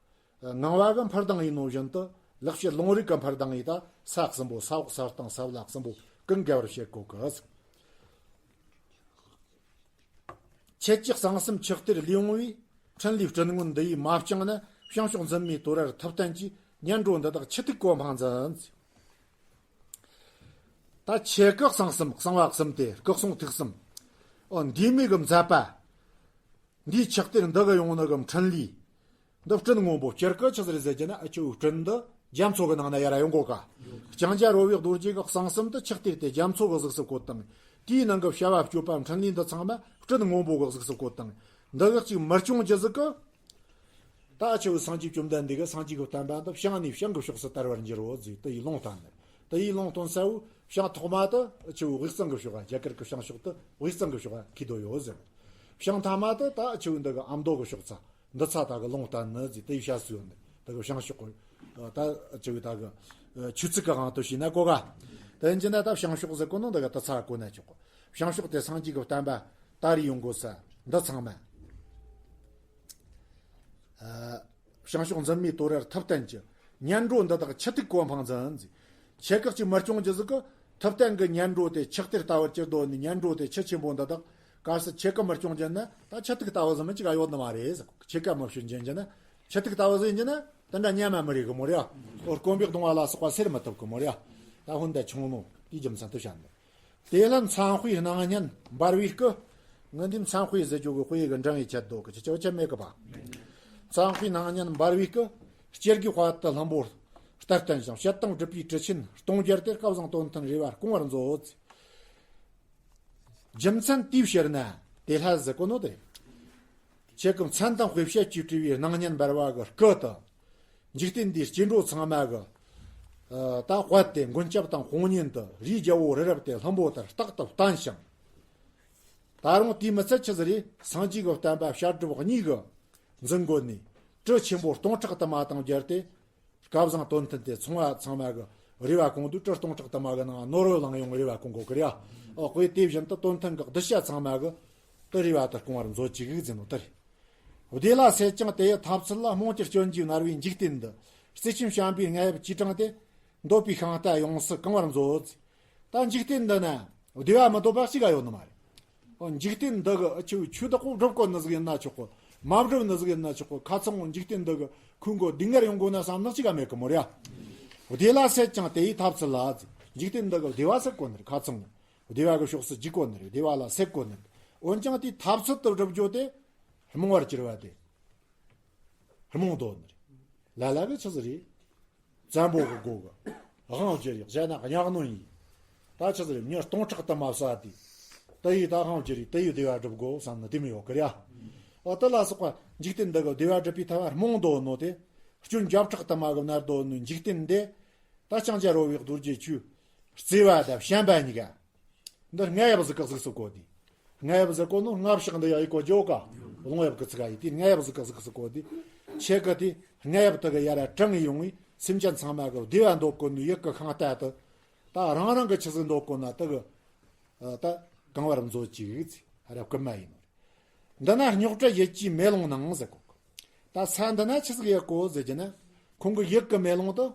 ངང་པ་གི་འཕུར་ལྡིང་ཡིན་ནོ་བཞིན་དུ། ལག་ཕྱིས་ལུང་རིགས་ཀྱི་འཕུར་ལྡིང་ཡིན། ད་ས་གསུམ་པོ། ས་འོག་ས་སྟེང་ས་བླ་གསུམ་པོ་ཀུན་དགའ་བར་བྱེད་གོ་གི། ཁྱེད་ཀྱི་གསང་གསུམ་ཆགས་གཏེར་ལས་འོངས་པའི། འཕྲིན་ལས་སྤྲིན་སྔོན་འདི་ཡིས་མ་བསྐྱངས་ན། བྱང་ཕྱོགས་འཛིན་མའི་དོ་རར་ཐུབ་བསྟན་གྱི། ངན་འགྲོ་འདི་དག་འཆི་ཐུག་གོ་འཕང་འཛིན། ད་ཁྱེད་ཀྱི་གསང་གསུམ། གསང་བ་གསུམ་སྟེ་སྐུ་གསུང་ཐུགས་གསུམ། འོ་འདི་མོ་གི་མཛད་པ། འདིའི་ཆགས་གཏེར་འདི་གི་ཡོང་ནི་གི་འཕྲིན་ལས་འདི། སྤྲིན་སྔོན་པོ་སྤྱིར་གི་ཆི་ཟིག་རེད་ཟེར་གྱི་ན། འུ་ཆོའི་སྤྲིན་འདི་རྒྱ་མཚོ་གི་ནང་ན་ཡར་ཡོང་གོ་ག། ལྕང་སྐྱ་རོལ་པའི་རྡོ་རྗེ་གི་གསང་གསུམ་དེ་ཆགས་གཏེར་དེ་རྒྱ་མཚོ་གི་གཟུགས་སུ་བཀོད་དང་། དེའི་ནང་གི་བྱ་བ་སྤྱོད་པ་འཕྲིན་ལས་འདི་ཚང་མ་སྤྲིན་སྔོན་པོ་གི་གཟུགས་སུ་བཀོད་དང་། འདི་གི་གཅིག་མི་སྐྱོང་རྒྱུ་ཟིག་གི། ད་འུ་ཆོའི་སངས་རྒྱས་བཅོམ་ལྡན་འདས་ཀྱི་སངས་རྒྱས་ཀྱི་བསྟན་པ་འདི་བྱང་ནས་བྱང་གི་ཕྱོགས་སུ་དར་བར་འགྱུར་རོ་ཟེར། དེ་ཡི་ལུང་བསྟན་ནས། དེ་ཡི་ལུང་བསྟན་ས་བོ། བྱང་ཐོག་མ་དེ་འུ་ཆོའི་དབུས་གཙང་གི་ཕྱོགས། རྒྱ་གར་གྱི་བྱང་ཕྱོགས་དེ་དབུས་གཙང་གི་ཕྱོགས་འཁེལ་སྡོད་ཡོད་ཟེར། བྱང་ཐ་མ་དེ་ད་འུ་ཆོའི་འདི་གི་ཨ་མདོ་གི་ཕྱོགས་ཚ། འདི་ཚ་ད་གི་ལུང་བསྟན་ནི་ཟེར། དེ་ཡི་བཤད་སྲོལ་ཡོད་ནི། དེ་གི་བྱང་ཕྱོགས་ཀྱི་ད་འུ་ཆོའི་ད་གི་ཆོས་ཚིག་གི་དབང་དུ་བྱས་ན་གོ་ག། དེ་ཡིན་གྱི་ན་ད་བྱང་ཕྱོགས་ཟེར་གོ་ནོ་འདི་གི་དེ་ཚ་གོ་ན་ཆོག་གོ། བྱང་ཕྱོགས་དེ་སངས་རྒྱས་ཀྱི་བསྟན་པ་དར་ཡོང་གོ་ས་འདི་ཚང་མ། བྱང་ཕྱོགས་འཛིན་མའི་དོ་རར་ཐུབ་བསྟན་གྱི། ངན་འགྲོ་འདི་དག་འཆི་ཐུག་གོ་འཕང་འཛིན་ཟེར། ཁྱེད་ཀྱིས་གཅིག་མི་སྐྱོང་རྒྱུ་ཟིག་གི། ཐུབ་བསྟན་གྱི་ངན་འགྲོ་དེ་ཆགས་གཏེར་ལྟ་བུར་གྱུར་སྡོད་ནི་ངན་འགྲོ་དེ་ཆུ་ཆེན་པོ་འདི་དག། གལ་སྲིད་ཁྱེད་ཀྱིས་མི་སྐྱོང་རྒྱུ་ན་ད་འཆི་ཐུག་ལྟ་བུ་ཟིག་མིན་ཅིག་ཡོད་ནི་མ་རེད་ཟེར། ཁྱེད་ཀྱིས་མི་སྐྱོང་རྒྱུ་ན་འཆི་ཐུག་ལྟ་བུ་ཟིག་ཡིན་རྒྱུ་ན་དེ་འདྲ་ཉམས་མ་མི་རེད་གི་མོ་རེད། འོ་དཀོན་པའི་གདུང་བ་ལ་སོགས་པ་སེལ་མི་ཐུབ་གི་མོ་རེད། ད་ཧོན་ད་ཆུང་ནོ་དེའི་རྒྱུ་མཚན་དུ་བཤད་ནི། དེ་ལ་མཚན་དཔེའི་སྣང་བརྙན་འབར་བའི་སྐུ། ངས་འདི་མཚན་དཔེ་ཟེར་རྒྱུ་གི་དཔེ་གི་འབྲིང་བའི་ཆེད་དུ་གི་ཅི་ཅི་ཆེ་མེད་གི་པ། མཚན་དཔེའི་སྣང་བརྙན་འབར་བའི་སྐུ། སྐྱེ་དགུའི་དཔལ་དུ་ལྷུན་པོ་ལྟར་བརྟན་ཞིང་། བྱད་དང་སྒྲུབ་པའི་གྲུ་ཆེན་སྟོང་སྦྱར་ཏེ། སྐལ་བཟང་དོན་མཐུན་རེ་བ་སྐོང་བར་མཛོད། རྒྱུ་མཚན་དེའི་ཕྱིར་ན་དེ་ལྷ་ཟེར་གོ་ནོ་དེ། ཁྱེད་ཀྱི་མཚན་དང་དཔེ་བྱད་ཀྱིས་སྤྲས་པའི་སྣང་བརྙན་འབར་བ་གི་སྐུ་དང་། འཇིག་རྟེན་འདིའི་སྐྱེ་འགྲོ་ཚང་མ་གི་ད་དཔལ་དེ་མགོན་སྐྱབས་དང་དཔུང་གཉེན་དུ་རིའི་རྒྱལ་པོ་རི་རབ་དེ་ལྷུན་པོ་ལྟར་རྟག་ཏུ་བརྟན་ཞིང་། ད་རུང་དེའི་མི་ཚད་ཆི་ཟིག་རེད། སངས་རྒྱས་ཀྱི་བསྟན་པ་བཤད་སྒྲུབ་གཉིས་ཀྱི་འཛིན་སྒོ་ནས་གྲུ་ཆེན་པོ་སྟོང་ཕྲག་དུ་མ་དང་སྦྱར་ཏེ། སྐལ་བཟང་དོན་ལྡན་དེ་ཚོང་བ་ཚང་མ་གི་རེ་བ་སྐོང་དུས་གྲུ་སྟོང་ཕྲག་དུ་མ་གི་ནང་ནོར་བུ་ལངས་ཡོང་རེ་བ་སྐོང་གོ་གི་རེད་ཨ། ཨོ་ཁོས་དེ་བཞིན་དུ་དོན་ལྡན་གི་གདུལ་བྱ་ཚང་མ་གི་དུ་རེ་བ་དུ་སྐོང་བར་མཛོད་ཅིག་ཟེར་ནོ་དེ་རེད། བདེ་ལ་སྲེད་ཀྱང་དེ་ཡི་ཐབས་ཚུལ་ལ། རྨོངས་གྱུར་སྐྱོན་གྱིས་མནར་བའི་འཇིག་རྟེན་འདི། རྩིས་ཆེན་བྱམས་པའི་རྔ་ཡབ་ཀྱིས་དྲངས་ཏེ། འདོད་པའི་ཤིང་རྟ་ཡོངས་སུ་གང་བར་མཛོད། ད་འཇིག་རྟེན་འདི་ན་བདེ་བ་མི་འདོད་པ་ཞིག་ག་ཡོད་ནི་མ་རེད། འཇིག་རྟེན་འདི་གི་ཆུ་ཆུ་བདག་པོ་སྒྲུབ་དགོས་ནི་ཟིག་ཡིན་ན་ཆོག་གི། མ་བསྒྲུབ་ནི་ཟིག་ཡིན་ན་ཆོག་གི། ཁ་ཚང་འཇིག་རྟེན་འདི་གི་ཁོང་གི་སྡུག་བསྔལ་ཡོང་དགོས་ན་བསམ་ནི་ཅིག་ག་མེད་གི་མོ་རེད། བདེ་ལ་སྲེད་ཀྱང་དེ་ཡི་ཐབས་ཚུལ་ལ། འཇིག་རྟེན་འདི་གི་བདེ་བ་སྲེད་དགོས་ནི་རེད། ཁ་ཚང་བདེ་བ་གི་ཕྱོགས་སུ་འཇུག་དགོས་ནི་རེད། བདེ་བ་ལ་སྲེད་དགོས་ནི་རེད། འོན་ཀྱང་དེའི་ཐབས་ཚུལ་དུ་བསྒྲུབ་རྒྱུ་དེ་རྨོངས་པར་གྱུར་པ་དེ་རྨོངས་དོ་ནི་རེད། ལ་ལ་གི་ཆི་ཟིག་རེད། བཙན་པོ་གི་སྒོ་གི་དབང་བསྒྱུར་ཡག་བྱས་ན་གཉའ་གནོན་ཡིན། ད་ཆི་ཟེར་མྱི་སྟོང་ཕྲག་དུ་མ་བསད་དེ། དེ་ཡིས་ད་དབང་བསྒྱུར་ཡིས་དེ་ཡིས་བདེ་བ་སྒྲུབ་དགོས་བསམ་ནི་དེ་མི་ཡོད་གི་རེད་ཨ། ཨོ་དེ་ལ་སོགས་པ་འཇིག་རྟེན་འདི་གི་བདེ་བ་སྒྲུབ་པའི་ཐབས་རྨོངས་དོ་ནོ་དེ། སྐྱོན་བརྒྱ་ཕྲག་དུ་མ་གི་མནར་དོ་ནོ་འཇིག་རྟེན་འདི། ད་ལྕང་སྐྱ་རོལ་པའི་རྡོ་རྗེ་ཆོས་བརྩེ་བ་དང་བྱམས་པ་གཉིས་ཀ་འདི་རྔ་ཡབ་ཟིག་ག་གཟིགས་སུ་བཀོད་དེ། རྔ་ཡབ་ཟེར་གོ་ནོ་རྔ་ཕྱག་འདི་ཡ་ཡི་གོ་ཇོ་ཀ། རླུང་ཡབ་གི་ཚིག་ག་ཡི་དེ་རྔ་ཡབ་ཟིག་ག་གཟིགས་སུ་བཀོད་དེ། ཁྱེད་ཀ་དེ་རྔ་ཡབ་དེ་གི་ཡ་ར་དྲངས་ཡོང་བའི་སེམས་ཅན་ཚང་མ་གི་བདེ་བ་འདོད་གོ་ནོ་ཡིད་གི་ཤིང་རྟ་དེ། ད་རང་རང་གི་ཆི་ཟིག་འདོད་གོ་ན་དེ་གི་ད་གང་བར་མཛོད་ཅིག་ཟེར་ར་བསྐུལ་མ་ཡིན་ནོ། འདི་ན་རྙོག་དྲའི་ཡིད་ཀྱི་མེ་ལོང་ནང་ཟེར་གོ། ད་ས་འདི་ན་ཆི་ཟིག་ཡོད་གོ་ཟེར་གྱི་ན། ཁོང་གི་ཡིད་ཀྱི་མེ་ལོང་དུ་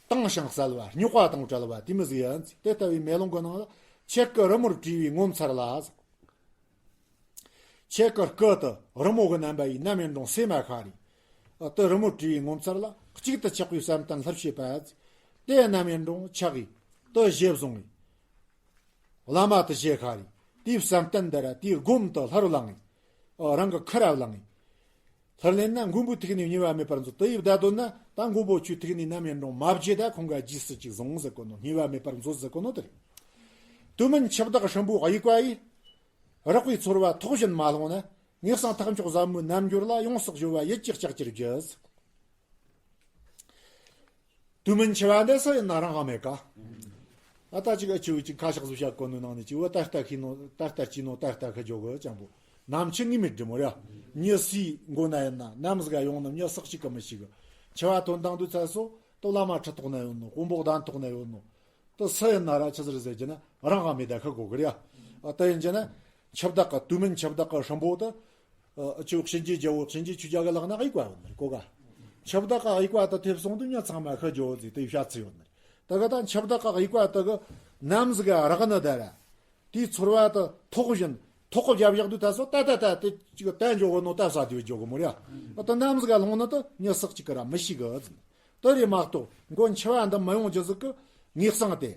དྭངས་ཤིང་གསལ་བ་རྙོག་པ་དང་བྲལ་བ་དེ་མོ་ཟིག་ཡིན། དེ་ལྟ་བུའི་མེ་ལོང་གི་ནང་ལ་ཁྱེད་ཀྱི་རི་མོར་བྲིས་པའི་ངོ་མཚར་ལ་ཟེར་གོ། ཁྱེད་ཀྱི་སྐུ་དུ་རི་མོ་གི་རྣམ་པ་ཡིས་ནམ་ཡིན་རུང་སེམས་མ་ཤར་རེ། དུ་རི་མོར་བྲིས་པའི་ངོ་མཚར་ལ་གཅིག་ཏུ་ཆགས་པའི་བསམ་གཏན་ལྷུར་བྱེད་པ། དེ་ནམ་ཡིན་རུང་ཆགས་ཡིས་དུ་ཞེས་བཟུང་བའི། བླ་མ་དུ་ཞེས་ཤར་རེ། དེའི་བསམ་གཏན་འདི་ར་དེའི་སྒོམ་དུ་ལྷུར་བླངས་ངེ། རང་གི་ཁུར་ར་བླངས་ངེ། ལྷུར་ལེན་ན་མགོན་པོའི་ཐུགས་ནི་ཉེས་པ་མེད་པར་མཛོད། དེ་ཡི་བརྡ་དོན་ན་ད་མགོན་པོ་ཁྱོད་ཐུགས་ནི་ནམ་ཡིན་རུང་མ་བརྗེད་ད་ཁོང་ག་རྗེས་སུ་ཅིག་བཟུང་ཟེར་གོ་ནོ། ཉེས་པ་མེད་པར་མཛོད་ཟེར་གོ་ནོ་དེ་རེད། དུས་མིན་འཆི་བདག་སྲིན་པོའི་དབྱུག་པ་ཡིས། རེག་པའི་ཚོར་བ་ཐོག་བཞིན་མ་ལྷུང་ན། ངེས་གསང་ཐག་མཆོག་ཟབ་མོའི་རྣལ་འབྱོར་ལ། ཡོངས་སུ་གཞོལ་བ་ཡིད་ཀྱིས་ལྕགས་ཀྱུར་བརྒྱུད། དུས་མིན་འཆི་བ་འདི་སུ་ཡིན་ན་རང་དབང་མེད་ཀ། ཨ་ད་ཅིག་ཨ་ཆུ་ཅིག་ཁ་ཤགས་བཟོ་བྱ་གོ་ནོ་ནང་ནས་ཅིག་བུ་ད་ལྟ་ཤི་ནོ་ད་ལྟ་ཅི་ནོ་ད་ལྟ་ཁ་ཇོ་གི་ཅང་པོ། ནམ་འཆི་ངེས་མེད་འདྲི་མོ་ར། མྱི་སུའི་མགོ་ན་ཡིན་ན་ནམ་ཟིག་ག་ཡོང་ནམ་མྱི་སག་ཅིག་གི་མི་ཤེས་གི། འཆི་བ་དོན་དང་དུས་ཚ་སོ་དུ་བླ་མ་ཁྲི་ཐོག་ན་ཡོད་ནོ། དཔོན་པོ་གདན་ཐོག་ན་ཡོད་ནོ། དུ་སུ་ཡིན་ན་ར་ཆི་ཟེར་ཟེར་གྱི་ན་རང་དབང་མེད་ད་ཁ་གོ་གི་ར། ཨ་ད་ཡིན་གྱི་ན་འཆི་བདག་གི་དུས་མིན་འཆི་བདག་གི་སྲིན་པོ་དུ། ཨ་ཅོ་གཤིན་རྗེ་རྒྱལ་པོ་གཤིན་རྗེ་ཆོས་རྒྱལ་གི་ལག་ན་དབྱུག་པ་ཡོད་ནི་རེད་གོ་ག། འཆི་བདག་གི་དབྱུག་པ་དུ་ཐེབས་སོང་དུས་མྱི་ཚང་མ་ཤི་རྒྱུ་ཟིག་དེ་བཤད་ཚུལ་ཡོད་ནི་རེད། དེ་ག་ད་འཆི་བདག་གི་དབྱུག་པ་དེ་གི་ནམ་ཟིག་ག་རག་ནི་དེ་ར། དེའི་ཚོར་བ་དེ་ཐོག་བཞིན་ཐོག་གི་རྒྱབ་བཞག་དུས་ད་སོ་ད་ད་ད་དེ་ཅིག་ད་འཇོག་གི་ནོ་ད་ས་དེ་འཇོག་གི་མོ་ར། ད་ནམ་ཟིག་ག་ལྷུང་ནི་དེ་མྱི་སག་ཅིག་གི་ར་མི་ཤེས་གི་ཟིན། དེ་རེད་མ་གཏོགས་མགོ་འཆི་བ་འདི་མི་ཡོང་རྒྱུ་ཟིག་གི་ངེས་གསང་དེ།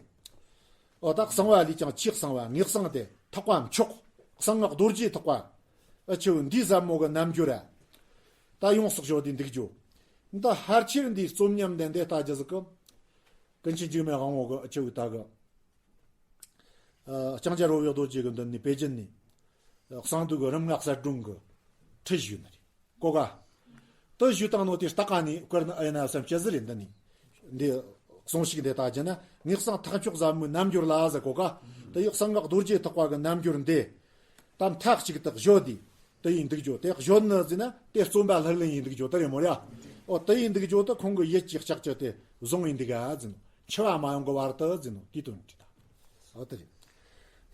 ཨོ་ད་གསང་བ་ལས་ཀྱང་ཆེས་གསང་བ་ངེས་གསང་དེ་ཐེག་པ་མཆོག་གསང་སྔགས་རྡོ་རྗེ་ཐེག་པ། ཨ་ཆུ་འདིའི་ཟབ་མོ་གི་རྣལ་འབྱོར་ར། ད་ཡོངས་སུ་གཞོལ་དེ་འདུག་རྒྱུ། འདི་ཕལ་ཆེར་འདིའི་རྩོམ་ཉམས་ལྡན་དེ་ལྟ་རྒྱུ་ཟིག་གི། ཀུན་མཁྱེན་འཇིགས་མེད་དབང་པོ་གི་ཨ་ཆུ་ད་གི། ཨ་ལྕང་སྐྱ་རོལ་པའི་རྡོ་རྗེ་གི་མདུན་ནས་པེ་ཅིན་ནས། ཨ་གསང་འདུས་གི་རིམ་ལྔ་གསལ་སྒྲོན་གི་ཁྲིད་ཞུས་ནི་རེད། གོ་ག། དུ་ཞུས་བཏང་ནོ་དེ་ལྟ་ག་ནས་བཀར་ནི་ཨེ་ན་བསམ་སྤྱི་ཟིག་རེད་འདི་ནི། འདི་གསུང་ཞིག་འདི་ལྟ་རྒྱུ་ན་ངེས་གསང་ཐེག་མཆོག་ཟབ་མོའི་རྣལ་འབྱོར་ལ་ཟེར་གོ་ག། དེ་ཡི་གསང་སྔགས་རྡོ་རྗེ་ཐེག་པ་གི་རྣལ་འབྱོར་འདི། ད་མཐའ་གཅིག་ཏུ་གཞོལ་དེ། དེ་ཡིན་འདུག་རྒྱུ་དེ་གཞོལ་ནི་ཟེར་ན་དེ་རྩོམ་པ་ལྷུར་ལེན་ཡིན་འདུག་རྒྱུ་དེ་རེད་མོ་ར། ཨོ་དེ་ཡིན་འདུག་རྒྱུ་དེ་ཁོང་གི་ཡིད་ཀྱི་ལྕགས་ཀྱུ་དེ་བཟུང་ཡིན་འདུག་ག་ཟེར་ནོ། འཆི་བ་མ་ཡོང་གི་བར་དུ་ཟེར་ནོ་དེ་དོན་འདི་ད། ཨོ་དེ་རེད།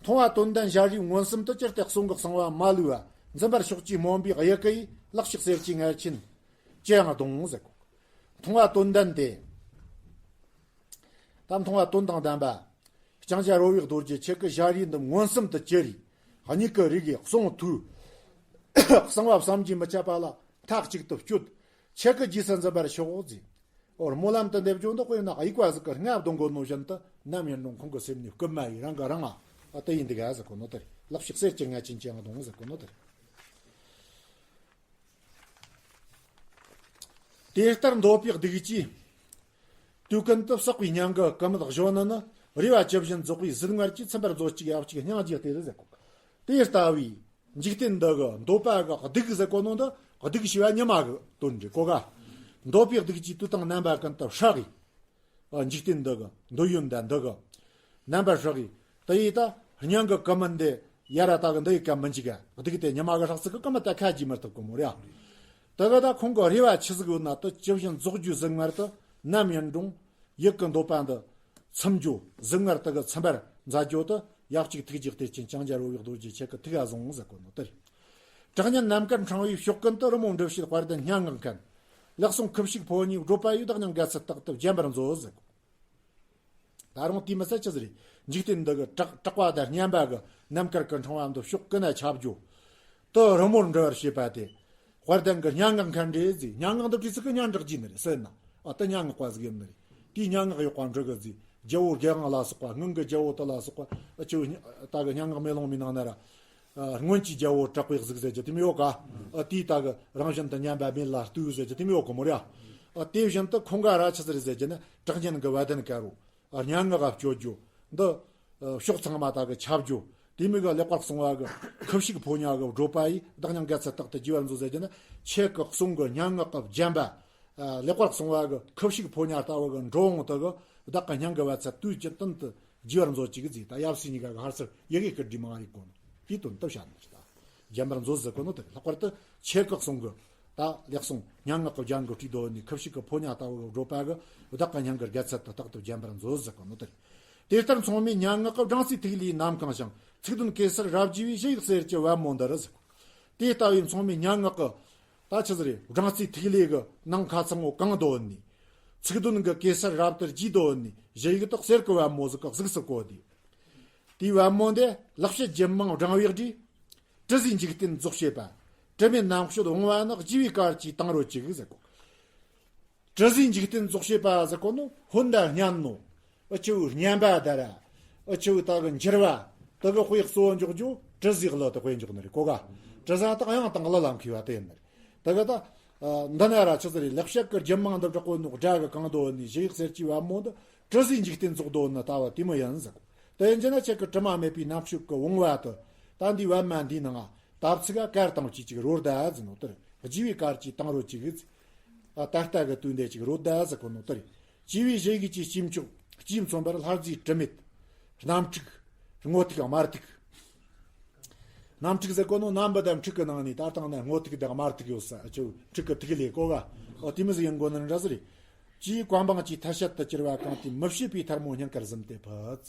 མཐོང་བ་དོན་ལྡན་ཞལ་རས་མངོན་སུམ་དུ། ཅི་སྟེ་གསུང་གི་གསང་བ་མ་ལུས་པ། འཛིན་པར་ཤོག་ཅེས་མོས་པའི་ཡི་གེ་ཡིས། ལག་ཕྱིས་གསེར་གྱི་མངལ་ཆེན་ཅི་ཡང་གཏོང་ཟེར་གོ། མཐོང་བ་དོན་ལྡན་དེ། ད་མཐོང་བ་དོན་དང་ལྡན་པ། ལྕང་སྐྱ་རོལ་པའི་རྡོ་རྗེ་ཁྱེད་ཀྱི་ཞལ་རས་འདི་མངོན་སུམ་དུ་གྱེར་རེ། མྱིག་གི་རིག་གིས་གསུང་ཐོས། གསང་བ་བསམ་གྱིས་མི་ཁྱབ་པ་ལ་མཐའ་གཅིག་ཏུ་སྤྱོད། ཁྱེད་ཀྱི་རྗེས་སུ་འཛིན་པར་ཤོག་ཟེར། ཨོ་སྨོན་ལམ་དུ་འདེབས་རྒྱུ་འདི་དཔེར་ན་དབྱུག་པ་ཟིག་གི་རྔ་བརྡུང་གོ་ནོ་བཞིན་དུ་ནམ་ཡིན་རུང་ཁོང་གི་སེམས་ནས་བསྐུལ་མ་ཡིས་རང་གི་རང་ང་། དེ་ཡིན་འདུག་ག་ཟེར་གོ་ནོ་དེ་རེད། ལག་ཕྱིས་གསེར་གྱི་མངལ་ཆེན་ཅི་ཡང་གཏོང་ཟེར་གོ་ནོ་དེ་རེད། དེ་ལྟར་འདོད་པའི་སྡིག་ཅིས། དུས་ཀུན་ཏུ་བསགས་པའི་ཉམས་ཀྱི་ཀུ་མུད་གཞོན་ནུ་ནི། རེ་བ་ཇི་བཞིན་རྫོགས་པའི་གཟུགས་མངལ་གྱིས། ཚིམ་པར་མཛོད་ཅིག་ཡབ་གཅིག་སྙིང་རྗེ་སྟེར་ཟེར་གོ། དེ་ལྟ་བུའི། འཇིག་རྟེན་འདི་གི་འདོད་པ་གི་སྡུག་ཟེར་གོ་ནོ་འདི་སྡུག་ཞེས་པ་ཉི་མ་གི་དོན་རེད་གོ་ག་འདོད་པའི་སྡུག་གིས་དུས་དང་རྣམ་པ་ཀུན་ཏུ་སྲེག་གི། འཇིག་རྟེན་འདི་གི་འདོད་ཡོན་དང་འདི་གི་རྣམ་པར་སྲེག་གི། དེ་ཡིས་ད་སྙིང་གི་ཀུ་མུད་འདི་ཡར་ར་ད་གི་འདི་ཡི་ཀ་མི་འཇིག་ག་སྡུག་དེ་ཉི་མ་གི་སྲེག་ཚིག་གི་ཀུ་མུད་ད་ཁ་གྱིས་མི་ཐུབ་གི་མོ་རེད། དེ་གི་ད་ཁོང་གི་རེ་བ་ཆི་ཟིག་ཡོད་ན་དེ་ཇི་བཞིན་རྫོགས་རྒྱུའི་གཟུངས་སྔགས་དེ་ནམ་ཡིན་རུང་ཡིད་ཀྱི་འདོད་པ་འདི་ཚིམ་རྒྱུ། གཟུངས་སྔགས་དེ་གི་ཚིམ་པར་མཛད་རྒྱུ་དེ་ཡབ་གཅིག་ཐུགས་རྗེ་གཏེར་ཆེན་ལྕང་སྐྱ་རོལ་བའི་རྡོ་རྗེ་ཁྱེད་ཀྱི་ཐུགས་ལ་བཟུང་ཟེར་གོ་ནོ་དེ་རེད། གྲགས་སྙན་ནམ་མཁར་འཕྲེང་བའི་ཕྱོགས་ཀུན་ཏུ། རི་མོ་འབྲི་བྱེད་དཔལ་ལྡན་སྙན་ངག་མཁན། ལེགས་གསུང་ཁུ་བྱུག་ཕོ་ཉའི་བགྲོད་པ་ཡིས། བདག་ཉིད་འགལ་ཚུལ་རྟག་ཏུ་བརྒྱན་པར་མཛོད་ཟེར་གོ། ད་རུང་དེ་མི་ཚད་ཅི་ཟེར། འཇིག་རྟེན་འདི་གི་གྲགས་གྲགས་པ་དང་སྙན་པ་གི་ནམ་མཁར་གི་འཕྲེང་བ་འདི་ཕྱོགས་ཀུན་ན་ཁྱབ་རྒྱུ། དེ་རི་མོར་འབྲི་བར་བྱེད་པ་དེ། དཔལ་ལྡན་གྱི་སྙན་ངག་མཁན་རེད་ཟེར། སྙན་ངག་འདི་བྲིས་ཚིག་གི་སྙན་གྲགས་ཀྱི་ནི་རེད་ཟེར་ན། ཨ་ད་སྙན་ངག་པ་ཟིག་ཡིན་ནི་རེད། དེའི་སྙན་ངག་ཡག་པ་འབྲི་གི་ཟེར། རྒྱལ་པོ་རྒྱལ་དབང་ལ་སོགས་པ། སྔོན་གྱི་རྒྱལ་པོ་དེ་ལ་སོགས་པ། ཨ་ཅོ་ད་གི་སྙན་ངག་མེ་ལོང་མའི་ནང་ན་ར། ཨ་སྔོན་གྱི་རྒྱལ་པོ་གྲགས་པའི་གཟུགས་ཟེར་གྱི་དེ་མོ་ཡོད་ཀ་ཨ་དེའི་ད་གི་རང་བཞིན་དུ་སྙན་པ་མེད་ལ་ལྟོས་ཟེར་གྱི་དེ་མོ་ཡོད་གི་མོ་རེད། ཨ་དེ་བཞིན་དུ་ཁོང་ག་ར་ཆི་ཟེར་ཟེར་གྱི་ནི་གྲགས་སྙན་གྱི་བ་དན་དཀར་པོ། ཨ་སྙན་ངག་ག་སྤྱོད་རྒྱུ། འདི་ཨ་ཕྱོགས་ཚང་མ་ད་གི་ཁྱབ་རྒྱུ། དེ་མོ་གི་ལེགས་པར་གསུངས་པ་གི་ཁུ་བྱུག་ཕོ་ཉ་གི་བགྲོད་པ་ཡིས། བདག་ཉིད་འགལ་ཚུལ་རྟག་ཏུ་བརྗེད་པར་མཛོད་ཟེར་གྱི་ནི་ཁྱེད་ཀྱི་གསུང་གི་སྙན་ངག་གི་བརྒྱན་པ། ཨ་ལེགས་པར་གསུངས་པ་གི་ཁུ་བྱུག་ཕོ་ཉ་ལྟ་བུ་གི་འགྲོ་འོང་དེ་གི་བདག་གི་སྙིང་གི་བ་ཚ་དུས་ཀྱི་གཏན་དུ་བརྗེད་པར་མཛོད་ཅིག་ཟེར། ད་ཡབ་སྲས་གཉིས་ཀ་གི་ཧར་སར་ཡི་གེ་བསྐུར་དུས་མང་རིག་གོ་ནོ་དེའི་དོན་དུ་བཤད་ནས་ད་བརྒྱན་པར་མཛོད་ཟེར་གོ་ནོ་དེ་རེད། ལྷག་པར་དུ་ཁྱེད་ཀྱི་གསུང་གི་ད་ལེགས་གསུང་སྙན་ངག་གི་རྒྱན་གྱིས་བྲིས་དོ་ནི་ཁུ་བྱུག་གི་ཕོ་ཉ་ལྟ་བུ་གི་བགྲོད་པ་གི་བདག་གི་སྙིང་གི་དགའ་ཚལ་དུ་རྟག་ཏུ་བརྒྱན་པར་མཛོད་ཟེར་གོ་ནོ་དེ་རེད། དེ་ལྟར་མཚུངས་མེད་སྙན་ངག་གི་སྦྲང་རྩིའི་ཐིག་ལེའི་ནམ་གང་ཞིང་། ཚིག་དོན་གེ་སར་རབ་རྒྱས་པའི་ཞུ་ཡིག་གསེར་གྱི་པད་མོ་འདི་རུ་ཟེར་གོ། དེ་ལྟ་བུའི་མཚུངས་མེད་སྙན་ངག་གི་ད་ཆི་ཟིག་རེད། སྦྲང་རྩིའི་ཐིག་ལེ་གི་ནང་ཁ་ཚང་བོ་གང་དོ་ནི། ཚིག་དོན་གི་གེ་སར་རབ་ཏུ་རྒྱས་དོ་ནི་ཞུ་ཡིག་དག་གསེར་གི་པད་མོ་ཟིག་གི་གཟུགས་སུ་བཀོད་དེ། དེའི་པད་མོ་འདི་ལེགས་བཤད་རྒྱུད་མང་བགྲང་བའི་རྗེས། དྲི་ཟའི་འཇིག་རྟེན་རྫོགས་བྱེད་པ། དྲི་མེད་རྣམ་དཔྱོད་བུང་བ་ནི། བརྗེ་བའི་གར་གྱིས་དེང་རོལ་ཅིག་ཟེར་གོ། དྲི་ཟའི་འཇིག་རྟེན་རྫོགས་བྱེད་པ་ཟེར་གོ་ནོ་ཧོན་ད་སྙན་ནོ། ཨ་ཆུ་སྙན་པ་ད་ར། ཨ་ཆུ་ད་གི་འགྱུར་བ། ད་གི་དཔེ་གཙོ་བོ་འཇོག་རྒྱུ་དྲི་ཟའི་གླུ་དེ་དཔེ་འཇོག་ནི་རེད་གོ་ག་དྲི་ཟ་དག་ཡང་དང་གླུ་ལ་མཁས་པ་དེ་ཡིན་ནི་རེད། ད་གི་ད་འདི་ན་ར་ཆི་ཟིག་རེད། ལེགས་བཤད་ཀྱི་རྒྱུད་མང་འདི་བསྒྲགས་གོ་ནོ་སྒྲ་གི་གང་དོ་ནི་ཞུ་ཡིག་གསེར་གྱི་པད་མོ་འདི་དྲི་ཟའི་འཇིག་རྟེན་རྫོགས་དོ་ནི་ལྟ་བ་དེ་མོ་ཡིན་ཟེར་གོ། དེ་ཡིན་གྱི་ན་ཁྱེད་ཀྱི་དྲི་མ་མེད་པའི་རྣམ་དཔྱོད་ཀྱི་བུང་བ་དེ་ད་འདི་པད་མ་འདིའི་ནང་ང་དབ་ཚིག་ག་གར་དང་བཅས་ཅིག་རོལ་ད་ཟེར་ནོ་དེ་རེད། བརྗེ་བའི་གར་གྱིས་དེང་རོལ་ཅིག་ཨ་ད་ལྟ་གི་དུས་འདི་ཅིག་རོལ་ད་ཟེར་གོ་ནོ་དེ་རེད། བརྗེ་བའི་ཞུ་ཡིག་གི་སྐྱེས་མཆོག་སྐྱེས་མཚོན་པར་ལྷ་རྫས་དྲི་མེད། གནམ་འཁྲུག་སྔོ་ཐིག་དམར་ཐིག་གནམ་འཁྲུག་ཟེར་གོ་ནོ་གནམ་བུ་དང་འཁྲུག་གི་ནང་ནས་ད་ལྟ་ན་སྔོ་ཐིག་དང་དམར་ཐིག་ཡོད་ས་ཨ་ཆུ་འཁྲུག་གི་ཐིག་ལེ་གོ་ག་ཨོ་དེ་མི་ཟིག་ཡིན་དགོ་ནི་འདྲ་ཟིག་རེད། ཅིའི་བཀའ་འབངས་ཀྱི་ཐ་ཤལ་དུ་གྱུར་པ་གང་དེ། མི་བྱེད་པའི་ཐལ་མོ་སྙིང་གར་ཟུམ་སྟེ་ཕུད།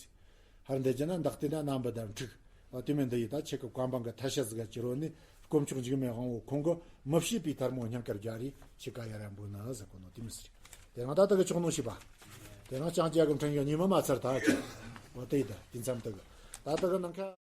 ཧར་འདི་ཅི་ན་འདག་དེ་ན་རྣམ་པ་དང་འཁྲུག་ཨ་དེ་མིན་འདི་ཡི་ད་ཁྱེད་ཀྱི་བཀའ་འབངས་ཀྱི་ཐ་ཤལ་ཟིག་ག་ཅི་རོ་ནི་དཀོན་མཆོག་འཇིགས་མེད་དབང་བོ་ཁོང་གི་མི་བྱེད་པའི་ཐལ་མོ་སྙིང་གར་སྦྱར་རེ་ཁྱེད་ཀ་ཡར་ར་འབུལ་ན་ཟེར་གོ་ནོ་དེ་མི་སྲིད། དེ་རང་ད་ལྟ་གི་ཆོག་ནོ་ཤི་པ། དེ་རང་ལྕང་སྐྱ་གི་འཕྲིན་ཡོད་ཉི་མ་མ་ཚར་ད་ཅི། འོ་དེ་ཡི་ད་དེ་མཚམས་དུ་གི་ད་ལྟ་གི་ནང་ཁ།